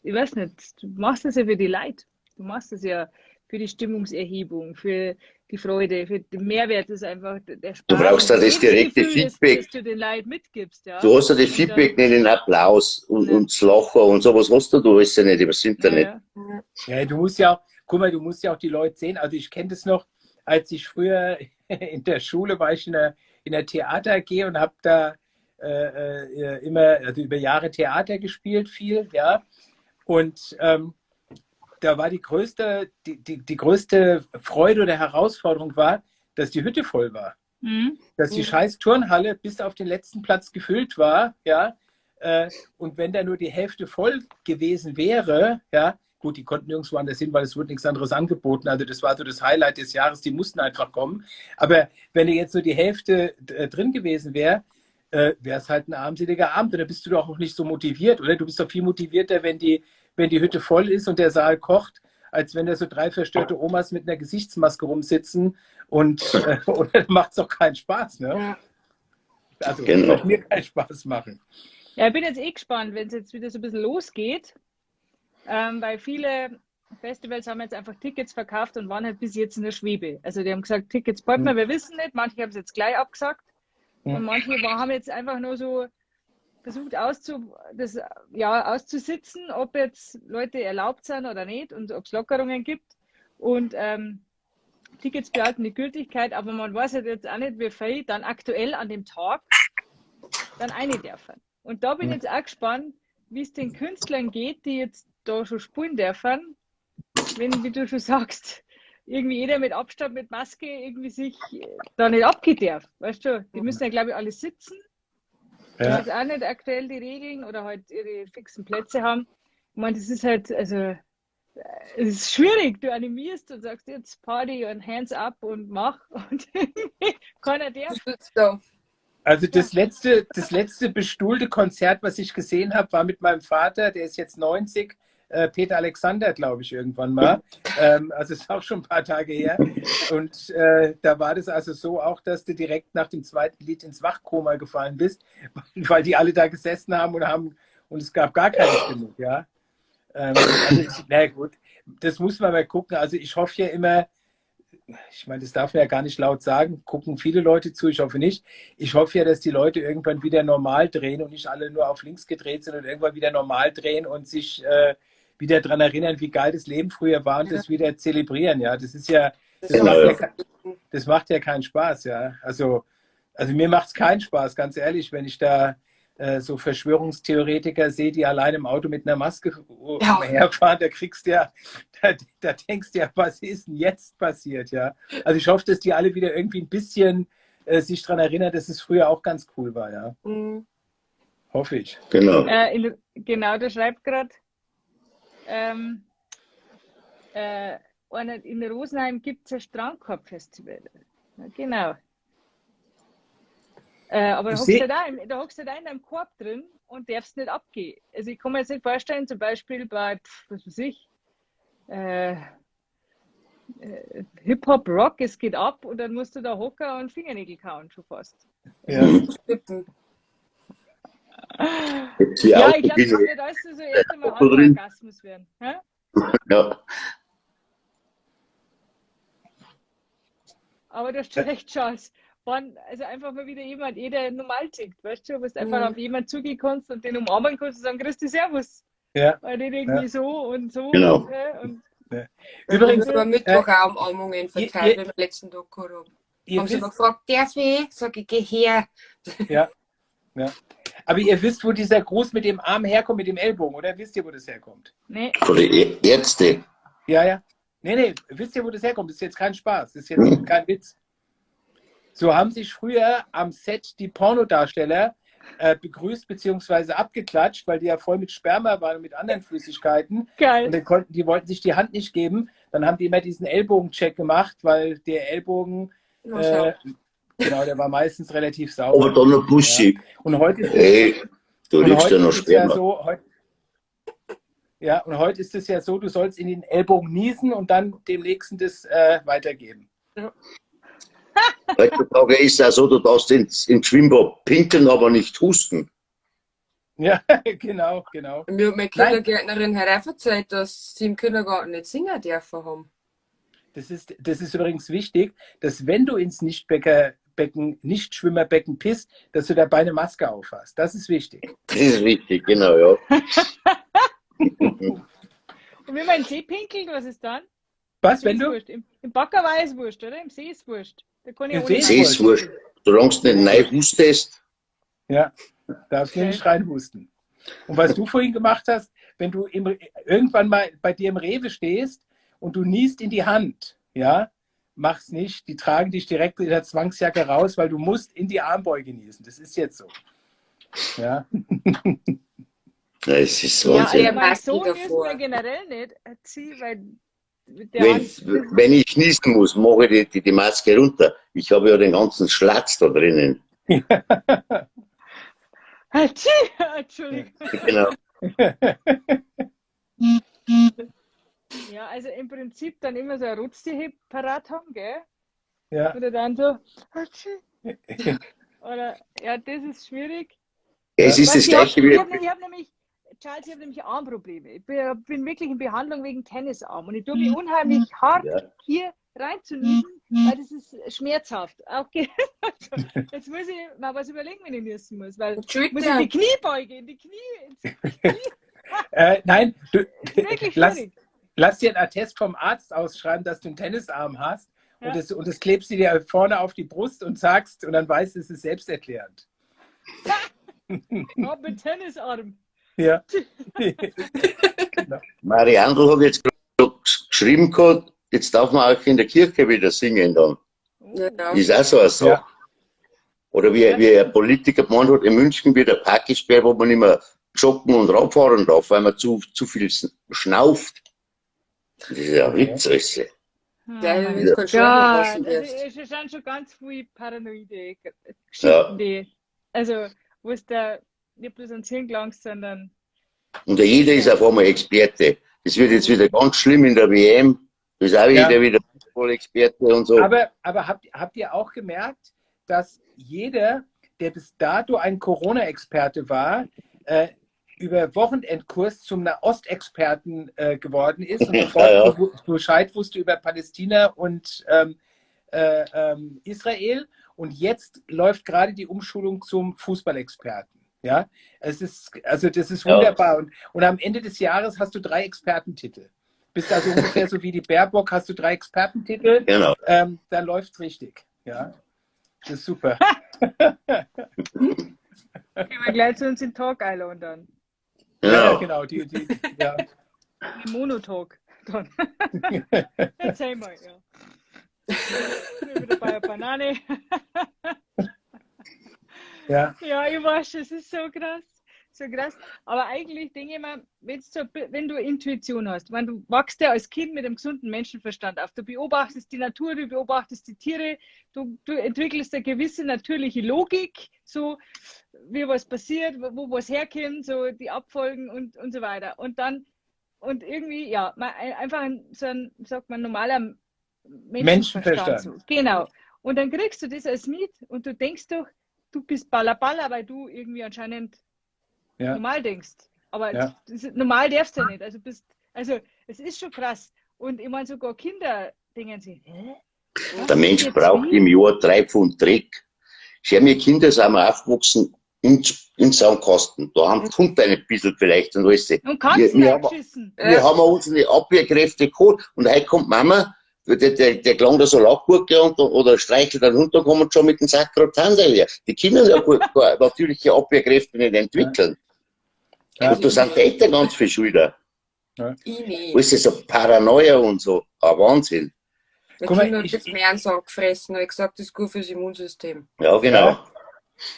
ich weiß nicht, du machst das ja für die Leute. Du machst das ja für die Stimmungserhebung, für die Freude, für den Mehrwert ist einfach der Spaß. Du brauchst da das direkte Feedback. Das du den Leuten mitgibst. Ja. Du hast ja das Feedback nicht, den Applaus und, ja, und das Lachen und sowas hast du alles ja nicht über das Internet. Ja, ja. Ja, du musst ja auch, guck mal, du musst ja auch die Leute sehen. Also ich kenne das noch, als ich früher in der Schule war, ich in der Theater AG und habe da immer, also über Jahre Theater gespielt, viel, ja. Und da war die größte, die größte Freude oder Herausforderung war, dass die Hütte voll war. Mhm. Dass die scheiß Turnhalle bis auf den letzten Platz gefüllt war, ja. Und wenn da nur die Hälfte voll gewesen wäre, ja, gut, die konnten nirgendwo anders hin, weil es wurde nichts anderes angeboten. Also das war so das Highlight des Jahres, die mussten einfach kommen. Aber wenn jetzt nur die Hälfte drin gewesen wäre, wäre es halt ein armseliger Abend. Und da bist du doch auch nicht so motiviert, oder? Du bist doch viel motivierter, wenn die Hütte voll ist und der Saal kocht, als wenn da so 3 verstörte Omas mit einer Gesichtsmaske rumsitzen und oder macht es doch keinen Spaß, ne? Ja. Also, genau. Wird mir keinen Spaß machen. Ja, ich bin jetzt eh gespannt, wenn es jetzt wieder so ein bisschen losgeht, weil viele Festivals haben jetzt einfach Tickets verkauft und waren halt bis jetzt in der Schwebe. Also die haben gesagt, Tickets bald mal, wir wissen nicht. Manche haben es jetzt gleich abgesagt und manche haben jetzt einfach nur so versucht auszusitzen, ob jetzt Leute erlaubt sind oder nicht und ob es Lockerungen gibt. Und Tickets behalten die Gültigkeit, aber man weiß halt jetzt auch nicht, wie viel dann aktuell an dem Tag dann eine dürfen. Und da bin ich jetzt auch gespannt, wie es den Künstlern geht, die jetzt da schon spielen dürfen, wenn, wie du schon sagst, irgendwie jeder mit Abstand, mit Maske irgendwie sich da nicht abgehen darf. Weißt du, die müssen ja, glaube ich, alle sitzen. Ja. Das ist auch nicht aktuell die Regeln oder halt ihre fixen Plätze haben. Ich meine, das ist halt, also, es ist schwierig. Du animierst und sagst jetzt Party und Hands up und mach und keiner darf. Also das letzte bestuhlte Konzert, was ich gesehen habe, war mit meinem Vater, der ist jetzt 90, Peter Alexander, glaube ich, irgendwann mal. Also ist auch schon ein paar Tage her. Und da war das also so auch, dass du direkt nach dem zweiten Lied ins Wachkoma gefallen bist, weil die alle da gesessen haben und es gab gar keine Stimmung, ja. Also na gut, das muss man mal gucken. Also ich hoffe ja immer, ich meine, das darf man ja gar nicht laut sagen, gucken viele Leute zu, ich hoffe nicht. Ich hoffe ja, dass die Leute irgendwann wieder normal drehen und nicht alle nur auf links gedreht sind und irgendwann wieder normal drehen und sich wieder daran erinnern, wie geil das Leben früher war und das wieder zelebrieren. Ja, das ist ja, das macht ja keinen Spaß, ja. Also mir macht es keinen Spaß, ganz ehrlich, wenn ich da so Verschwörungstheoretiker sehe, die allein im Auto mit einer Maske herfahren, da kriegst du ja, da denkst du ja, was ist denn jetzt passiert, ja. Also ich hoffe, dass die alle wieder irgendwie ein bisschen sich daran erinnern, dass es früher auch ganz cool war, ja. Mhm. Hoffe ich. Genau. Genau, der schreibt gerade, in Rosenheim gibt es ein Strandkorb-Festival. Ja, genau. Aber da hockst du da in deinem Korb drin und darfst nicht abgehen. Also ich kann mir jetzt nicht vorstellen, zum Beispiel bei, was weiß ich, Hip-Hop, Rock, es geht ab und dann musst du da hocken und Fingernägel kauen, schon fast. Ja, ja, ich glaube, das wird alles so erst einmal Orgasmus werden. Hä? Ja. Aber du hast schon recht, Charles. Wann, also einfach mal wieder jemand, jeder normal tickt, weißt du, wo du einfach auf jemanden zugehen kannst und den umarmen kannst und sagen, grüß dich, servus. Ja. Weil nicht irgendwie so und so. Genau. Und ja. Übrigens, ich habe am Mittwoch auch Umarmungen verteilt, wenn wir letzten Tag gehabt haben. Haben sie immer gefragt, darf ich? Sag ich, geh her. Ja. Ja. Aber ihr wisst, wo dieser Gruß mit dem Arm herkommt, mit dem Ellbogen, oder? Wisst ihr, wo das herkommt? Nee. Von den Ärzten. Ja, ja. Nee, nee, wisst ihr, wo das herkommt? Das ist jetzt kein Spaß, das ist jetzt kein Witz. So haben sich früher am Set die Pornodarsteller begrüßt bzw. abgeklatscht, weil die ja voll mit Sperma waren und mit anderen Flüssigkeiten. Geil. Und dann die wollten sich die Hand nicht geben. Dann haben die immer diesen Ellbogencheck gemacht, weil der Ellbogen, genau, der war meistens relativ sauber. Aber dann noch Buschi. Ja. Und heute ist es, hey, du liegst ja noch Sperma. Ja so, und heute ist es ja so, du sollst in den Ellbogen niesen und dann dem Nächsten das weitergeben. Ja. Heutzutage ist es auch so, du darfst ins Schwimmbad pinkeln, aber nicht husten. Ja, genau, genau. Mir hat meine Kindergärtnerin herein, dass sie im Kindergarten nicht singen dürfen haben. Das ist übrigens wichtig, dass wenn du ins Nichtschwimmerbecken pisst, dass du dabei eine Maske aufhast. Das ist wichtig. Das ist wichtig, genau, ja. Und wenn man in den See pinkelt, was ist dann? Was, wenn du? Wurscht. Im Bagger ist wurscht, oder? Im See ist wurscht. Da kann ich Im ohne See ist wurscht. Solange du nicht rein hustest. Ja, darfst du nicht reinhusten. Und was du vorhin gemacht hast, wenn du irgendwann mal bei dir im Rewe stehst und du niest in die Hand, ja, mach's nicht. Die tragen dich direkt in der Zwangsjacke raus, weil du musst in die Armbeuge niesen. Das ist jetzt so. Ja. Ja, es ist Wahnsinn. Ja, also mein Sohn niest mir generell nicht, weil wenn ich niesen muss, mache ich die Maske runter. Ich habe ja den ganzen Schlatz da drinnen. Entschuldigung. Genau. Ja, also im Prinzip dann immer so ein Rutztee parat haben, gell? Ja. Oder dann so. Oder, ja, das ist schwierig. Es ist das Gleiche wie. Ich habe nämlich, Charles, ich habe nämlich Armprobleme. Ich bin wirklich in Behandlung wegen Tennisarm und ich tue mich unheimlich hart, hier reinzuniesen, weil das ist schmerzhaft. Auch jetzt muss ich mal was überlegen, wenn ich niesen muss, weil ich muss in die Knie beugen, in die Knie. Ins Knie. Nein, du, lass dir einen Attest vom Arzt ausschreiben, dass du einen Tennisarm hast. Ja. Und das klebst du dir vorne auf die Brust und sagst, und dann weißt du, es ist selbsterklärend. Ich habe einen Tennisarm. Ja. Genau. Mariandl hat jetzt gerade geschrieben gehabt, jetzt darf man auch in der Kirche wieder singen dann. Ja. Ist auch so eine Sache. Ja. Oder wie ein Politiker gemeint hat, in München wird ein Park gesperrt, wo man nicht mehr joggen und Radfahren darf, weil man zu viel schnauft. Das ist ja ein Witz, weißt du. Ja, Oh wenn du keinen Schleimer Ja, lassen also darfst. es sind schon ganz viele paranoide Geschichten, die, also wo es da nicht bloß ans Hirn gelangst, sondern. Und jeder ist auf einmal Experte. Das wird jetzt wieder ganz schlimm in der WM. Da ist auch jeder wieder voll Experte und so. Aber habt ihr auch gemerkt, dass jeder, der bis dato ein Corona-Experte war, über Wochenendkurs zum Nahostexperten geworden ist und sofort Bescheid wusste über Palästina und Israel. Und jetzt läuft gerade die Umschulung zum Fußballexperten. Ja, es ist, also das ist wunderbar. Ja. Und am Ende des Jahres hast du 3 Expertentitel. Bist also ungefähr so wie die Baerbock, hast du 3 Expertentitel. Genau. Dann läuft's richtig. Ja, das ist super. Gehen wir gleich zu uns in Talk Island dann. Genau. Ja, genau. Die, ja. Monotalk dann. Erzähl mal, ja. Ich bin wieder bei der Banane. Ja. Ja, ich weiß, es ist so krass. So krass. Aber eigentlich denke ich mir, wenn du Intuition hast, wenn du wachst ja als Kind mit einem gesunden Menschenverstand auf, du beobachtest die Natur, du beobachtest die Tiere, du entwickelst eine gewisse natürliche Logik, so wie was passiert, wo was herkommt, so die Abfolgen und so weiter. Und dann, und irgendwie, ja, einfach so ein, sagt man, normaler Menschenverstand. So. Genau. Und dann kriegst du das als mit und du denkst doch, du bist Balla, weil du irgendwie anscheinend normal denkst. Aber das, normal darfst du ja nicht. Also, es ist schon krass. Und ich meine, sogar Kinder denken sich, hä? Der Mensch braucht im Jahr 3 Pfund Dreck. Schau, mir Kinder sind wir aufgewachsen im Sandkasten. Da haben die Hunde ein bisschen vielleicht und alles. Und Katzen abgeschissen. Wir haben unsere Abwehrkräfte geholt. Und heute kommt Mama, der klang da so Laubgurke oder streichelt einen Hund, da kommen schon mit dem Sakrotan daher. Die können ja gut, natürliche Abwehrkräfte nicht entwickeln. Ja. Und da sind die Eltern ganz viel schuld. Ja. Alles ist so Paranoia und so. Ein Wahnsinn. Guck mal, ich habe jetzt mehr einen Sack gefressen, habe ich gesagt, das ist gut fürs Immunsystem. Ja, genau. Ja.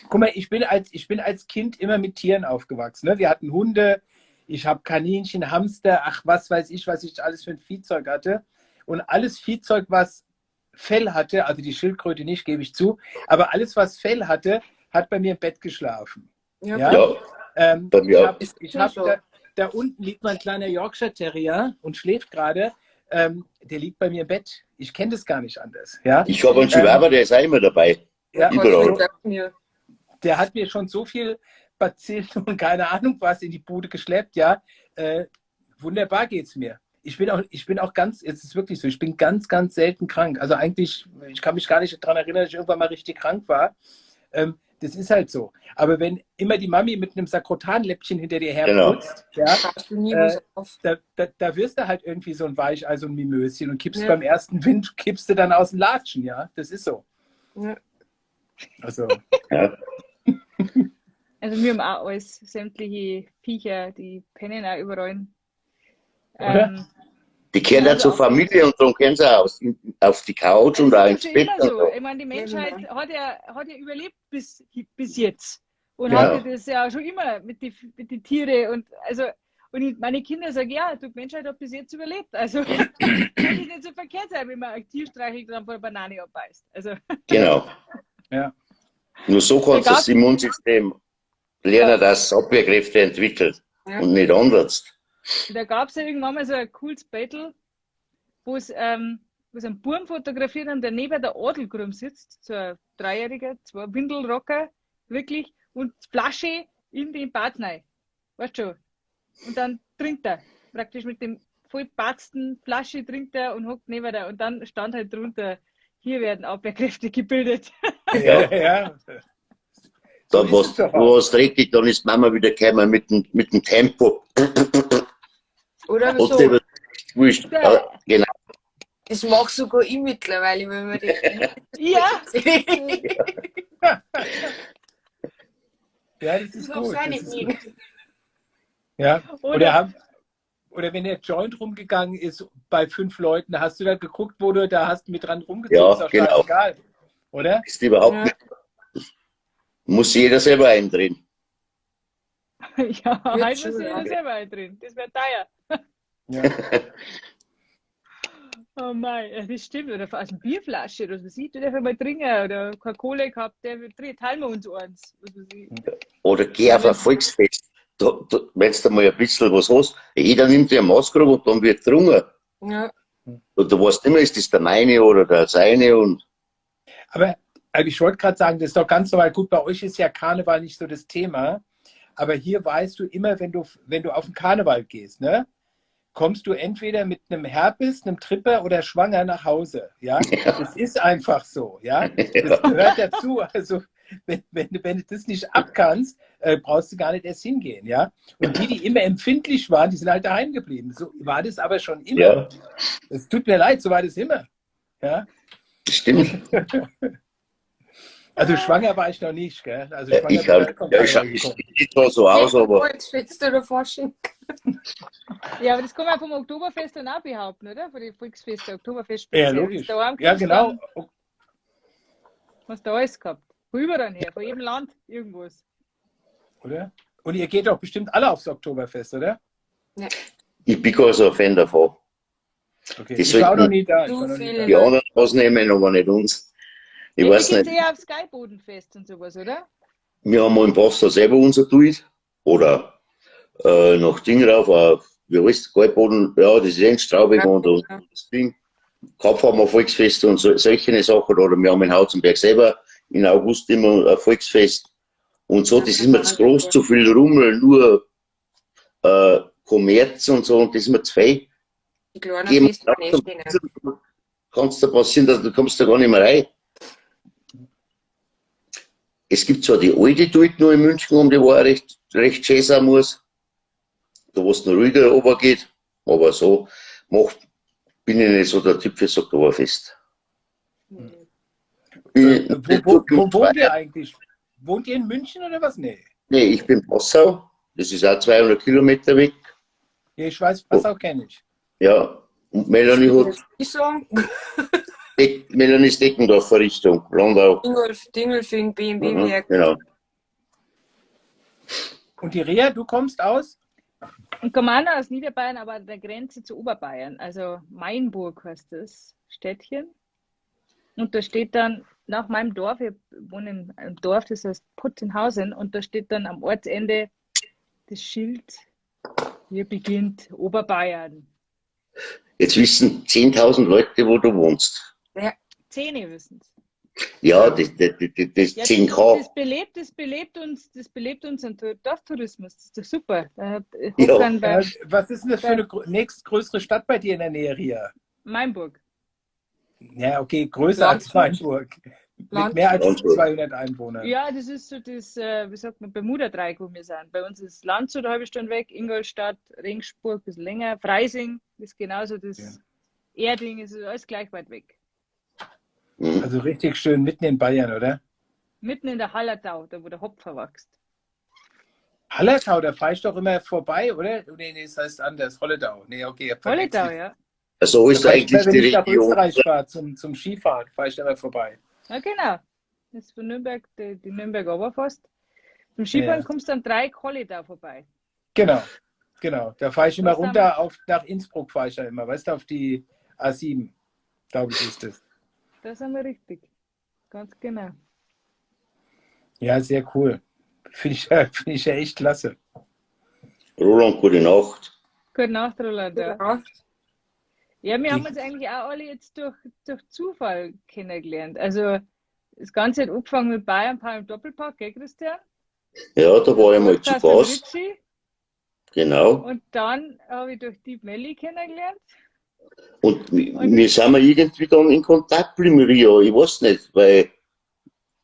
Guck mal, ich bin als Kind immer mit Tieren aufgewachsen. Ne? Wir hatten Hunde, ich habe Kaninchen, Hamster, ach, was weiß ich, was ich alles für ein Viehzeug hatte. Und alles Viehzeug, was Fell hatte, also die Schildkröte nicht, gebe ich zu, aber alles, was Fell hatte, hat bei mir im Bett geschlafen. Ja. Ja. Bei mir ich hab da unten liegt mein kleiner Yorkshire Terrier und schläft gerade. Der liegt bei mir im Bett. Ich kenne das gar nicht anders. Ja? Ich habe einen Chihuahua, der ist auch immer dabei. Ja, überall. Der hat mir schon so viel Bazillen und keine Ahnung was in die Bude geschleppt. Ja, wunderbar geht's mir. Ich bin auch ganz, es ist wirklich so, ich bin ganz, ganz selten krank. Also eigentlich, ich kann mich gar nicht daran erinnern, dass ich irgendwann mal richtig krank war. Das ist halt so. Aber wenn immer die Mami mit einem Sakrotanläppchen hinter dir herputzt, ja, da wirst du halt irgendwie so ein Weichei, so ein Mimöschen und kippst beim ersten Wind, kippst du dann aus dem Latschen, ja. Das ist so. Ja. Also. Ja. Also wir haben auch alles, sämtliche Viecher, die pennen auch überall. Die kehren ja zur Familie und darum kehren sie auch auf die Couch und auch ins Bett. Immer so. Ich meine, die Menschheit hat ja überlebt bis jetzt. Und hatte das ja schon immer mit den Tieren. Und, also, und meine Kinder sagen, ja, die Menschheit hat bis jetzt überlebt. Also kann es nicht so verkehrt sein, wenn man ein Tier streichelt und dann von der Banane abbeißt. Also. Genau. Ja. Nur so kannst du das Immunsystem lernen, dass es Abwehrkräfte entwickelt und nicht anders. Da gab es ja irgendwann mal so ein cooles Battle, wo es einen Burm fotografiert haben, der neben der Adelgrum sitzt, so ein Dreijähriger, 2 Windelrocker, wirklich, und Flasche in den Bad rein. Weißt du schon? Und dann trinkt er. Praktisch mit dem vollpatzten Flasche trinkt er und hockt neben der. Und dann stand halt drunter, hier werden Abwehrkräfte gebildet. Ja, ja. Dann war es dreckig, dann ist Mama wieder gekommen mit dem Tempo. Oder so. Ja, genau. Das mache sogar ich mittlerweile, wenn man die. Ja! Ja, das ist gut. Das ist gut. Ja. Oder wenn der Joint rumgegangen ist bei 5 Leuten, hast du da geguckt, wo du da hast mit dran rumgezogen? Ja, ist auch genau. scheißegal, oder? Ist überhaupt Ja. nicht. Muss jeder selber eindrehen. Ja, Wird heute schon, muss jeder ja. selber eindrehen. Das wäre teuer. Ja. Oh mein, ja, das stimmt. Oder aus einer Bierflasche, oder was weiß ich, du darfst mal trinken. Oder keine Kohle gehabt, der wird trinken. Teilen wir uns eins. Was weiß ich. Oder geh auf ein Volksfest. Da, wenn du mal ein bisschen was hast, jeder nimmt dir einen Maßkrug und dann wird getrunken. Ja. Und du weißt immer, ist das der meine oder der seine. Und Aber ich wollte gerade sagen, das ist doch ganz normal. Gut, bei euch ist ja Karneval nicht so das Thema. Aber hier weißt du immer, wenn du auf den Karneval gehst, ne, kommst du entweder mit einem Herpes, einem Tripper oder schwanger nach Hause. Ja? Das ist einfach so. Ja? Das gehört dazu. Also, wenn du das nicht abkannst, brauchst du gar nicht erst hingehen. Ja? Und die immer empfindlich waren, die sind halt daheim geblieben. So war das aber schon immer. Ja. Es tut mir leid, so war das immer. Ja? Stimmt. Also schwanger war ich noch nicht, gell? Also schwanger Ich bin ich vom ja, ich Karneval gekommen. sieht zwar so aus, aber Volksfest oder Fasching. Ja, aber das kann man vom Oktoberfest dann auch behaupten, oder? Von den Volksfest, Oktoberfest. Ja, speziell. logisch. Wenn du daheim Ja, kommst, genau. dann hast du alles gehabt. Von überall her, von jedem Land irgendwas. Oder? Und ihr geht doch bestimmt alle aufs Oktoberfest, oder? Ja. Ich bin gar so ein Fan davon. Okay. Die Ich war auch sollten noch nie da. Ich Zu war noch nie viele da. die anderen ausnehmen, aber nicht uns. Ich Ja, weiß ihr geht nicht. eher aufs Gäubodenfest und sowas, oder? Wir haben im Passau selber unser Duit. Oder nach Ding rauf, auf, wie heißt Gäuboden, ja, das ist eh in Straubing und das Ding. Kopf haben wir Volksfeste und so, solche Sachen. Oder wir haben in Hauzenberg selber in August immer ein Volksfest. Und so, das ist mir zu groß, zu viel Rummel, nur Kommerz und so, und das ist mir zu viel. Die kleinen Geh mal Feste waren eh schöner. Kannst da passieren, dass du kommst da gar nicht mehr rein. Es gibt zwar die alte Dort noch in München, um die wo auch recht schön sein muss, da wo es noch ruhiger runtergeht, aber so bin ich nicht so der Typ fürs Oktoberfest. Wo wohnt ihr eigentlich? Wohnt ihr in München oder was? Nee. Nee, ich bin in Passau. Das ist auch 200 Kilometer weg. Ja, ich weiß, Passau kenne ich. Ja, und Melanie hat. Ich sagen? Melanie ist Deckendorfer Richtung, Landau. Dingolfing, BMW-Werk. Genau. Und die Ria, du kommst aus? Und komme auch aus Niederbayern, aber an der Grenze zu Oberbayern. Also Mainburg heißt das Städtchen. Und da steht dann nach meinem Dorf, ich wohne in einem Dorf, das heißt Puttenhausen, und da steht dann am Ortsende das Schild, hier beginnt Oberbayern. Jetzt wissen 10.000 Leute, wo du wohnst. Ja. 10 wissen es. Ja, das ja, 10K. Das belebt unseren Dorftourismus. Das ist doch super. Da ja. Was ist denn das für eine nächstgrößere Stadt bei dir in der Nähe, Ria? Mainburg. Ja, okay, größer als Mainburg. Mit mehr als 200 Einwohnern. Ja, das ist so das, wie sagt man, Bermuda-Dreieck, wo wir sind. Bei uns ist Landshut eine halbe Stunde weg, Ingolstadt, Regensburg ein bisschen länger, Freising ist genauso das, ja. Erding ist alles gleich weit weg. Also richtig schön mitten in Bayern, oder? Mitten in der Hallertau, da wo der Hopfer wächst. Hallertau, da fahre ich doch immer vorbei, oder? Nee, nee, das heißt anders, Holledau. Nee, okay. Holledau, ja. Also ist eigentlich wenn die ich nach Region. Österreich fahre zum Skifahren, fahre ich da immer vorbei. Ja, genau. Das ist von Nürnberg, die Nürnberger Oberforst. Zum Skifahren ja. kommst du am Dreieck Holledau vorbei. Genau, genau. Da fahre ich immer runter nach Innsbruck, fahre ich da immer, weißt du, auf die A7, glaube ich, ist das. Das haben wir richtig. Ganz genau. Ja, sehr cool. Finde ich ja echt klasse. Roland, gute Nacht. Gute Nacht, Roland. Gute Nacht. Ja, wir haben uns eigentlich auch alle jetzt durch Zufall kennengelernt. Also das Ganze hat angefangen mit Bayern Paar im Doppelpack, gell, Christian? Ja, da war ich mal zu Gast. Genau. Und dann habe ich durch die Melli kennengelernt. Und wir sind wir irgendwie dann in Kontakt geblieben, Ria. Ich weiß nicht, weil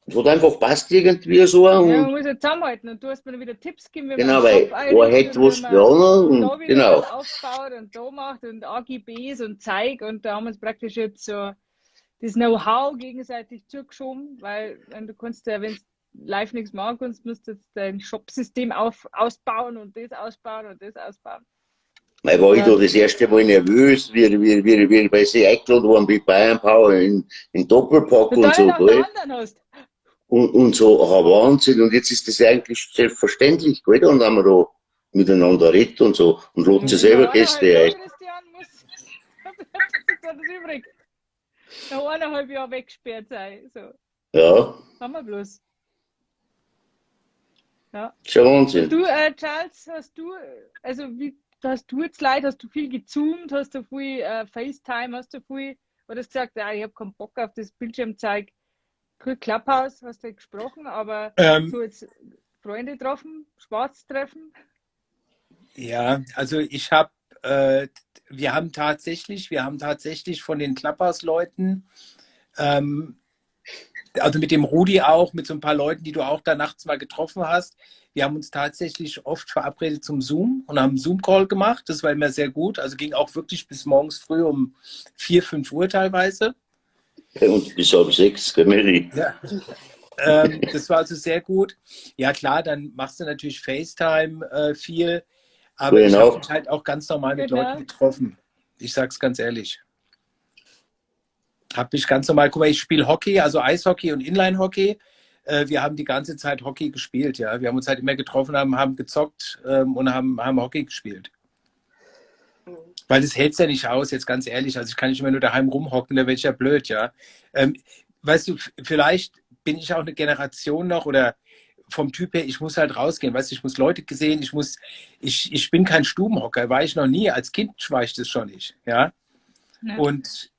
es hat einfach passt irgendwie so. Und ja, man muss ja zusammenhalten und du hast mir dann wieder Tipps gegeben, wie genau, man weil er hätte was planen und da wieder genau. was aufbaut und da macht und AGBs und Zeig und da haben wir uns praktisch jetzt so das Know-how gegenseitig zugeschoben, weil wenn du kannst ja, wenn live nichts machen kannst, musst du jetzt dein Shop-System ausbauen und das ausbauen und das ausbauen. Mei, war ich da das erste Mal nervös, wie weil sie eingeladen waren wie Bayern Power in Doppelpack und so, gell? Und so, ah, Wahnsinn. Und jetzt ist das eigentlich selbstverständlich, gell? Und haben wir da miteinander redet und so und lädt sich selber Gäste ein. Christian muss, das übrig. Noch 1,5 Jahre weggesperrt sein. So. Ja. Haben wir bloß. Ja. Schon Wahnsinn. Und du, Charles, hast du, also wie, hast du jetzt Leid, hast du viel gezoomt, hast du viel FaceTime, hast du viel, oder hast du gesagt, ja, ich habe keinen Bock auf das Bildschirmzeug. Clubhouse hast du gesprochen, aber so jetzt Freunde getroffen, Schwarz treffen? Ja, also ich habe, wir haben tatsächlich von den Clubhouse-Leuten, also mit dem Rudi auch, mit so ein paar Leuten, die du auch da nachts mal getroffen hast, wir haben uns tatsächlich oft verabredet zum Zoom und haben einen Zoom-Call gemacht. Das war immer sehr gut. Also ging auch wirklich bis morgens früh um 4, 5 Uhr teilweise. Und bis 5:30, gell, Mary? Ja. Das war also sehr gut. Ja klar, dann machst du natürlich FaceTime viel. Aber ich habe mich halt auch ganz normal mit Leuten getroffen. Ich sag's ganz ehrlich. Hab mich ganz normal, guck mal, ich spiele Hockey, also Eishockey und Inline-Hockey. Wir haben die ganze Zeit Hockey gespielt, ja. Wir haben uns halt immer getroffen, haben gezockt und haben Hockey gespielt. Weil das hält's ja nicht aus, jetzt ganz ehrlich. Also ich kann nicht immer nur daheim rumhocken, da werde ich ja blöd, ja. Weißt du, vielleicht bin ich auch eine Generation noch oder vom Typ her, ich muss halt rausgehen, weißt du, ich muss Leute sehen, ich bin kein Stubenhocker, war ich noch nie, als Kind war ich das schon nicht, ja. Ja. Und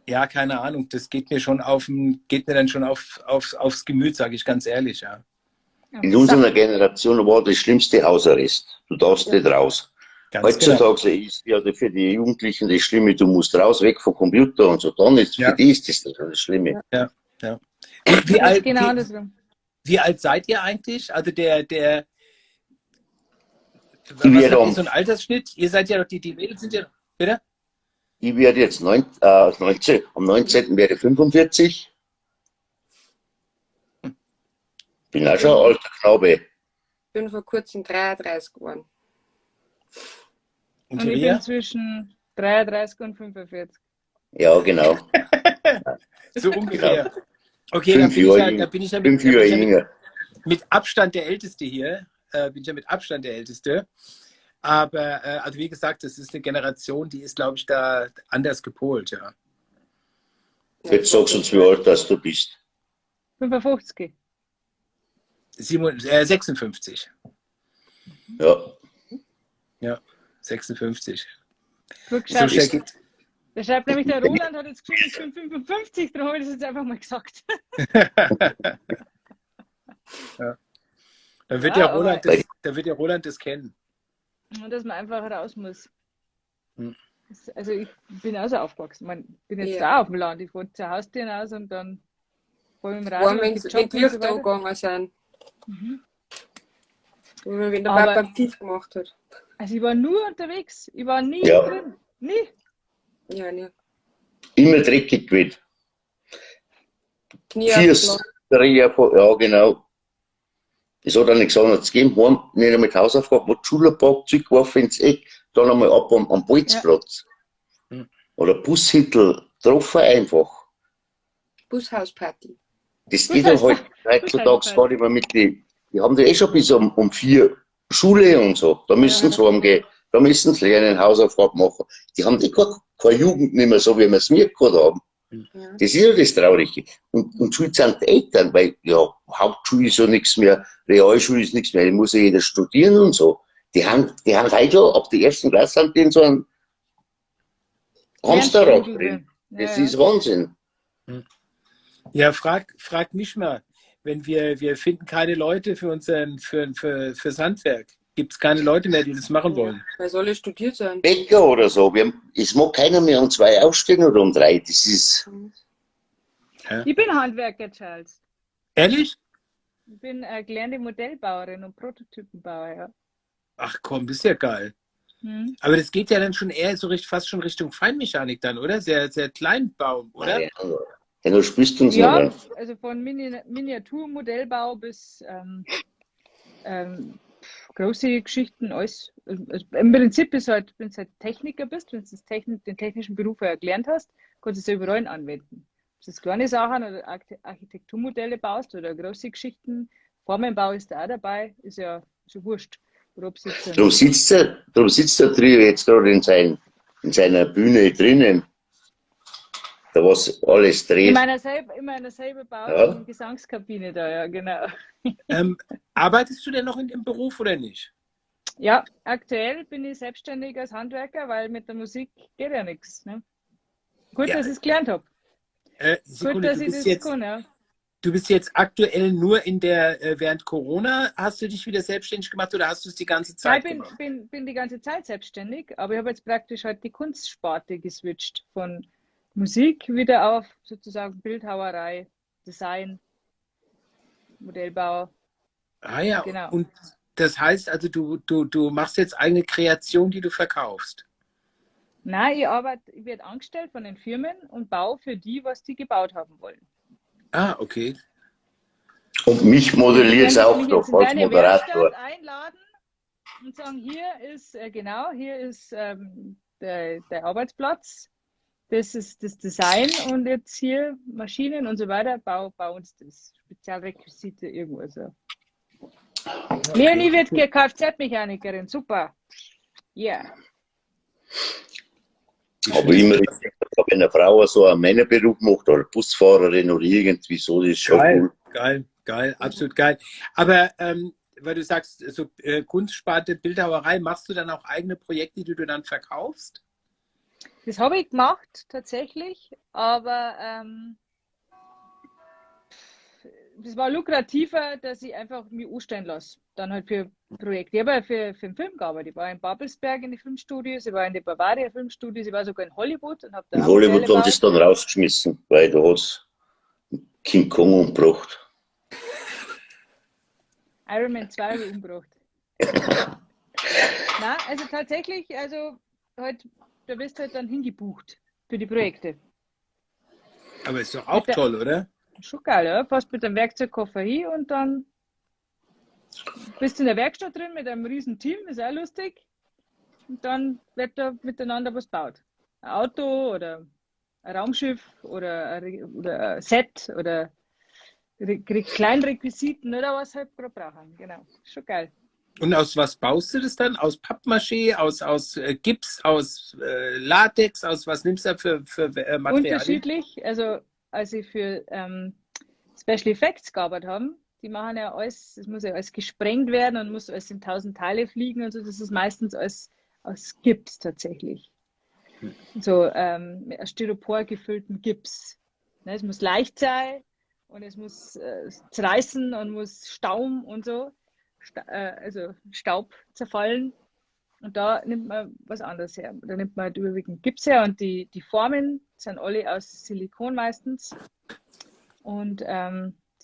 ja, keine Ahnung, das geht mir schon geht mir dann schon aufs Gemüt, sage ich ganz ehrlich, ja. In unserer Generation war das schlimmste Hausarrest. Du darfst nicht raus. Ganz Heutzutage ist ja für die Jugendlichen das Schlimme, du musst raus, weg vom Computer und so. Dann ist für die ist das das Schlimme. Ja, ja. Wie alt seid ihr eigentlich? Also der was habt ihr so ein Altersschnitt? Ihr seid ja doch, die Mädels sind ja, bitte? Ich werde jetzt 19, am 19. werde ich 45. Bin auch schon ein alter Knabe. Bin vor kurzem 33 geworden. Und ich bin zwischen 33 und 45. Ja, genau. So ungefähr. Genau. Okay, dann bin ich ja mit Abstand der Älteste hier. Bin ich ja mit Abstand der Älteste. Aber, also wie gesagt, das ist eine Generation, die ist, glaube ich, da anders gepolt, ja. Jetzt sagst du uns, wie alt dass du bist. 55. 56. Ja. Ja, 56. Gut geschaut. So schnell da schreibt nämlich der Roland, hat jetzt geschrieben, ich bin 55, darum habe ich das jetzt einfach mal gesagt. Ja. Da wird der Roland das kennen. Und dass man einfach raus muss. Hm. Also ich bin auch so aufgewachsen. Ich bin jetzt da auf dem Land. Ich wohne zur Haustür hinaus und dann voll im Rad. Wenn die Lichter angegangen sind. Mhm. Wenn der Papa einen Pfiff gemacht hat. Also ich war nur unterwegs. Ich war nie drin. Nie. Ja, nie. Immer dreckig gewesen. Ja, genau. Das hat er nicht gesagt, hat's gegeben, heim, nicht einmal die Hausaufgaben, wo die Schule gepackt, Zeug geworfen ins Eck, dann einmal ab am Bolzplatz. Ja. Oder Bushittel, getroffen einfach. Bushausparty. Das geht ja halt heutzutage gar nicht mehr mit die, die haben die eh schon bis um 4 Schule und so. Da müssen sie heimgehen, da müssen sie lernen, Hausaufgaben machen. Die haben die keine Jugend nicht mehr, so wie wir es mir gehabt haben. Ja. Das ist ja das Traurige. Und schuld sind die Eltern, weil ja, Hauptschule ist ja nichts mehr, Realschule ist nichts mehr, die muss ja jeder studieren und so. Die haben heute schon, ab der ersten Klasse sind die in so einem Hamsterrad drin. Das ist Wahnsinn. Ja, frag mich mal, wenn wir finden keine Leute für unseren, fürs Handwerk. Gibt es keine Leute mehr, die das machen wollen. Weil soll ich studiert sein? Bäcker oder so. Es mag keiner mehr um 2 aufstehen oder um 3. Das ist. Ja. Ich bin Handwerker, Charles. Ehrlich? Ich bin gelernte Modellbauerin und Prototypenbauer, ja. Ach komm, das ist ja geil. Hm. Aber das geht ja dann schon eher so fast schon Richtung Feinmechanik dann, oder? Sehr, sehr Kleinbau, oder? Ja, Ja, du spielst uns noch Ja, einen. also von Miniaturmodellbau bis große Geschichten, alles. Also im Prinzip ist halt, wenn du halt Techniker bist, wenn du das den technischen Beruf ja gelernt hast, kannst du es ja überall anwenden. Ob du jetzt kleine Sachen oder Architekturmodelle baust oder große Geschichten, Formenbau ist da auch dabei, ist ja so wurscht. Oder ob's jetzt ein Drum sitzt der Trio jetzt gerade in seiner Bühne drinnen. Da was alles dreht. In meiner selber bauten Ja. Gesangskabine da, ja, genau. Arbeitest du denn noch in dem Beruf oder nicht? Ja, aktuell bin ich selbstständig als Handwerker, weil mit der Musik geht ja nichts. Ne? Gut, Ja. dass ich's gelernt hab. Sekunde, Gut, dass du ich bist das jetzt, kann, ja. Du bist jetzt aktuell nur in der, während Corona, hast du dich wieder selbstständig gemacht oder hast du es die ganze Zeit Nein, ich gemacht? bin die ganze Zeit selbstständig, aber ich habe jetzt praktisch halt die Kunstsparte geswitcht von Musik wieder auf sozusagen Bildhauerei, Design, Modellbau. Ah ja, Genau. Und das heißt also, du machst jetzt eigene Kreation, die du verkaufst? Nein, ich werde angestellt von den Firmen und baue für die, was die gebaut haben wollen. Ah, okay. Und mich modelliert es Wenn auch mich noch jetzt in als deine Moderator. Werkstatt einladen und sagen, hier ist, genau, hier ist der Arbeitsplatz, das ist das Design und jetzt hier Maschinen und so weiter, bau uns das. Spezialrequisite, irgendwo so. Okay. Leonie wird Kfz-Mechanikerin, super. Yeah. Aber immer, wenn eine Frau so einen Männerberuf macht oder Busfahrerin oder irgendwie so, das ist schon Geil, cool. geil, geil, absolut geil. Aber weil du sagst, so Kunstsparte, Bildhauerei, machst du dann auch eigene Projekte, die du dann verkaufst? Das habe ich gemacht, tatsächlich, aber das war lukrativer, dass ich einfach mich anstellen lasse. Dann halt für Projekte. Ich habe ja für den Film gearbeitet. Ich war in Babelsberg in den Filmstudios, ich war in den Bavaria Filmstudios, ich war sogar in Hollywood und hab da In auch Hollywood Modelle haben sie es gebaut. dann rausgeschmissen, weil du hast King Kong umgebracht. Iron Man 2 habe ich umgebracht. Nein, also tatsächlich, also halt, da wirst du halt dann hingebucht für die Projekte. Aber ist doch auch toll, oder? Schon geil, ja? Fährst mit dem Werkzeugkoffer hin und dann bist du in der Werkstatt drin mit einem riesen Team, ist auch lustig. Und dann wird da miteinander was gebaut. Ein Auto oder ein Raumschiff oder ein Set oder Kleinrequisiten oder was halt gerade brauchen. Genau, schon geil. Und aus was baust du das dann? Aus Pappmaché, aus Gips, aus Latex, aus was nimmst du da für Materialien? Unterschiedlich. Also als ich für Special Effects gearbeitet habe, die machen ja alles, es muss ja alles gesprengt werden und muss alles in 1000 Teile fliegen und so. Das ist meistens alles aus Gips tatsächlich. So mit Styropor gefüllten Gips. Ne, es muss leicht sein und es muss zerreißen und muss Staum und so. Also Staub zerfallen. Und da nimmt man was anderes her. Da nimmt man halt überwiegend Gips her und die Formen sind alle aus Silikon meistens. Und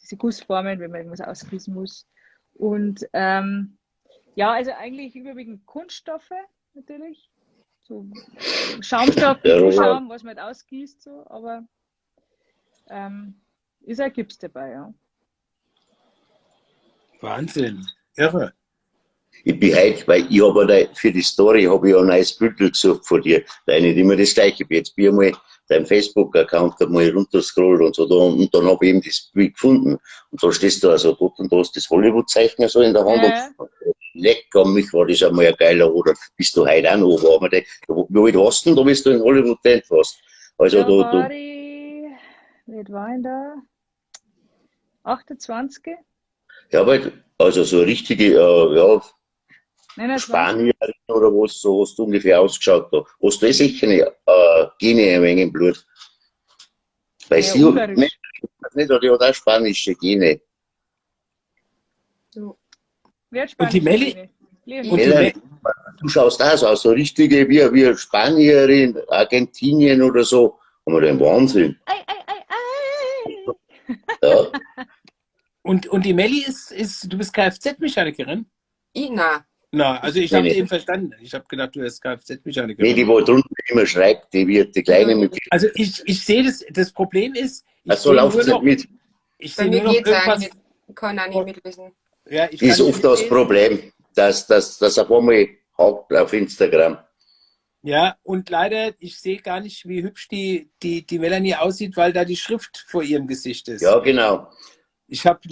diese Gussformen, wenn man irgendwas ausgießen muss. Und ja, also eigentlich überwiegend Kunststoffe natürlich. So Schaumstoff, Ja, Roland. Schaum, was man halt ausgießt, so, aber ist auch Gips dabei, ja. Wahnsinn, irre. Ich bin heute, weil ich habe ja für die Story habe ich ja ein neues Bild gesucht von dir, weil ich nicht immer das Gleiche bin. Jetzt bin ich mal dein Facebook-Account einmal runterscrollt und so da, und dann habe ich eben das Bild gefunden. Und da stehst du also dort und da hast das Hollywood-Zeichen so in der Hand. Und lecker, mich war das einmal ein geiler, oder bist du heute auch noch, wo war man denn? Wie alt warst du denn da, bist du in Hollywood denn warst? Also Da da, da war ich, wie alt war ich da? 28? Ja, aber also so richtige, ja, Nein, nein, Spanierin oder was, so hast du ungefähr ausgeschaut da. Hast du eh sicher eine Gene ein wenig im Blut? Weil Ja, sie hat ungarisch. nicht, nicht, die hat auch spanische Gene. Ja. Wer hat Und die spanische Melli? Gene? Leonie. Und die Melanie, Me- du schaust auch so aus, so richtige wie Spanierin, Argentinien oder so. Haben wir den Wahnsinn. Ei, ei, ei, ei. Ja. Und die Melli ist, du bist Kfz-Mechanikerin? Ich, nein. Na, also ich habe Nee, nee. eben verstanden. Ich habe gedacht, du hast Kfz-Mechaniker. Nee, die, wo drunter immer schreibt, die wird die Kleine mit. Also ich sehe das, das Problem ist, ich Also sehe läuft nur nicht noch, mit. ich Bei sehe mir nur noch geht's irgendwas. eigentlich nicht. Ich kann auch nicht mitlesen. Ja, ich Das kann ist nicht oft das mitlesen. Problem, dass auf einmal hakt auf Instagram. Ja, und leider, ich sehe gar nicht, wie hübsch die Melanie aussieht, weil da die Schrift vor ihrem Gesicht ist. Ja, genau. Ich hab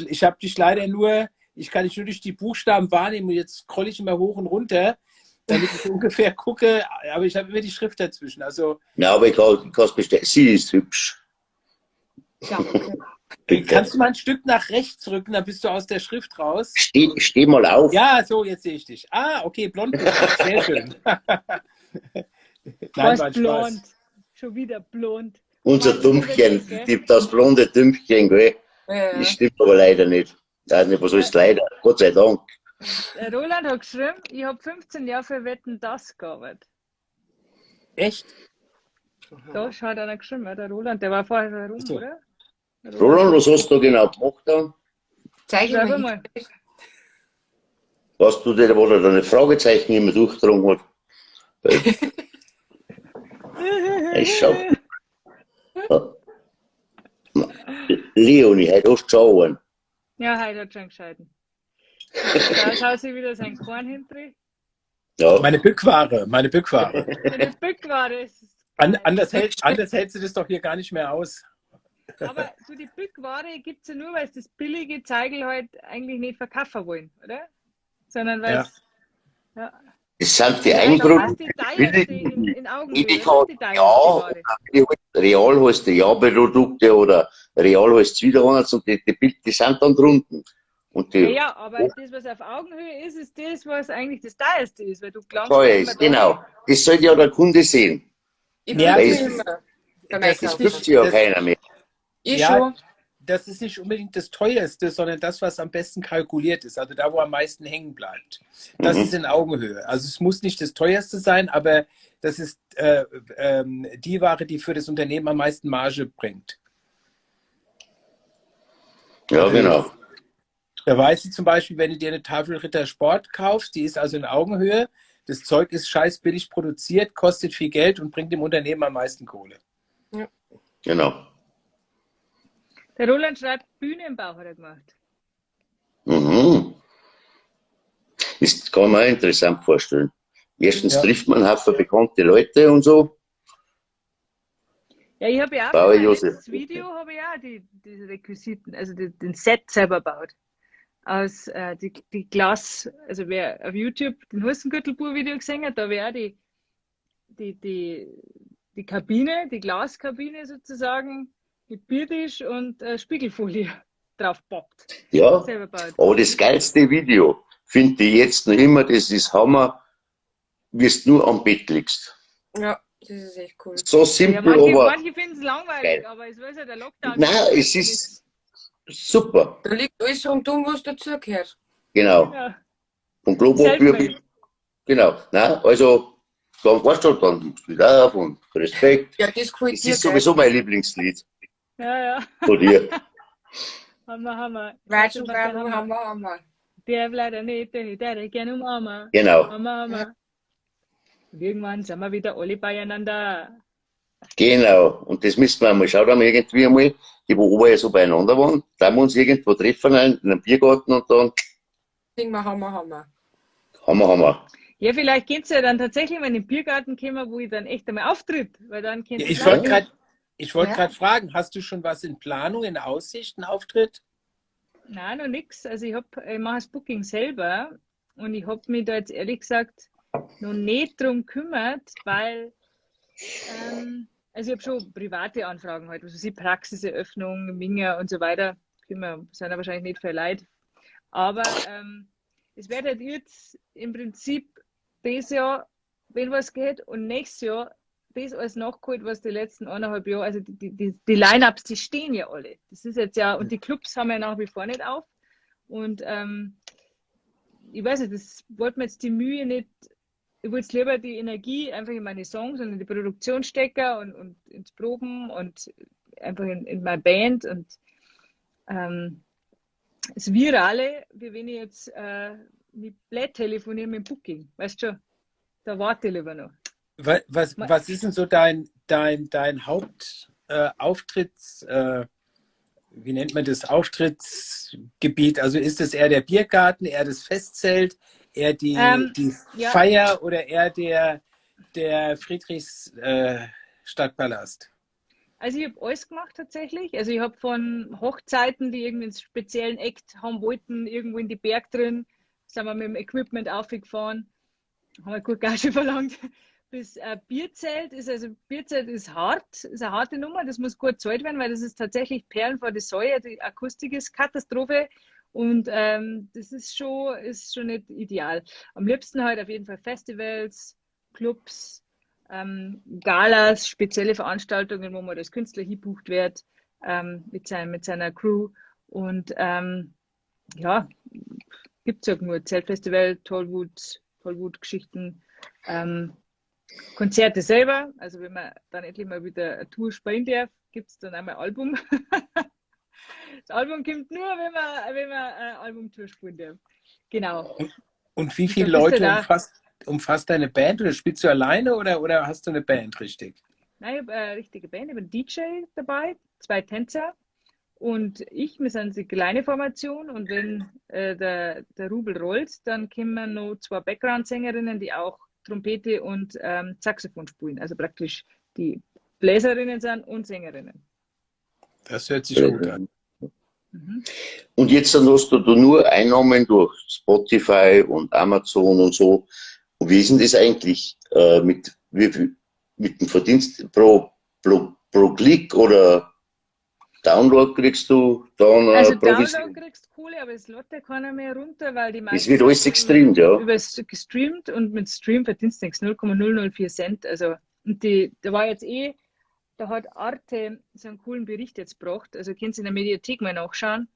dich leider nur, ich kann dich nur durch die Buchstaben wahrnehmen und jetzt scrolle ich immer hoch und runter, damit ich ungefähr gucke, aber ich habe immer die Schrift dazwischen. Also Ja, aber ich kann es bestellen. Sie ist hübsch. Danke. Bitte. kannst du mal ein Stück nach rechts rücken, dann bist du aus der Schrift raus. Steh mal auf. Ja, so, jetzt sehe ich dich. Ah, okay, blond bist du. Sehr schön. Nein, Was war ein Spaß. blond. Schon wieder blond. Unser Mann, Dumpchen, gell? das blonde Dümpchen, gell? Ja. Das stimmt aber leider nicht. Ich weiß nicht, was heißt leider? Gott sei Dank. Der Roland hat geschrieben, ich habe 15 Jahre für Wetten, dass gearbeitet. Echt? Da schaut einer geschrieben, der Roland, der war vorher schon rum, So. oder? Roland, was hast du genau gemacht dann? Zeig ich Schreib mal. mal. Was du dir, wo er deine Fragezeichen immer durchgetragen hat? Ich schau. Leonie, heute hast du schon einen. Ja, heute hat schon gescheiten. Da schaut sich wieder sein Korn hinter. Ja, Meine Bückware, meine Bückware. Meine Bückware ist. Anders hältst du das doch hier gar nicht mehr aus. Aber du, die Bückware gibt es ja nur, weil es das billige Zeigel halt eigentlich nicht verkaufen wollen, oder? Sondern weil es. Ja. das sind die Ja, Einbrüche. das ist die teuerste in Augenhöhe. Edeka, Das ist die teuerste ja, Ware. Real heißt die Ja-Produkte oder Real heißt es wieder anders und die sind dann drunten. Und die Ja, ja, aber das, was auf Augenhöhe ist, ist das, was eigentlich das teuerste ist, weil du glaubst, teuer ist, genau. Das sollte ja der Kunde sehen. Ich Ja, ja, das- immer beim das Das ist Einkaufen. gibt sich ja Das- keiner mehr. Ich Ja. schon. Das ist nicht unbedingt das teuerste, sondern das, was am besten kalkuliert ist, also da, wo am meisten hängen bleibt. Das ist in Augenhöhe. Also es muss nicht das teuerste sein, aber das ist die Ware, die für das Unternehmen am meisten Marge bringt. Ja, genau. Da weißt du zum Beispiel, wenn du dir eine Tafel Ritter Sport kaufst, die ist also in Augenhöhe, das Zeug ist scheiß billig produziert, kostet viel Geld und bringt dem Unternehmen am meisten Kohle. Genau. Der Roland schreibt, Bühnenbau hat er gemacht. Mhm. Das kann man auch interessant vorstellen. Erstens Ja. trifft man Haufen bekannte Leute und so. Ja, ich habe ja auch Bauer für mein Josef. letztes Video habe ich auch die Requisiten, also den Set selber gebaut. Aus die Glas, also wer auf YouTube den Hosengürtelbur-Video gesehen hat, da habe ich auch die Kabine, die Glaskabine sozusagen, mit Biertisch und Spiegelfolie drauf poppt. Ja, Selber gebaut. aber das geilste Video finde ich jetzt noch immer, das ist Hammer, wie du nur am Bett liegst. Ja, das ist echt cool. So Ja, simpel, aber manche finden es langweilig, geil. aber es war ja der Lockdown. Nein, es ist super. Da liegt alles rundum, was dazugehört. Genau. Ja. Vom Klopapier Selfmade. bis. Genau. Nein, also, dann weißt du, dann gibst du wieder auf und Respekt. Ja, das gefällt Das dir, ist sowieso mein Lieblingslied Ja, ja. von dir. Hammer, Hammer. Weitsch und Werbung, Hammer, Hammer. Der leider nicht, der gerne umarmen. Genau. Hammer, Hammer. Und irgendwann sind wir wieder alle beieinander. Genau. Und das müssen wir einmal schauen, da wir irgendwie einmal, die wo oben ja so beieinander waren, da wir uns irgendwo treffen in einem Biergarten und dann Singen wir Hammer, Hammer. Hammer, Hammer. Ja, vielleicht könnt ihr ja dann tatsächlich mal in den Biergarten kommen, wo ich dann echt einmal auftritt, weil dann könnt ihr Ich live- wollte Ja. gerade fragen, hast du schon was in Planung, in Aussicht, einen Auftritt? Nein, noch nix. Also ich mache das Booking selber und ich habe mich da jetzt ehrlich gesagt noch nicht drum gekümmert, weil also ich habe schon private Anfragen halt, was weiß ich, Praxiseröffnung, Minga und so weiter. Kümmern, sind ja wahrscheinlich nicht viel Leid. Aber es wird halt jetzt im Prinzip dieses Jahr, wenn was geht, und nächstes Jahr das alles nachgeholt, was die letzten 1,5 Jahre, also die Line-Ups, die stehen ja alle. Das ist jetzt ja, und die Clubs haben ja nach wie vor nicht auf. Und ich weiß nicht, das wollte mir jetzt die Mühe nicht, ich wollte lieber die Energie einfach in meine Songs und in die Produktion stecken und ins Proben und einfach in meine Band und das Virale, wie wenn ich jetzt mich blöd telefonieren mit dem Booking. Weißt du schon, da warte ich lieber noch. Was ist denn so dein Hauptauftritts, wie nennt man das, Auftrittsgebiet? Also ist es eher der Biergarten, eher das Festzelt, eher die ja. Feier oder eher der Friedrichs-Stadtpalast? Also ich habe alles gemacht tatsächlich. Also ich habe von Hochzeiten, die irgendwie einen speziellen Act haben wollten, irgendwo in die Berg drin, sind wir mit dem Equipment aufgefahren, haben wir gut Gage verlangt. Bis Bierzelt ist, also Bierzelt ist hart, ist eine harte Nummer, das muss gut gezahlt werden, weil das ist tatsächlich Perlen vor die Säue, die Akustik ist Katastrophe und das ist schon nicht ideal. Am liebsten halt auf jeden Fall Festivals, Clubs, Galas, spezielle Veranstaltungen, wo man als Künstler hingebucht wird, mit seiner Crew und ja, gibt es ja nur Zeltfestival, Tollwut-Geschichten, Konzerte selber, also wenn man dann endlich mal wieder eine Tour spielen darf, gibt es dann einmal Album. Das Album kommt nur, wenn man eine Albumtour spielen darf. Genau. Und wie viele Leute umfasst deine Band? Oder spielst du alleine oder hast du eine Band, richtig? Nein, ich habe eine richtige Band. Ich habe einen DJ dabei, 2 Tänzer und ich. Wir sind eine kleine Formation und wenn der Rubel rollt, dann kommen noch 2 Background-Sängerinnen, die auch Trompete und Saxophon spielen. Also praktisch die Bläserinnen sind und Sängerinnen. Das hört sich gut an. Mhm. Und jetzt dann hast du nur Einnahmen durch Spotify und Amazon und so. Und wie ist denn das eigentlich mit dem Verdienst pro Klick oder Download kriegst du dann? Also Download kriegst du Kohle, aber es lädt ja keiner mehr runter, weil die meisten... Es wird alles gestreamt, ja. Über gestreamt und mit Stream verdienst du nichts, 0,004 Cent. Also, und da war jetzt da hat Arte so einen coolen Bericht jetzt gebracht, also könnt ihr in der Mediathek mal nachschauen,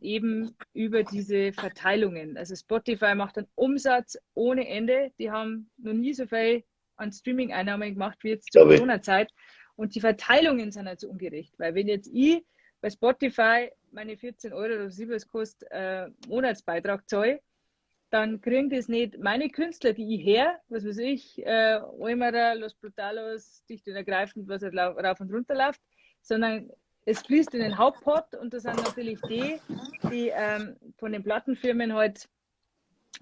eben über diese Verteilungen. Also Spotify macht einen Umsatz ohne Ende. Die haben noch nie so viel an Streaming-Einnahmen gemacht wie jetzt zur Corona-Zeit. Und die Verteilungen sind halt so ungerecht, weil wenn jetzt ich bei Spotify meine 14 Euro oder was kostet, Monatsbeitrag zahle, dann kriegen das nicht meine Künstler, die ich her, was weiß ich, Olmerer, Los Brutalos, dicht und ergreifend, was halt rauf und runter läuft, sondern es fließt in den Hauptpot und das sind natürlich die, die von den Plattenfirmen halt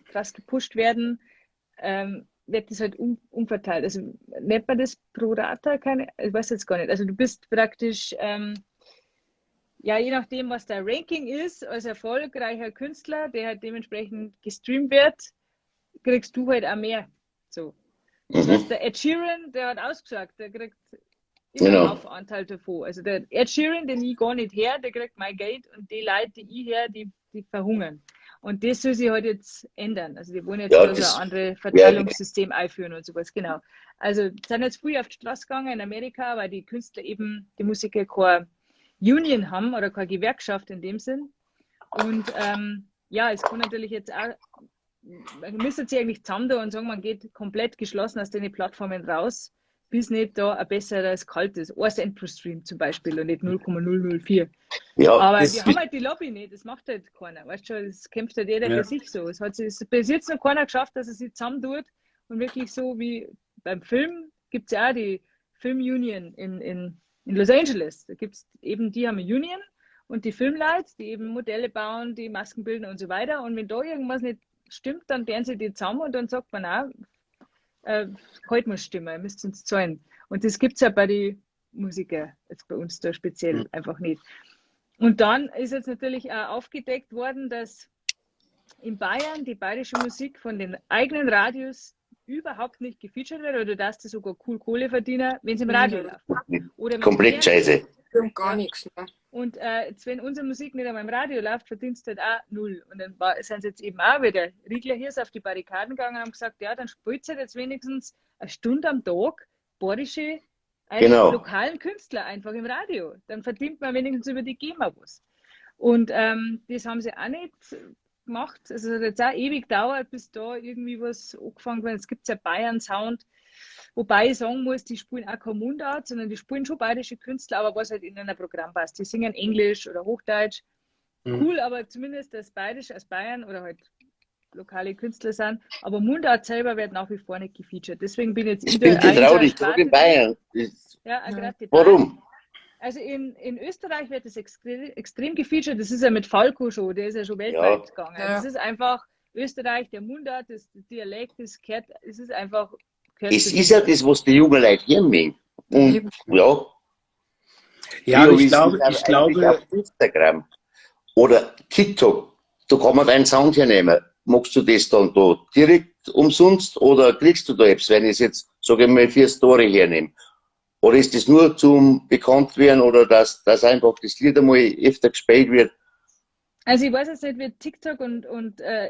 krass gepusht werden, wird das halt umverteilt. Also nennt man das pro Rata? Keine, ich weiß jetzt gar nicht. Also du bist praktisch, ja, je nachdem, was dein Ranking ist, als erfolgreicher Künstler, der halt dementsprechend gestreamt wird, kriegst du halt auch mehr. So. Das heißt, der Ed Sheeran, der hat ausgesagt, der kriegt immer einen Anteil davon. Also der Ed Sheeran, den ich gar nicht her, der kriegt mein Geld und die Leute, die ich her, die verhungern. Und das soll sich halt jetzt ändern. Also die wollen jetzt ja, also ein anderes Verteilungssystem einführen und sowas, genau. Also sind jetzt früh auf die Straße gegangen in Amerika, weil die Künstler eben, die Musiker keine Union haben oder keine Gewerkschaft in dem Sinn. Und ja, es kann natürlich jetzt auch, man müsste sich eigentlich zusammen da und sagen, man geht komplett geschlossen aus den Plattformen raus, bis nicht da ein besseres Kalt ist. 1 Cent pro Stream zum Beispiel und nicht 0,004. Ja, aber wir haben halt die Lobby nicht, das macht halt keiner. Weißt du, das kämpft halt jeder für sich so. Es hat sich bis jetzt noch keiner geschafft, dass er sich zusammentut und wirklich so wie beim Film gibt es ja auch die Film Union in Los Angeles. Da gibt es eben, die haben eine Union und die Filmleute, die eben Modelle bauen, die Masken bilden und so weiter. Und wenn da irgendwas nicht stimmt, dann werden sie die zusammen und dann sagt man auch, heute muss stimmen, ihr müsst uns zahlen. Und das gibt es ja bei den Musikern, jetzt bei uns da speziell einfach nicht. Und dann ist jetzt natürlich auch aufgedeckt worden, dass in Bayern die bayerische Musik von den eigenen Radios überhaupt nicht gefeatured wird oder dass die sogar cool Kohle verdienen, wenn sie im Radio laufen. Oder komplett scheiße. Gar nichts. Ne? Und jetzt, wenn unsere Musik nicht einmal im Radio läuft, verdienst du halt auch null. Und dann sind sie jetzt eben auch wieder Riegler hier ist auf die Barrikaden gegangen und haben gesagt, ja, dann spielt halt jetzt wenigstens eine Stunde am Tag bayerische lokalen Künstler einfach im Radio. Dann verdient man wenigstens über die GEMA was. Und das haben sie auch nicht gemacht. Also es hat jetzt auch ewig gedauert, bis da irgendwie was angefangen wird. Es gibt ja Bayern Sound. Wobei ich sagen muss, die spielen auch kein Mundart, sondern die spielen schon bayerische Künstler, aber was halt in einem Programm passt. Die singen Englisch oder Hochdeutsch. Cool, aber zumindest das Bayerisch aus Bayern oder halt lokale Künstler sind. Aber Mundart selber wird nach wie vor nicht gefeatured. Deswegen bin jetzt Ich bin traurig, gerade in Bayern. Ja, gerade die Warum? Also in Österreich wird das extrem gefeatured. Das ist ja mit Falco schon, der ist ja schon weltweit gegangen. Ja. Das ist einfach Österreich, der Mundart, das Dialekt, das gehört, es ist einfach. Es ist ja das, was die jungen Leute hören mögen. Und ja. Ja, ich glaube auf Instagram oder TikTok, da kann man deinen Sound hernehmen. Magst du das dann da direkt umsonst oder kriegst du da etwas, wenn ich es jetzt, sage ich mal, für Story hernehme? Oder ist das nur zum Bekanntwerden oder dass einfach das Lied einmal öfter gespielt wird? Also ich weiß jetzt nicht, wie TikTok und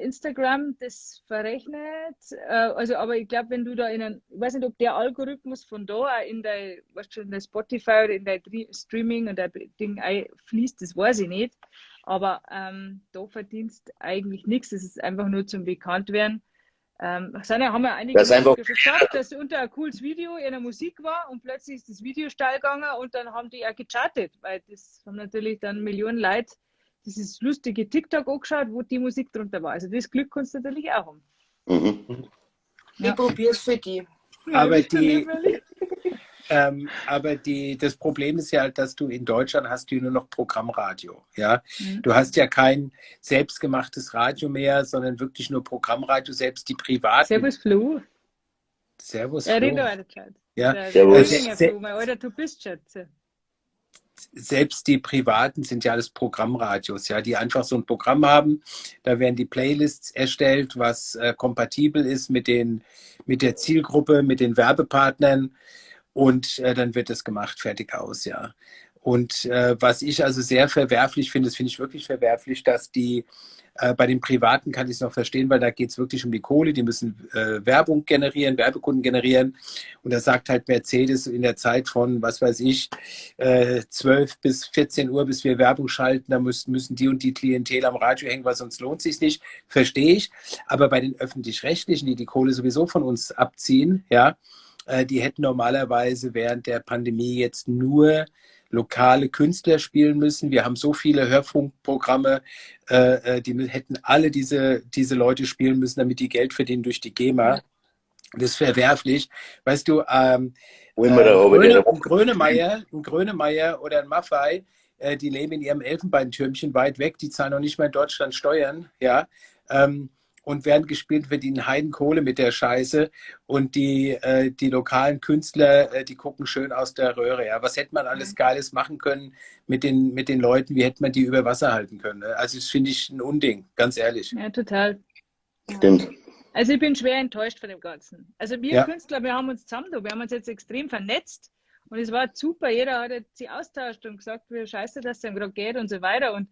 Instagram das verrechnet. Also, aber ich glaube, wenn du da in einen, ich weiß nicht, ob der Algorithmus von da auch in dein, weißt du, in dein Spotify oder in dein Streaming und dein Ding fließt, das weiß ich nicht. Aber da verdienst eigentlich nichts. Es ist einfach nur zum Bekanntwerden. Haben ja einige schon gesagt, dass unter ein cooles Video in der Musik war und plötzlich ist das Video steil gegangen und dann haben die auch gechartet, weil das haben natürlich dann Millionen Leute dieses lustige TikTok angeschaut, wo die Musik drunter war. Also das Glück kannst du natürlich auch haben. Mhm. Ja. Ich probiere es für die. Aber das Problem ist ja, dass du in Deutschland hast du nur noch Programmradio. Ja? Mhm. Du hast ja kein selbstgemachtes Radio mehr, sondern wirklich nur Programmradio, selbst die privaten. Servus Flo. Servus Flo. Ja. Servus. Flo, mein Alter, du bist Schätze. Selbst die Privaten sind ja alles Programmradios, ja, die einfach so ein Programm haben. Da werden die Playlists erstellt, was kompatibel ist mit der Zielgruppe, mit den Werbepartnern und dann wird das gemacht, fertig aus, ja. Und was ich also sehr verwerflich finde, das finde ich wirklich verwerflich, dass die bei den Privaten kann ich es noch verstehen, weil da geht es wirklich um die Kohle, die müssen Werbung generieren, Werbekunden generieren. Und da sagt halt Mercedes in der Zeit von, was weiß ich, 12 bis 14 Uhr, bis wir Werbung schalten, da müssen die und die Klientel am Radio hängen, weil sonst lohnt sich's nicht, verstehe ich. Aber bei den Öffentlich-Rechtlichen, die die Kohle sowieso von uns abziehen, ja, die hätten normalerweise während der Pandemie jetzt nur lokale Künstler spielen müssen. Wir haben so viele Hörfunkprogramme, die hätten alle diese Leute spielen müssen, damit die Geld verdienen durch die GEMA. Das ist verwerflich. Weißt du, ein Grönemeyer oder ein Maffay, die leben in ihrem Elfenbeintürmchen weit weg, die zahlen noch nicht mal in Deutschland Steuern, ja, und werden gespielt, verdienen Heidenkohle mit der Scheiße und die lokalen Künstler, die gucken schön aus der Röhre. Ja. Was hätte man alles Geiles machen können mit den Leuten? Wie hätte man die über Wasser halten können? Ne? Also das finde ich ein Unding, ganz ehrlich. Ja, total. Stimmt. Also ich bin schwer enttäuscht von dem Ganzen. Also wir Künstler, wir haben uns zusammen da, wir haben uns jetzt extrem vernetzt und es war super. Jeder hat jetzt sich austauscht und gesagt, wie scheiße das denn gerade geht und so weiter. Und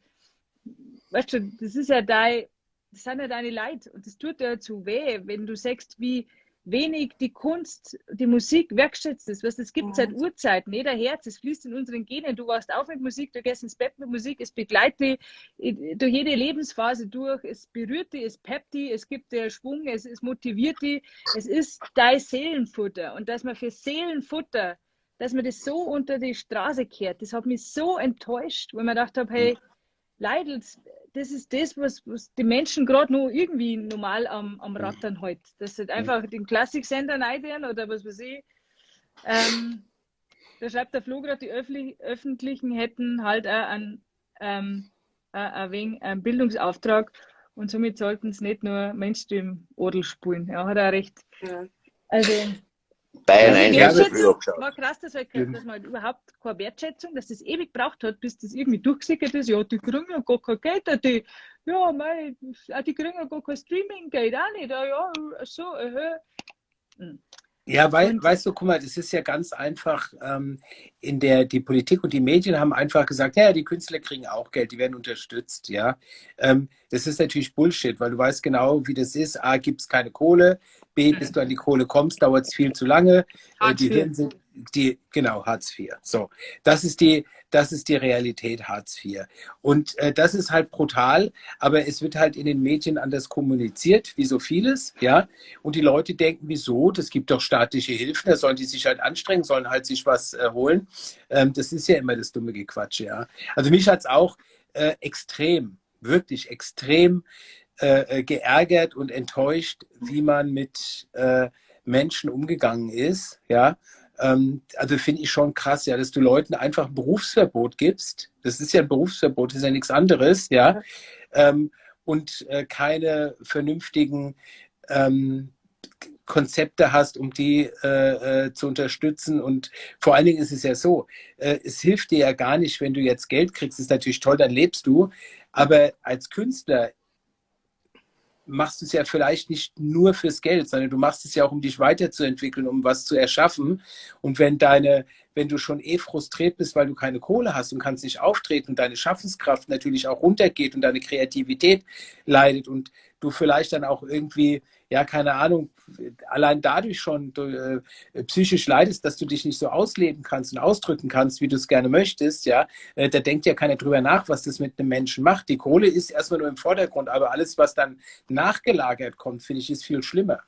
weißt du, das ist ja dein... Das sind ja deine Leid und das tut dir zu weh, wenn du sagst, wie wenig die Kunst, die Musik wertschätzt ist. Weißt, es gibt seit Urzeiten, jeder Herz, es fließt in unseren Genen. Du wachst auf mit Musik, du gehst ins Bett mit Musik, es begleitet dich durch jede Lebensphase durch, es berührt dich, es peppt dich, es gibt dir Schwung, es motiviert dich, es ist dein Seelenfutter. Und dass man für Seelenfutter, dass man das so unter die Straße kehrt, das hat mich so enttäuscht, weil man gedacht habe, hey, Leidels, das ist das, was die Menschen gerade noch irgendwie normal am Rattern halt. Dass sie halt einfach den Klassiksender rein oder was weiß ich. Da schreibt der Flo gerade, die Öffentlichen hätten halt auch einen Bildungsauftrag und somit sollten es nicht nur Mainstream-Odel spulen. Ja, hat er recht. Ja. Also, Bayern ja, war krass, dass man halt überhaupt keine Wertschätzung, dass das ewig gebraucht hat, bis das irgendwie durchgesickert ist. Ja, die kriegen ja gar kein Geld, die, ja, mei, die kriegen ja gar kein Streaming-Geld auch nicht. Ja, so, Ja, weil, weißt du, guck mal, das ist ja ganz einfach, die Politik und die Medien haben einfach gesagt, ja, die Künstler kriegen auch Geld, die werden unterstützt, ja. Das ist natürlich Bullshit, weil du weißt genau, wie das ist. A, gibt es keine Kohle, B, bis du an die Kohle kommst, dauert es viel zu lange. Die Hirn sind, genau, Hartz IV. So, das ist die Realität Hartz IV. Und das ist halt brutal, aber es wird halt in den Medien anders kommuniziert, wie so vieles, ja. Und die Leute denken, wieso? Das gibt doch staatliche Hilfen, da sollen die sich halt anstrengen, sollen halt sich was holen. Das ist ja immer das dumme Gequatsche, ja. Also mich hat es auch extrem, wirklich extrem geärgert und enttäuscht, wie man mit Menschen umgegangen ist, ja. Also finde ich schon krass, ja, dass du Leuten einfach ein Berufsverbot gibst. Das ist ja ein Berufsverbot, das ist ja nichts anderes, ja. Und keine vernünftigen Konzepte hast, um die zu unterstützen. Und vor allen Dingen ist es ja so, es hilft dir ja gar nicht, wenn du jetzt Geld kriegst. Das ist natürlich toll, dann lebst du. Aber als Künstler machst du es ja vielleicht nicht nur fürs Geld, sondern du machst es ja auch, um dich weiterzuentwickeln, um was zu erschaffen. Und wenn du schon eh frustriert bist, weil du keine Kohle hast und kannst nicht auftreten und deine Schaffenskraft natürlich auch runtergeht und deine Kreativität leidet und du vielleicht dann auch irgendwie, ja, keine Ahnung, allein dadurch schon psychisch leidest, dass du dich nicht so ausleben kannst und ausdrücken kannst, wie du es gerne möchtest, ja, da denkt ja keiner drüber nach, was das mit einem Menschen macht. Die Kohle ist erstmal nur im Vordergrund, aber alles, was dann nachgelagert kommt, finde ich, ist viel schlimmer.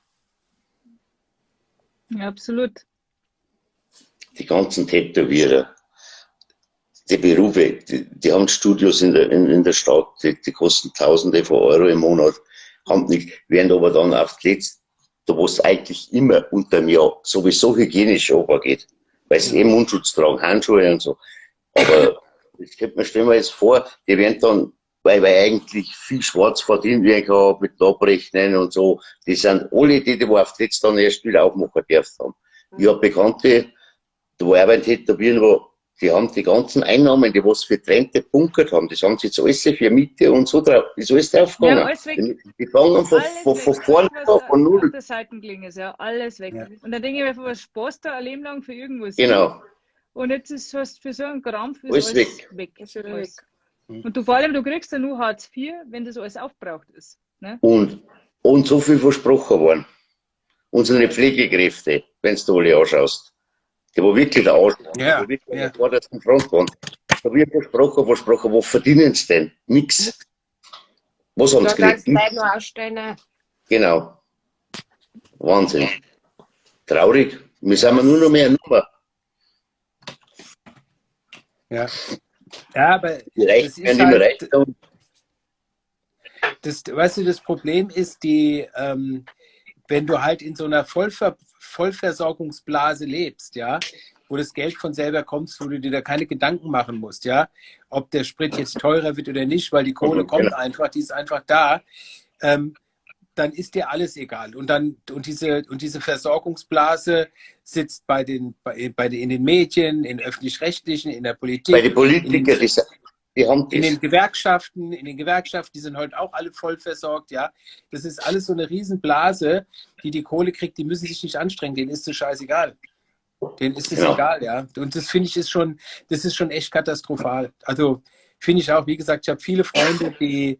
Ja, absolut. Die ganzen Tätowierer, die Berufe, die haben Studios in der Stadt, die kosten Tausende von Euro im Monat, haben nicht, werden aber dann auf die letzte, da wo es eigentlich immer unter dem Jahr sowieso hygienisch runtergeht, weil sie eben Mundschutz tragen, Handschuhe und so. Aber das könnte man, stellen wir jetzt vor, die werden dann, weil eigentlich viel schwarz verdient werden kann, mit Abrechnen und so, die sind alle die, die auf die letzte dann erst wieder aufmachen dürfen haben. Ich habe Bekannte, da wo arbeiten tätowieren, wo die haben die ganzen Einnahmen, die was für Trennte bunkert haben, das haben sie jetzt alles für Miete und so drauf, ist alles draufgegangen. Ja, alles weg. Die fangen von vorne an, von null. Auf der Seite gelegen ist, ja, alles weg. Ja. Und dann denke ich mir, was sparst du ein Leben lang für irgendwas? Genau. Und jetzt ist es für so einen Krampf ist alles weg. Alles weg. Und du vor allem, du kriegst ja nur Hartz IV, wenn das alles aufgebraucht ist. Ne? Und so viel versprochen worden. Unsere Pflegekräfte, wenn du alle anschaust. Die war wirklich der Arsch. Ja, die war wirklich ja. der vordersten Front waren. Da wird versprochen, wo verdienen sie denn? Nix. Was haben sie gekriegt? Da kannst du noch ausstellen. Genau. Wahnsinn. Traurig. Wir sind nur noch mehr Nummer. Ja. Ja, aber die Reichen das ist werden immer halt, reicher. Das, weißt du, das Problem ist, die, wenn du halt in so einer Vollversorgungsblase lebst, ja, wo das Geld von selber kommt, wo du dir da keine Gedanken machen musst, ja, ob der Sprit jetzt teurer wird oder nicht, weil die Kohle kommt einfach, die ist einfach da, dann ist dir alles egal. Und dann, und diese Versorgungsblase sitzt in den Medien, in öffentlich-rechtlichen, in der Politik. Bei den Politikern, die haben das. In den Gewerkschaften, die sind heute auch alle voll versorgt, ja. Das ist alles so eine Riesenblase, die Kohle kriegt, die müssen sich nicht anstrengen, denen ist es scheißegal. Denen ist es egal, ja. Und das finde ich ist schon echt katastrophal. Also finde ich auch, wie gesagt, ich habe viele Freunde, die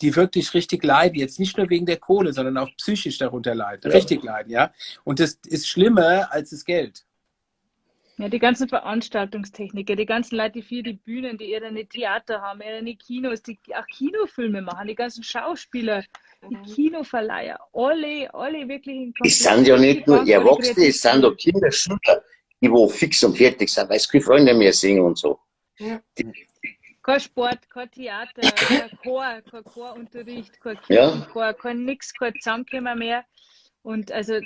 wirklich richtig leiden, jetzt nicht nur wegen der Kohle, sondern auch psychisch darunter leiden, richtig leiden, ja. Und das ist schlimmer als das Geld. Ja, die ganzen Veranstaltungstechniker, die ganzen Leute, die für die Bühnen, die ihre Theater haben, ihre Kinos, die auch Kinofilme machen, die ganzen Schauspieler, die Kinoverleiher, alle wirklich in Es sind ja nicht nur Erwachsene, es sind auch Kinder, Schüler, die wo fix und fertig sind, weil es keine Freunde mehr singen und so. Ja. Kein Sport, kein Theater, kein Chor, kein Chorunterricht, kein Kirchenchor, kein nix, kein Zusammenkommen mehr. Und also,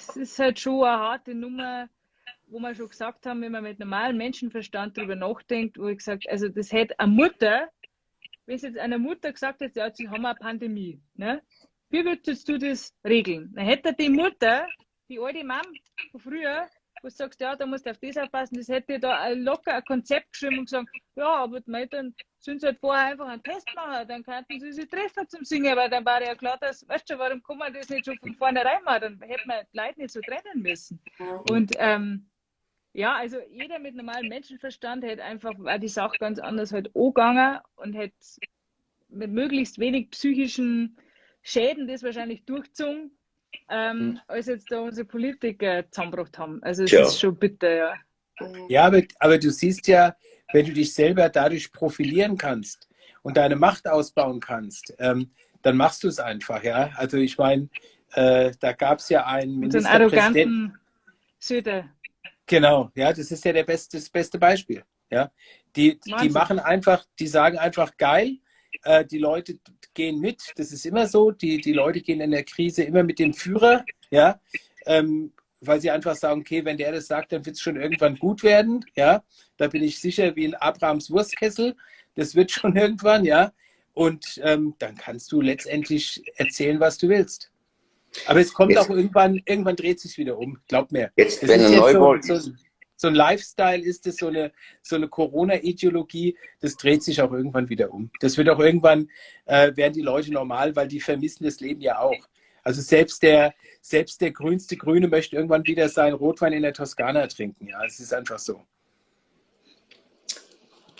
es ist halt schon eine harte Nummer, wo wir schon gesagt haben, wenn man mit normalem Menschenverstand drüber nachdenkt, wo ich gesagt, also das hätte eine Mutter, wenn es jetzt einer Mutter gesagt hätte, ja, jetzt haben wir eine Pandemie, ne? Wie würdest du das regeln? Dann hätte die Mutter, die alte Mom von früher, wo du sagst, ja, da musst du auf das aufpassen, das hätte da locker ein Konzept geschrieben und gesagt, ja, aber die Eltern sollen halt vorher einfach einen Test machen, dann könnten sie sich treffen zum Singen, weil dann war ja klar, dass, weißt du, warum kann man das nicht schon von vornherein machen, dann hätte man die Leute nicht so trennen müssen. Und ja, also jeder mit normalem Menschenverstand hätte einfach war die Sache ganz anders halt angegangen und hätte mit möglichst wenig psychischen Schäden das wahrscheinlich durchgezogen, als jetzt da unsere Politiker zusammengebracht haben. Also es ist schon bitter, ja. Ja, aber du siehst ja, wenn du dich selber dadurch profilieren kannst und deine Macht ausbauen kannst, dann machst du es einfach, ja. Also ich meine, da gab es ja einen Ministerpräsidenten. Arroganten Söder. Genau, ja, das ist ja das beste Beispiel. Ja. Die machen einfach, die sagen einfach, geil, Die Leute gehen mit, das ist immer so. Die Leute gehen in der Krise immer mit dem Führer, ja, weil sie einfach sagen, okay, wenn der das sagt, dann wird es schon irgendwann gut werden, ja. Da bin ich sicher wie in Abrahams Wurstkessel, das wird schon irgendwann, ja. Und dann kannst du letztendlich erzählen, was du willst. Aber es kommt Jetzt, auch irgendwann dreht sich wieder um, glaub mir. Jetzt, Das wenn ist eine jetzt Neuwahl ist. so ein Lifestyle, ist es so eine Corona-Ideologie, das dreht sich auch irgendwann wieder um. Das wird auch irgendwann, werden die Leute normal, weil die vermissen das Leben ja auch. Also selbst der grünste Grüne möchte irgendwann wieder seinen Rotwein in der Toskana trinken. Ja, es ist einfach so.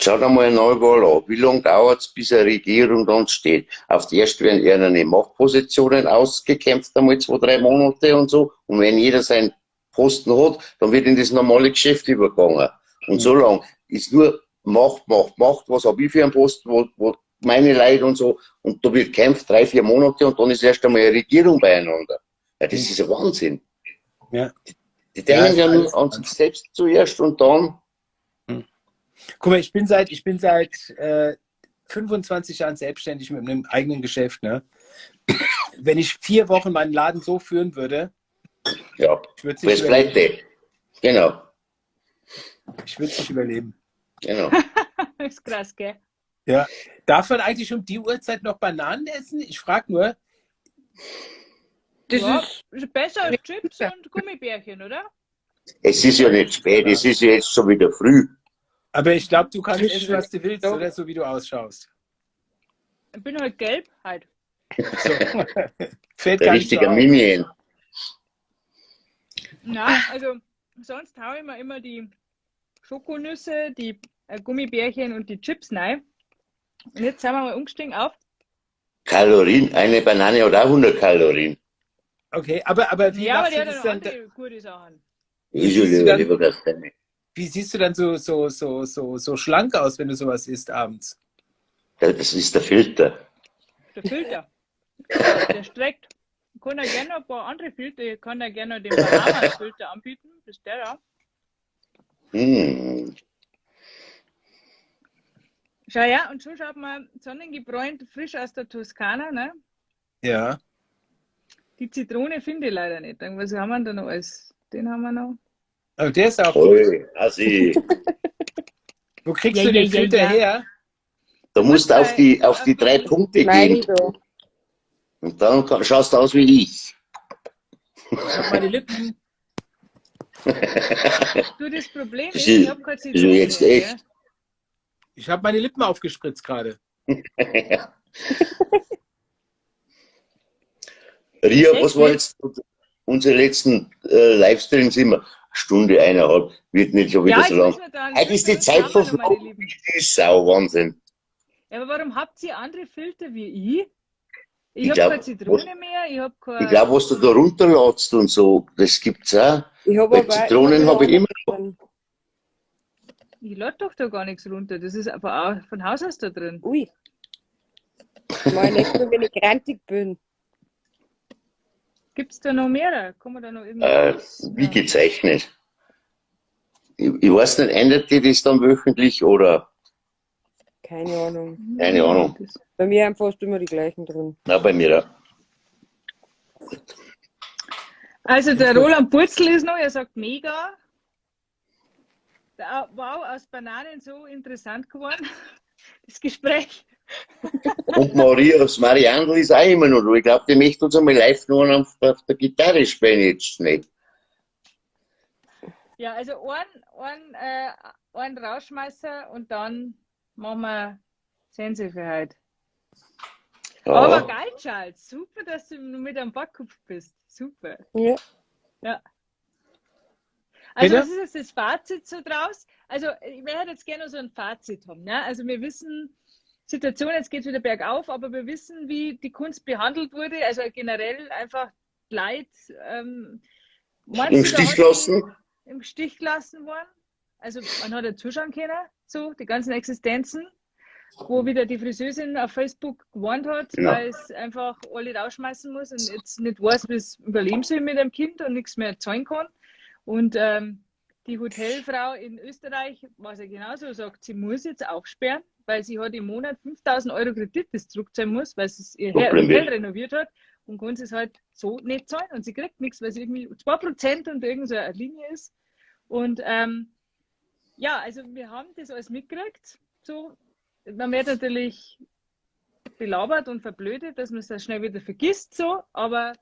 Schau dir mal eine Neuwahl an. Wie lange dauert es, bis eine Regierung dann steht? Auf die erste werden eher eine Machtpositionen ausgekämpft, einmal 2, 3 Monate und so. Und wenn jeder seinen Posten hat, dann wird in das normale Geschäft übergegangen. Und so lange ist nur Macht, Macht, Macht, was habe ich für einen Posten, wo meine Leute und so. Und da wird gekämpft, 3, 4 Monate und dann ist erst einmal eine Regierung beieinander. Ja, das ist ein Wahnsinn. Ja. Die denken Ja, ja nur an sich selbst zuerst und dann. Guck mal, ich bin seit 25 Jahren selbstständig mit einem eigenen Geschäft. Ne? Wenn ich 4 Wochen meinen Laden so führen würde, ja, ich würde es nicht überleben. Pleite. Genau. Ich würde es nicht überleben. Genau. Das ist krass, gell? Ja. Darf man eigentlich um die Uhrzeit noch Bananen essen? Ich frage nur. Das ja, ist besser als Chips und Gummibärchen, oder? Es ist ja nicht spät, es ist ja jetzt schon wieder früh. Aber ich glaube, du kannst essen, was du willst, oder? So wie du ausschaust. Ich bin halt gelb, halt. So. Fällt Der gar nicht so richtige auf. Minion. Na, also sonst haue ich mir immer die Schokonüsse, die Gummibärchen und die Chips rein. Und jetzt sind wir mal umgestiegen auf Kalorien. Eine Banane hat auch 100 Kalorien. Okay, aber wie ja, aber machst der du hat das noch dann? andere gute Sachen. Wie siehst du dann, lieber Gast. wie siehst du dann so schlank aus, wenn du sowas isst abends? Das ist der Filter. Der Filter. Der streckt. Ich kann ja gerne noch ein paar andere Filter. Ich kann ja gerne noch den Bahamas-Filter anbieten. Das ist der da. Hm. Schau ja, und schon schaut man sonnengebräunt, frisch aus der Toskana, ne? Ja. Die Zitrone finde ich leider nicht. Was haben wir da noch alles? Den haben wir noch. Aber der ist auch gut. Oi, Assi. Wo kriegst Ja, du den ja, ja, Filter ja. her? Da musst du auf die 3 Punkte Meine gehen. da. Und dann schaust du aus wie ich. Ich hab meine Lippen. Du, das Problem ist, Das ich habe keine ist Zitrone jetzt mehr, echt. gell? Ich habe meine Lippen aufgespritzt gerade. Ria, Echt was war nicht? jetzt unsere letzten Livestreams immer? Stunde, 1,5, wird nicht schon wieder Ja, so ich lang. muss mir dann. Heute ist die Zeit verflogen. verflogen. Das ist sau Wahnsinn. Ja, aber warum habt ihr andere Filter wie ich? Ich Ich habe glaub, keine Zitrone mehr, ich habe keine. Ich glaube, was du da runterladst und so, das gibt's auch. Ich hab Weil aber Zitronen habe ich immer noch. Ich lade doch da gar nichts runter. Das ist aber auch von Haus aus da drin. Ui. Mal nicht nur, wenn ich grantig bin. Gibt es da noch mehrere? Kann man da noch irgendwas? Wie gezeichnet. Ich weiß nicht, ändert die das dann wöchentlich oder? Keine Ahnung. Keine Ahnung. Bei mir haben fast immer die gleichen drin. Na, bei mir auch. Also der Roland Purzel ist noch, er sagt mega. Wow, aus Bananen so interessant geworden. Das Gespräch. Und Maria aus Mariandl ist auch immer noch da. Ich glaube, die möchte uns einmal live noch auf der Gitarre spielen jetzt nicht. Ja, also einen Rausschmeißer und dann machen wir Sense für heute. Ja. Aber geil, Charles. Super, dass du mit am Backkopf bist. Super. Ja. Ja. Also, Bitte? was ist jetzt das Fazit so draus? Also, ich möchte jetzt gerne noch so ein Fazit haben. Ne? Also, wir wissen, Situation, jetzt geht es wieder bergauf, aber wir wissen, wie die Kunst behandelt wurde. Also, generell einfach Leid. Im Stich gelassen? Im Stich gelassen worden. Also, man hat ja zuschauen können, so, die ganzen Existenzen, wo wieder die Friseusin auf Facebook gewarnt hat, Genau. weil es einfach alle rausschmeißen muss und jetzt nicht weiß, wie es überleben soll mit dem Kind und nichts mehr zahlen kann. Und Die Hotelfrau in Österreich, was ja genauso sagt, sie muss jetzt aufsperren, weil sie hat im Monat 5.000 Euro Kredit, das zurückzahlen muss, weil sie ihr Hotel renoviert hat und kann es halt so nicht zahlen und sie kriegt nichts, weil sie irgendwie 2% unter irgendeiner Linie ist. Und ja, also wir haben das alles mitgekriegt. So, man wird natürlich belabert und verblödet, dass man es dann schnell wieder vergisst, so, aber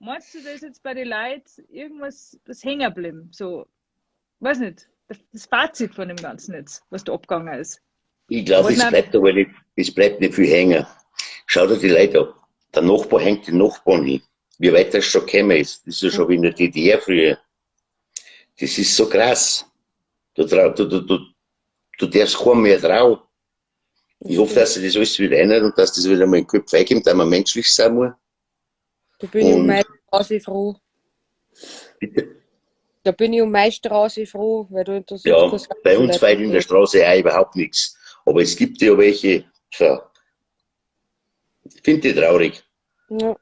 meinst du, da ist jetzt bei den Leuten irgendwas das hängen geblieben? So, weiß nicht, das Fazit von dem Ganzen jetzt, was da abgegangen ist. Ich glaube, es bleibt aber nicht, es bleibt nicht viel hängen. Schau dir die Leute an. Der Nachbar hängt den Nachbarn hin. Wie weit das schon gekommen ist. Das ist ja schon wie in der DDR früher. Das ist so krass. Du darfst kaum mehr trauen. Ich hoffe, dass sich das alles wieder ändert und dass das wieder mal in den Kopf reinkommt, dass man menschlich sein muss. Da bin ich um meine Straße froh. Bitte? Da bin ich um meine Straße froh, weil du interessiert. Ja, bei uns weit in der Straße auch überhaupt nichts. Aber es gibt ja welche, so. Ich finde die traurig. Ja.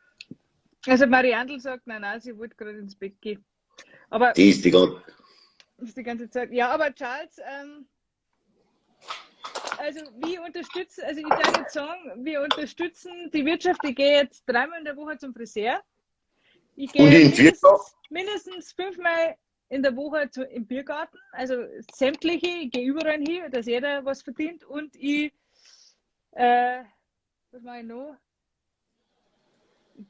Also Mariandl sagt, nein, nein, sie wollte gerade ins Bett gehen. Aber die ist die ganze Zeit. Ja, aber Charles, also wir unterstützen, also ich darf jetzt sagen, wir unterstützen die Wirtschaft. Ich gehe jetzt 3-mal in der Woche zum Friseur. Ich gehe mindestens 5-mal in der Woche im Biergarten, also sämtliche, ich gehe überall hin, dass jeder was verdient und ich, was mache ich noch?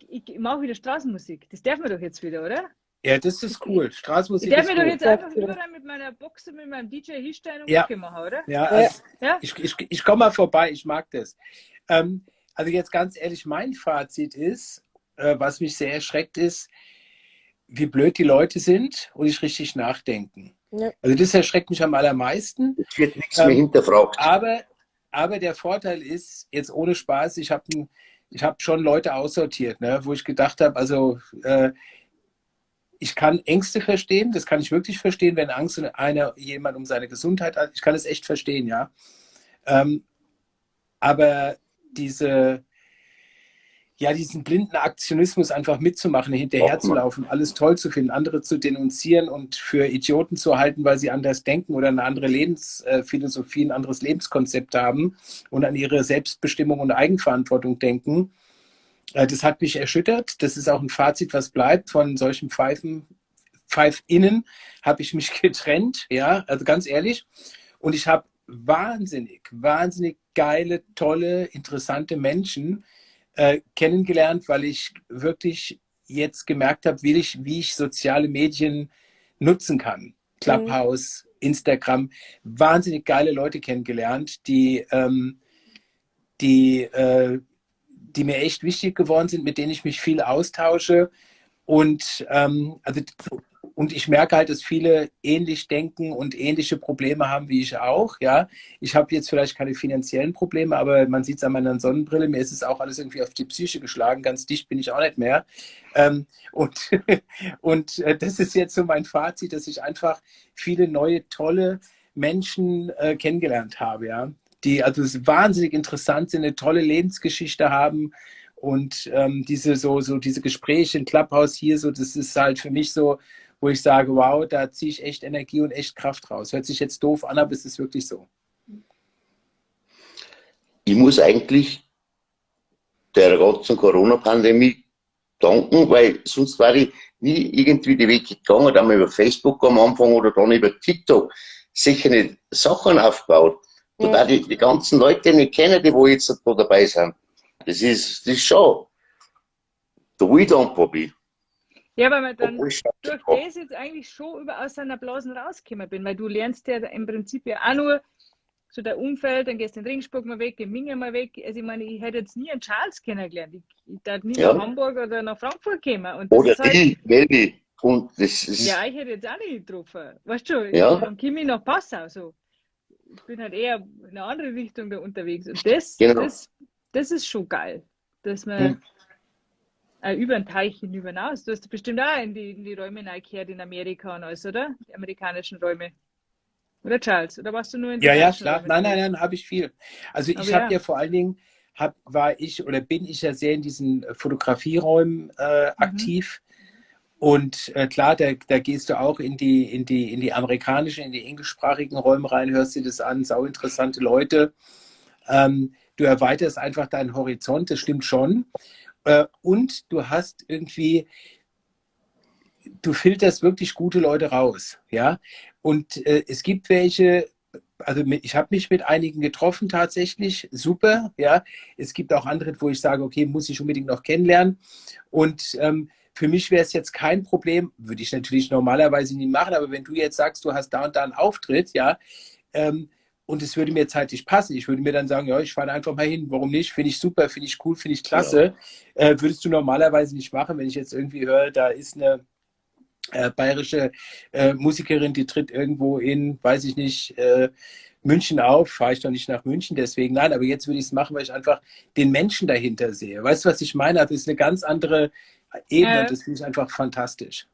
Ich mache wieder Straßenmusik, das darf man doch jetzt wieder, oder? Ja, das ist cool. Straßenmusik ich darf ist mir cool. doch jetzt einfach überall mit meiner Box und mit meinem DJ hinstellen und ja. Mucke machen, oder? Ja, also ja? Ich komme mal vorbei, ich mag das. Also jetzt ganz ehrlich, mein Fazit ist, was mich sehr erschreckt ist, wie blöd die Leute sind und nicht richtig nachdenken. Ja. Also das erschreckt mich am allermeisten. Es wird nichts mehr hinterfragt. Aber der Vorteil ist, jetzt ohne Spaß, ich hab schon Leute aussortiert, ne, wo ich gedacht habe, also ich kann Ängste verstehen, das kann ich wirklich verstehen, wenn Angst jemand um seine Gesundheit hat. Ich kann es echt verstehen, ja. Aber diesen blinden Aktionismus einfach mitzumachen, hinterherzulaufen, alles toll zu finden, andere zu denunzieren und für Idioten zu halten, weil sie anders denken oder eine andere Lebensphilosophie, ein anderes Lebenskonzept haben und an ihre Selbstbestimmung und Eigenverantwortung denken. Das hat mich erschüttert. Das ist auch ein Fazit, was bleibt. Von solchen PfeifInnen habe ich mich getrennt, ja, also ganz ehrlich. Und ich habe wahnsinnig, wahnsinnig geile, tolle, interessante Menschen kennengelernt, weil ich wirklich jetzt gemerkt habe, wie ich soziale Medien nutzen kann. Clubhouse, Instagram, wahnsinnig geile Leute kennengelernt, die mir echt wichtig geworden sind, mit denen ich mich viel austausche. Und, und ich merke halt, dass viele ähnlich denken und ähnliche Probleme haben wie ich auch. Ja? Ich habe jetzt vielleicht keine finanziellen Probleme, aber man sieht es an meiner Sonnenbrille, mir ist es auch alles irgendwie auf die Psyche geschlagen, ganz dicht bin ich auch nicht mehr. Und das ist jetzt so mein Fazit, dass ich einfach viele neue, tolle Menschen kennengelernt habe, ja? Die also wahnsinnig interessant sind, eine tolle Lebensgeschichte haben. Und diese Gespräche in Clubhouse hier, so, das ist halt für mich so, wo ich sage, wow, da ziehe ich echt Energie und echt Kraft raus. Hört sich jetzt doof an, aber es ist wirklich so. Ich muss eigentlich der ganzen Corona-Pandemie danken, weil sonst war ich nie irgendwie den Weg gegangen, einmal über Facebook am Anfang oder dann über TikTok, sicher nicht Sachen aufgebaut. Da die ganzen Leute nicht kennen, die wo jetzt da dabei sind. Das ist schon, da wo ich dankbar bin. Ja, weil man dann durch das jetzt eigentlich schon über aus seiner Blasen rausgekommen bin, weil du lernst ja im Prinzip ja auch nur so dein Umfeld, dann gehst du in Regensburg mal weg, in Minga mal weg. Also ich meine, ich hätte jetzt nie einen Charles kennengelernt. Ich darf nie nach Hamburg oder nach Frankfurt kommen. Und das oder ist halt, die, Melli. Und das ist ja, ich hätte jetzt auch nicht getroffen. Weißt du, ja. Dann komme ich nach Passau. So. Ich bin halt eher in eine andere Richtung da unterwegs. Und das, genau. das ist schon geil, dass man über den Teich hinüber hinaus. Du hast bestimmt auch in die Räume hineingekehrt in Amerika und alles, oder? Die amerikanischen Räume. Oder Charles? Oder warst du nur in den Ja, klar. Räumen? Nein, habe ich viel. Also ich habe ja vor allen Dingen, bin ich ja sehr in diesen Fotografieräumen aktiv. Und klar, da gehst du auch in die amerikanischen, in die englischsprachigen Räume rein, hörst dir das an, sau interessante Leute. Du erweiterst einfach deinen Horizont, das stimmt schon. Und du hast irgendwie, du filterst wirklich gute Leute raus, ja. Und es gibt welche, also ich habe mich mit einigen getroffen tatsächlich, super, ja. Es gibt auch andere, wo ich sage, okay, muss ich unbedingt noch kennenlernen. Und für mich wäre es jetzt kein Problem, würde ich natürlich normalerweise nie machen, aber wenn du jetzt sagst, du hast da und da einen Auftritt, ja, und es würde mir zeitlich passen, ich würde mir dann sagen, ja, ich fahre einfach mal hin, warum nicht, finde ich super, finde ich cool, finde ich klasse. Ja. Würdest du normalerweise nicht machen, wenn ich jetzt irgendwie höre, da ist eine bayerische Musikerin, die tritt irgendwo in, weiß ich nicht, München auf, fahre ich doch nicht nach München, deswegen, nein, aber jetzt würde ich es machen, weil ich einfach den Menschen dahinter sehe. Weißt du, was ich meine? Das ist eine ganz andere Ebene und das finde ich einfach fantastisch.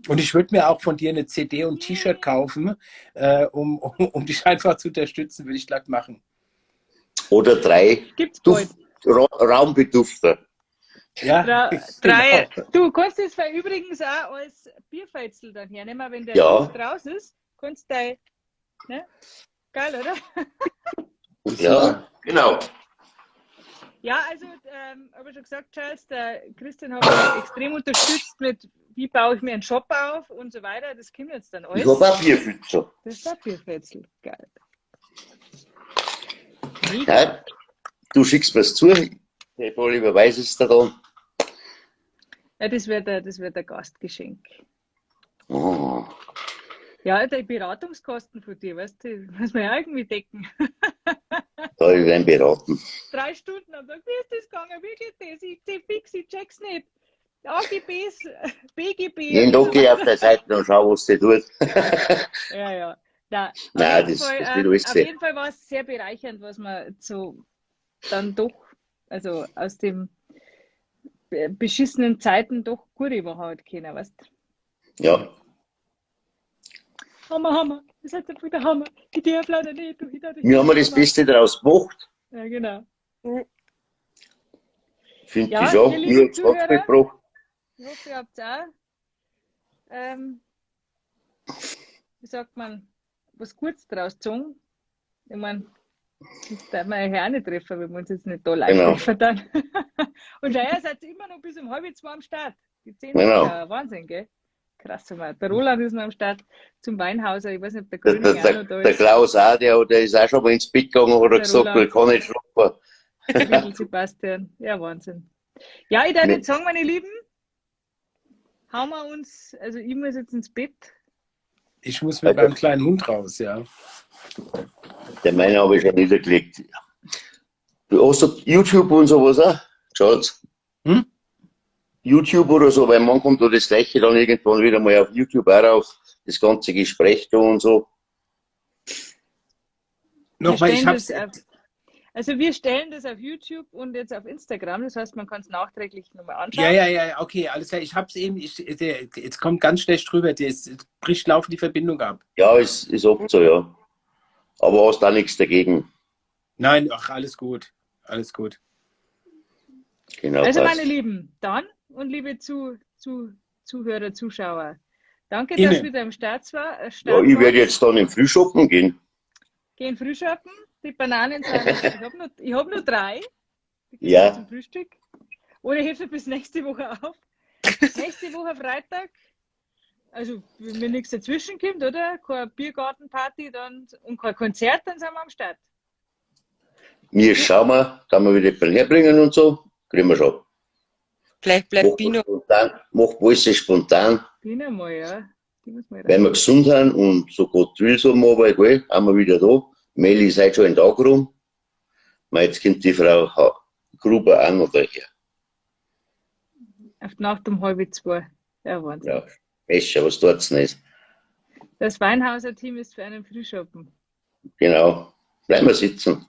Und ich würde mir auch von dir eine CD und T-Shirt kaufen, um dich einfach zu unterstützen, würde ich glatt machen. Oder 3 Raumbedufter. Ja, 3. Genau. Du kannst es übrigens auch als Bierfeitzel dann hernehmen, wenn der Duft raus ist. Kannst du, ne? Geil, oder? Ja, genau. Ja, also, habe ich schon gesagt, Charles, der Christian hat mich extrem unterstützt mit, wie baue ich mir einen Shop auf und so weiter. Das kommt jetzt dann alles. Ich habe auch Bierfetzel. Das ist auch Bierfetzel. Geil. Ja, du schickst mir's zu. PayPal überweise es dir dann. Ja, das wird der Gastgeschenk. Oh. Ja, die Beratungskosten von dir, weißt du, muss man ja irgendwie decken. Da ich werden beraten. 3 Stunden am Tag, wie ist das gegangen? Wie geht das? Ich fix, ich check's nicht. AGBs, BGB. Jeden Tag geh ich auf der Seite und schau, was die tut. Ja, ja. Nein, Nein, das wird alles auf jeden Fall war es sehr bereichernd, was man so dann doch, also aus dem beschissenen Zeiten doch gute machen hat können, weißt du? Ja. Hammer, Hammer, das ist einfach der Hammer. Ich darf leider nicht. Wir haben das Beste daraus gemacht. Ja, genau. Finde ich schon. Mir hat es mitgebracht. Ich hoffe, ihr habt auch, wie sagt man, was Gutes draus gezogen. Ich meine, das darf man ja auch nicht treffen, wenn wir uns jetzt nicht da live treffen dann. Und ihr seid immer noch bis um 1:30 am Start. Die 10 genau. Ist ja Wahnsinn, gell? Krass, der Roland ist noch am Start zum Weinhauser. Ich weiß nicht, ob der Grüning auch noch da ist. Der Klaus auch, der ist auch schon mal ins Bett gegangen und hat gesagt, ich kann nicht schlafen. Sebastian, ja, Wahnsinn. Ja, ich darf jetzt sagen, meine Lieben, hauen wir uns, also ich muss jetzt ins Bett. Ich muss mit meinem kleinen Hund raus, ja. Der meine habe ich schon niedergelegt. Du hast du YouTube und sowas auch? Charles? Hm? YouTube oder so, weil man kommt da das Gleiche dann irgendwann wieder mal auf YouTube auch rauf, das ganze Gespräch da und so. Nochmal, ich hab's. Also wir stellen das auf YouTube und jetzt auf Instagram, das heißt, man kann es nachträglich nochmal anschauen. Ja, okay, alles klar. Ich hab's eben, jetzt kommt ganz schlecht rüber, es bricht laufend die Verbindung ab. Ja, ist oft so, ja. Aber hast da nichts dagegen. Nein, ach, alles gut, alles gut. Genau, also passt. Meine Lieben, dann und liebe Zuhörer, Zuschauer, danke, dass du wieder am Start war. Ja, ich werde jetzt dann im Frühschoppen gehen. Gehen Frühschoppen. Die Bananen sind, ich hab nur 3. Die gehen ja. zum Frühstück. Oder hebst du bis nächste Woche auf. Nächste Woche Freitag. Also, wenn mir nichts dazwischen kommt, oder? Keine Biergartenparty dann, und kein Konzert, dann sind wir am Start. Wir schauen mal, kann wir wieder jemanden herbringen und so. Kriegen wir schon. Vielleicht bleibt Bino. Macht alles spontan. Bino mal, ja. Die muss mal Wenn wir gesund sind und so Gott will, so mal, gell, sind wir wieder da. Meli ist heute schon in den Tag rum. Jetzt kommt die Frau Gruber auch noch daher. Auf die Nacht um 1:30. Ja, Wahnsinn. Ja, besser, was tut's nicht. Das Weinhauser Team ist für einen Frühschoppen. Genau. Bleiben wir sitzen.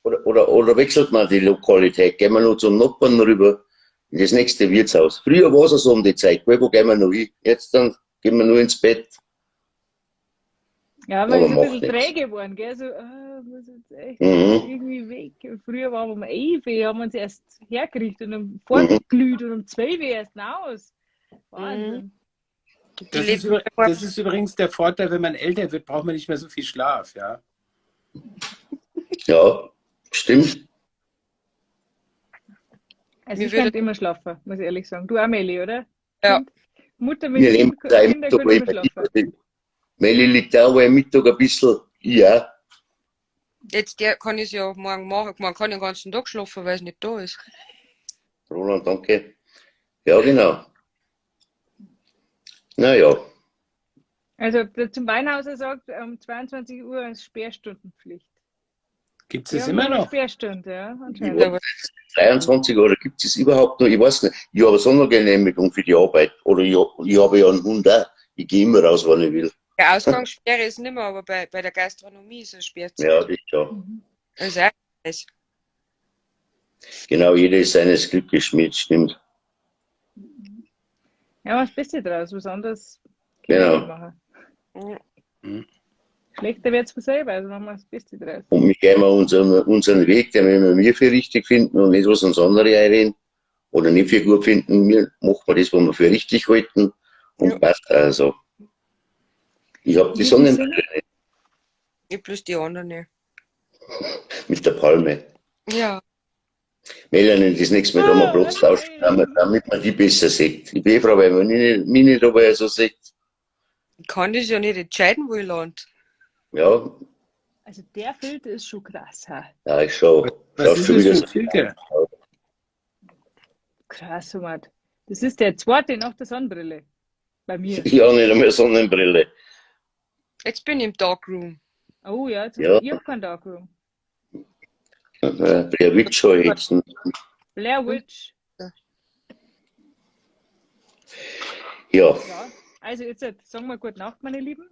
Oder wechselt man die Lokalität? Gehen wir noch zum Nachbarn rüber in das nächste Wirtshaus. Früher war es so um die Zeit, wo gehen wir noch hin? Jetzt dann gehen wir nur ins Bett. Ja, man Aber ist ein macht bisschen nichts. träge geworden, gell? So, muss jetzt echt irgendwie weg. Früher waren wir um 11 Uhr, haben wir uns erst hergerichtet und um fortgeglüht und um 12 Uhr erst raus. Wahnsinn. Das ist, das ist übrigens der Vorteil, wenn man älter wird, braucht man nicht mehr so viel Schlaf, ja. Ja, stimmt. Also Mir ich würde- könnte immer schlafen, muss ich ehrlich sagen. Du auch, Meli, oder? Ja. Kind, Mutter mit Wir nehmen Kind, da im Kinder Mittag können immer immer schlafen. Meli liegt auch am Mittag ein bisschen. Ja, Jetzt der kann ich es ja morgen machen. Man kann den ganzen Tag schlafen, weil es nicht da ist. Roland, danke. Ja, genau. Naja, Also der zum Weinhauser sagt, um 22 Uhr ist Sperrstundenpflicht. Gibt es Wir das haben immer noch noch? Sperrstunde, ja, ich anscheinend. weiß, 23 Uhr, gibt es überhaupt noch? Ich weiß nicht. Ich habe Sondergenehmigung für die Arbeit. Oder ich habe ja einen Hund auch. Ich gehe immer raus, wann ich will. Der Ausgangssperre ist nicht mehr, aber bei der Gastronomie ist es Sperrzeit. Ja, das ist ja. Das ist auch alles. Genau, jeder ist seines Glückes Schmied, stimmt. Ja, was Beste draus, was anderes kann Genau. man nicht machen. Mhm. Schlechter wird es von selber, also machen wir das Beste draus. Und wir gehen wir unseren Weg, den wir für richtig finden und nicht, was uns andere einreden oder nicht für gut finden. Wir machen wir das, was wir für richtig halten und Ja. passt also. Ich habe In die diesem Sonnenbrille Sinne, Ich bloß die anderen nicht. mit der Palme. Ja. Melanie, das nächste Mal da mal Platz tauschen, damit man die besser sieht. Ich bin eh froh, weil man mich nicht dabei so sieht. Ich kann das ja nicht entscheiden, wo ich lande. Ja, also der Filter ist schon krass, ha? ja, ich schau. Was Schaust ist schon das wieder für so. ein Filter? Krass, Mann. Das ist der zweite nach der Sonnenbrille. Bei mir. Ich habe nicht einmal Sonnenbrille. Jetzt bin ich im Darkroom. Oh ja, jetzt, Ja. ich habe keinen Darkroom. Blair Witch schau ich jetzt. Blair Witch. Ja, Ja. Also jetzt sagen wir gute Nacht, meine Lieben.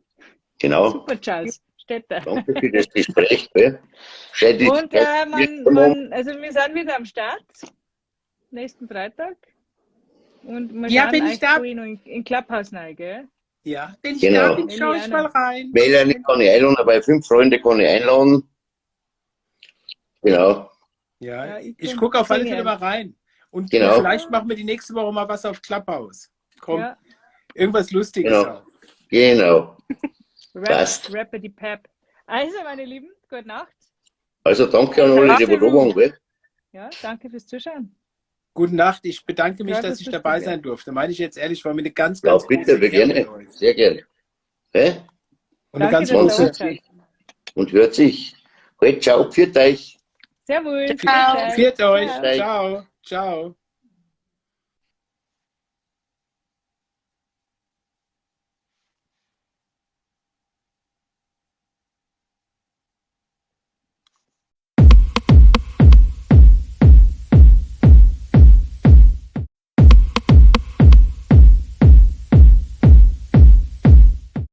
genau. Super, Charles. Städter. Danke für das Gespräch. Gell? Schön, dich Und also wir sind wieder am Start. Nächsten Freitag. Und wir Ja, schauen bin ich euch da? vorhin noch in Clubhouse rein, gell? Ja, wenn ich Genau. da bin, schaue ich mal rein. Melanie kann ich einladen, aber 5 Freunde kann ich einladen. Genau. Ja, Ja, ich ich komm gucke auf alle sehr Fälle gerne. mal rein. Und Genau. vielleicht machen wir die nächste Woche mal was auf Clubhouse. Komm, Ja. irgendwas Lustiges Genau. auch. Genau. Rap, Passt. Rappity Pap. Also, meine Lieben, gute Nacht. Also danke an alle, die da waren, gell? Ja, danke fürs Zuschauen. Gute Nacht. Ich bedanke mich, Ja, dass das ich ist dabei gut, sein durfte. Meine ich jetzt ehrlich, war mir eine ganz, Ja, ganz bitte, große wir Ehre gerne. mit euch. Sehr gerne. Hä? Und eine Danke, ganz dass du große. da warst. Und hört sich. Halt, ciao, pfiat euch. Servus. Ciao. Viert euch. Ciao. Ciao. Ciao.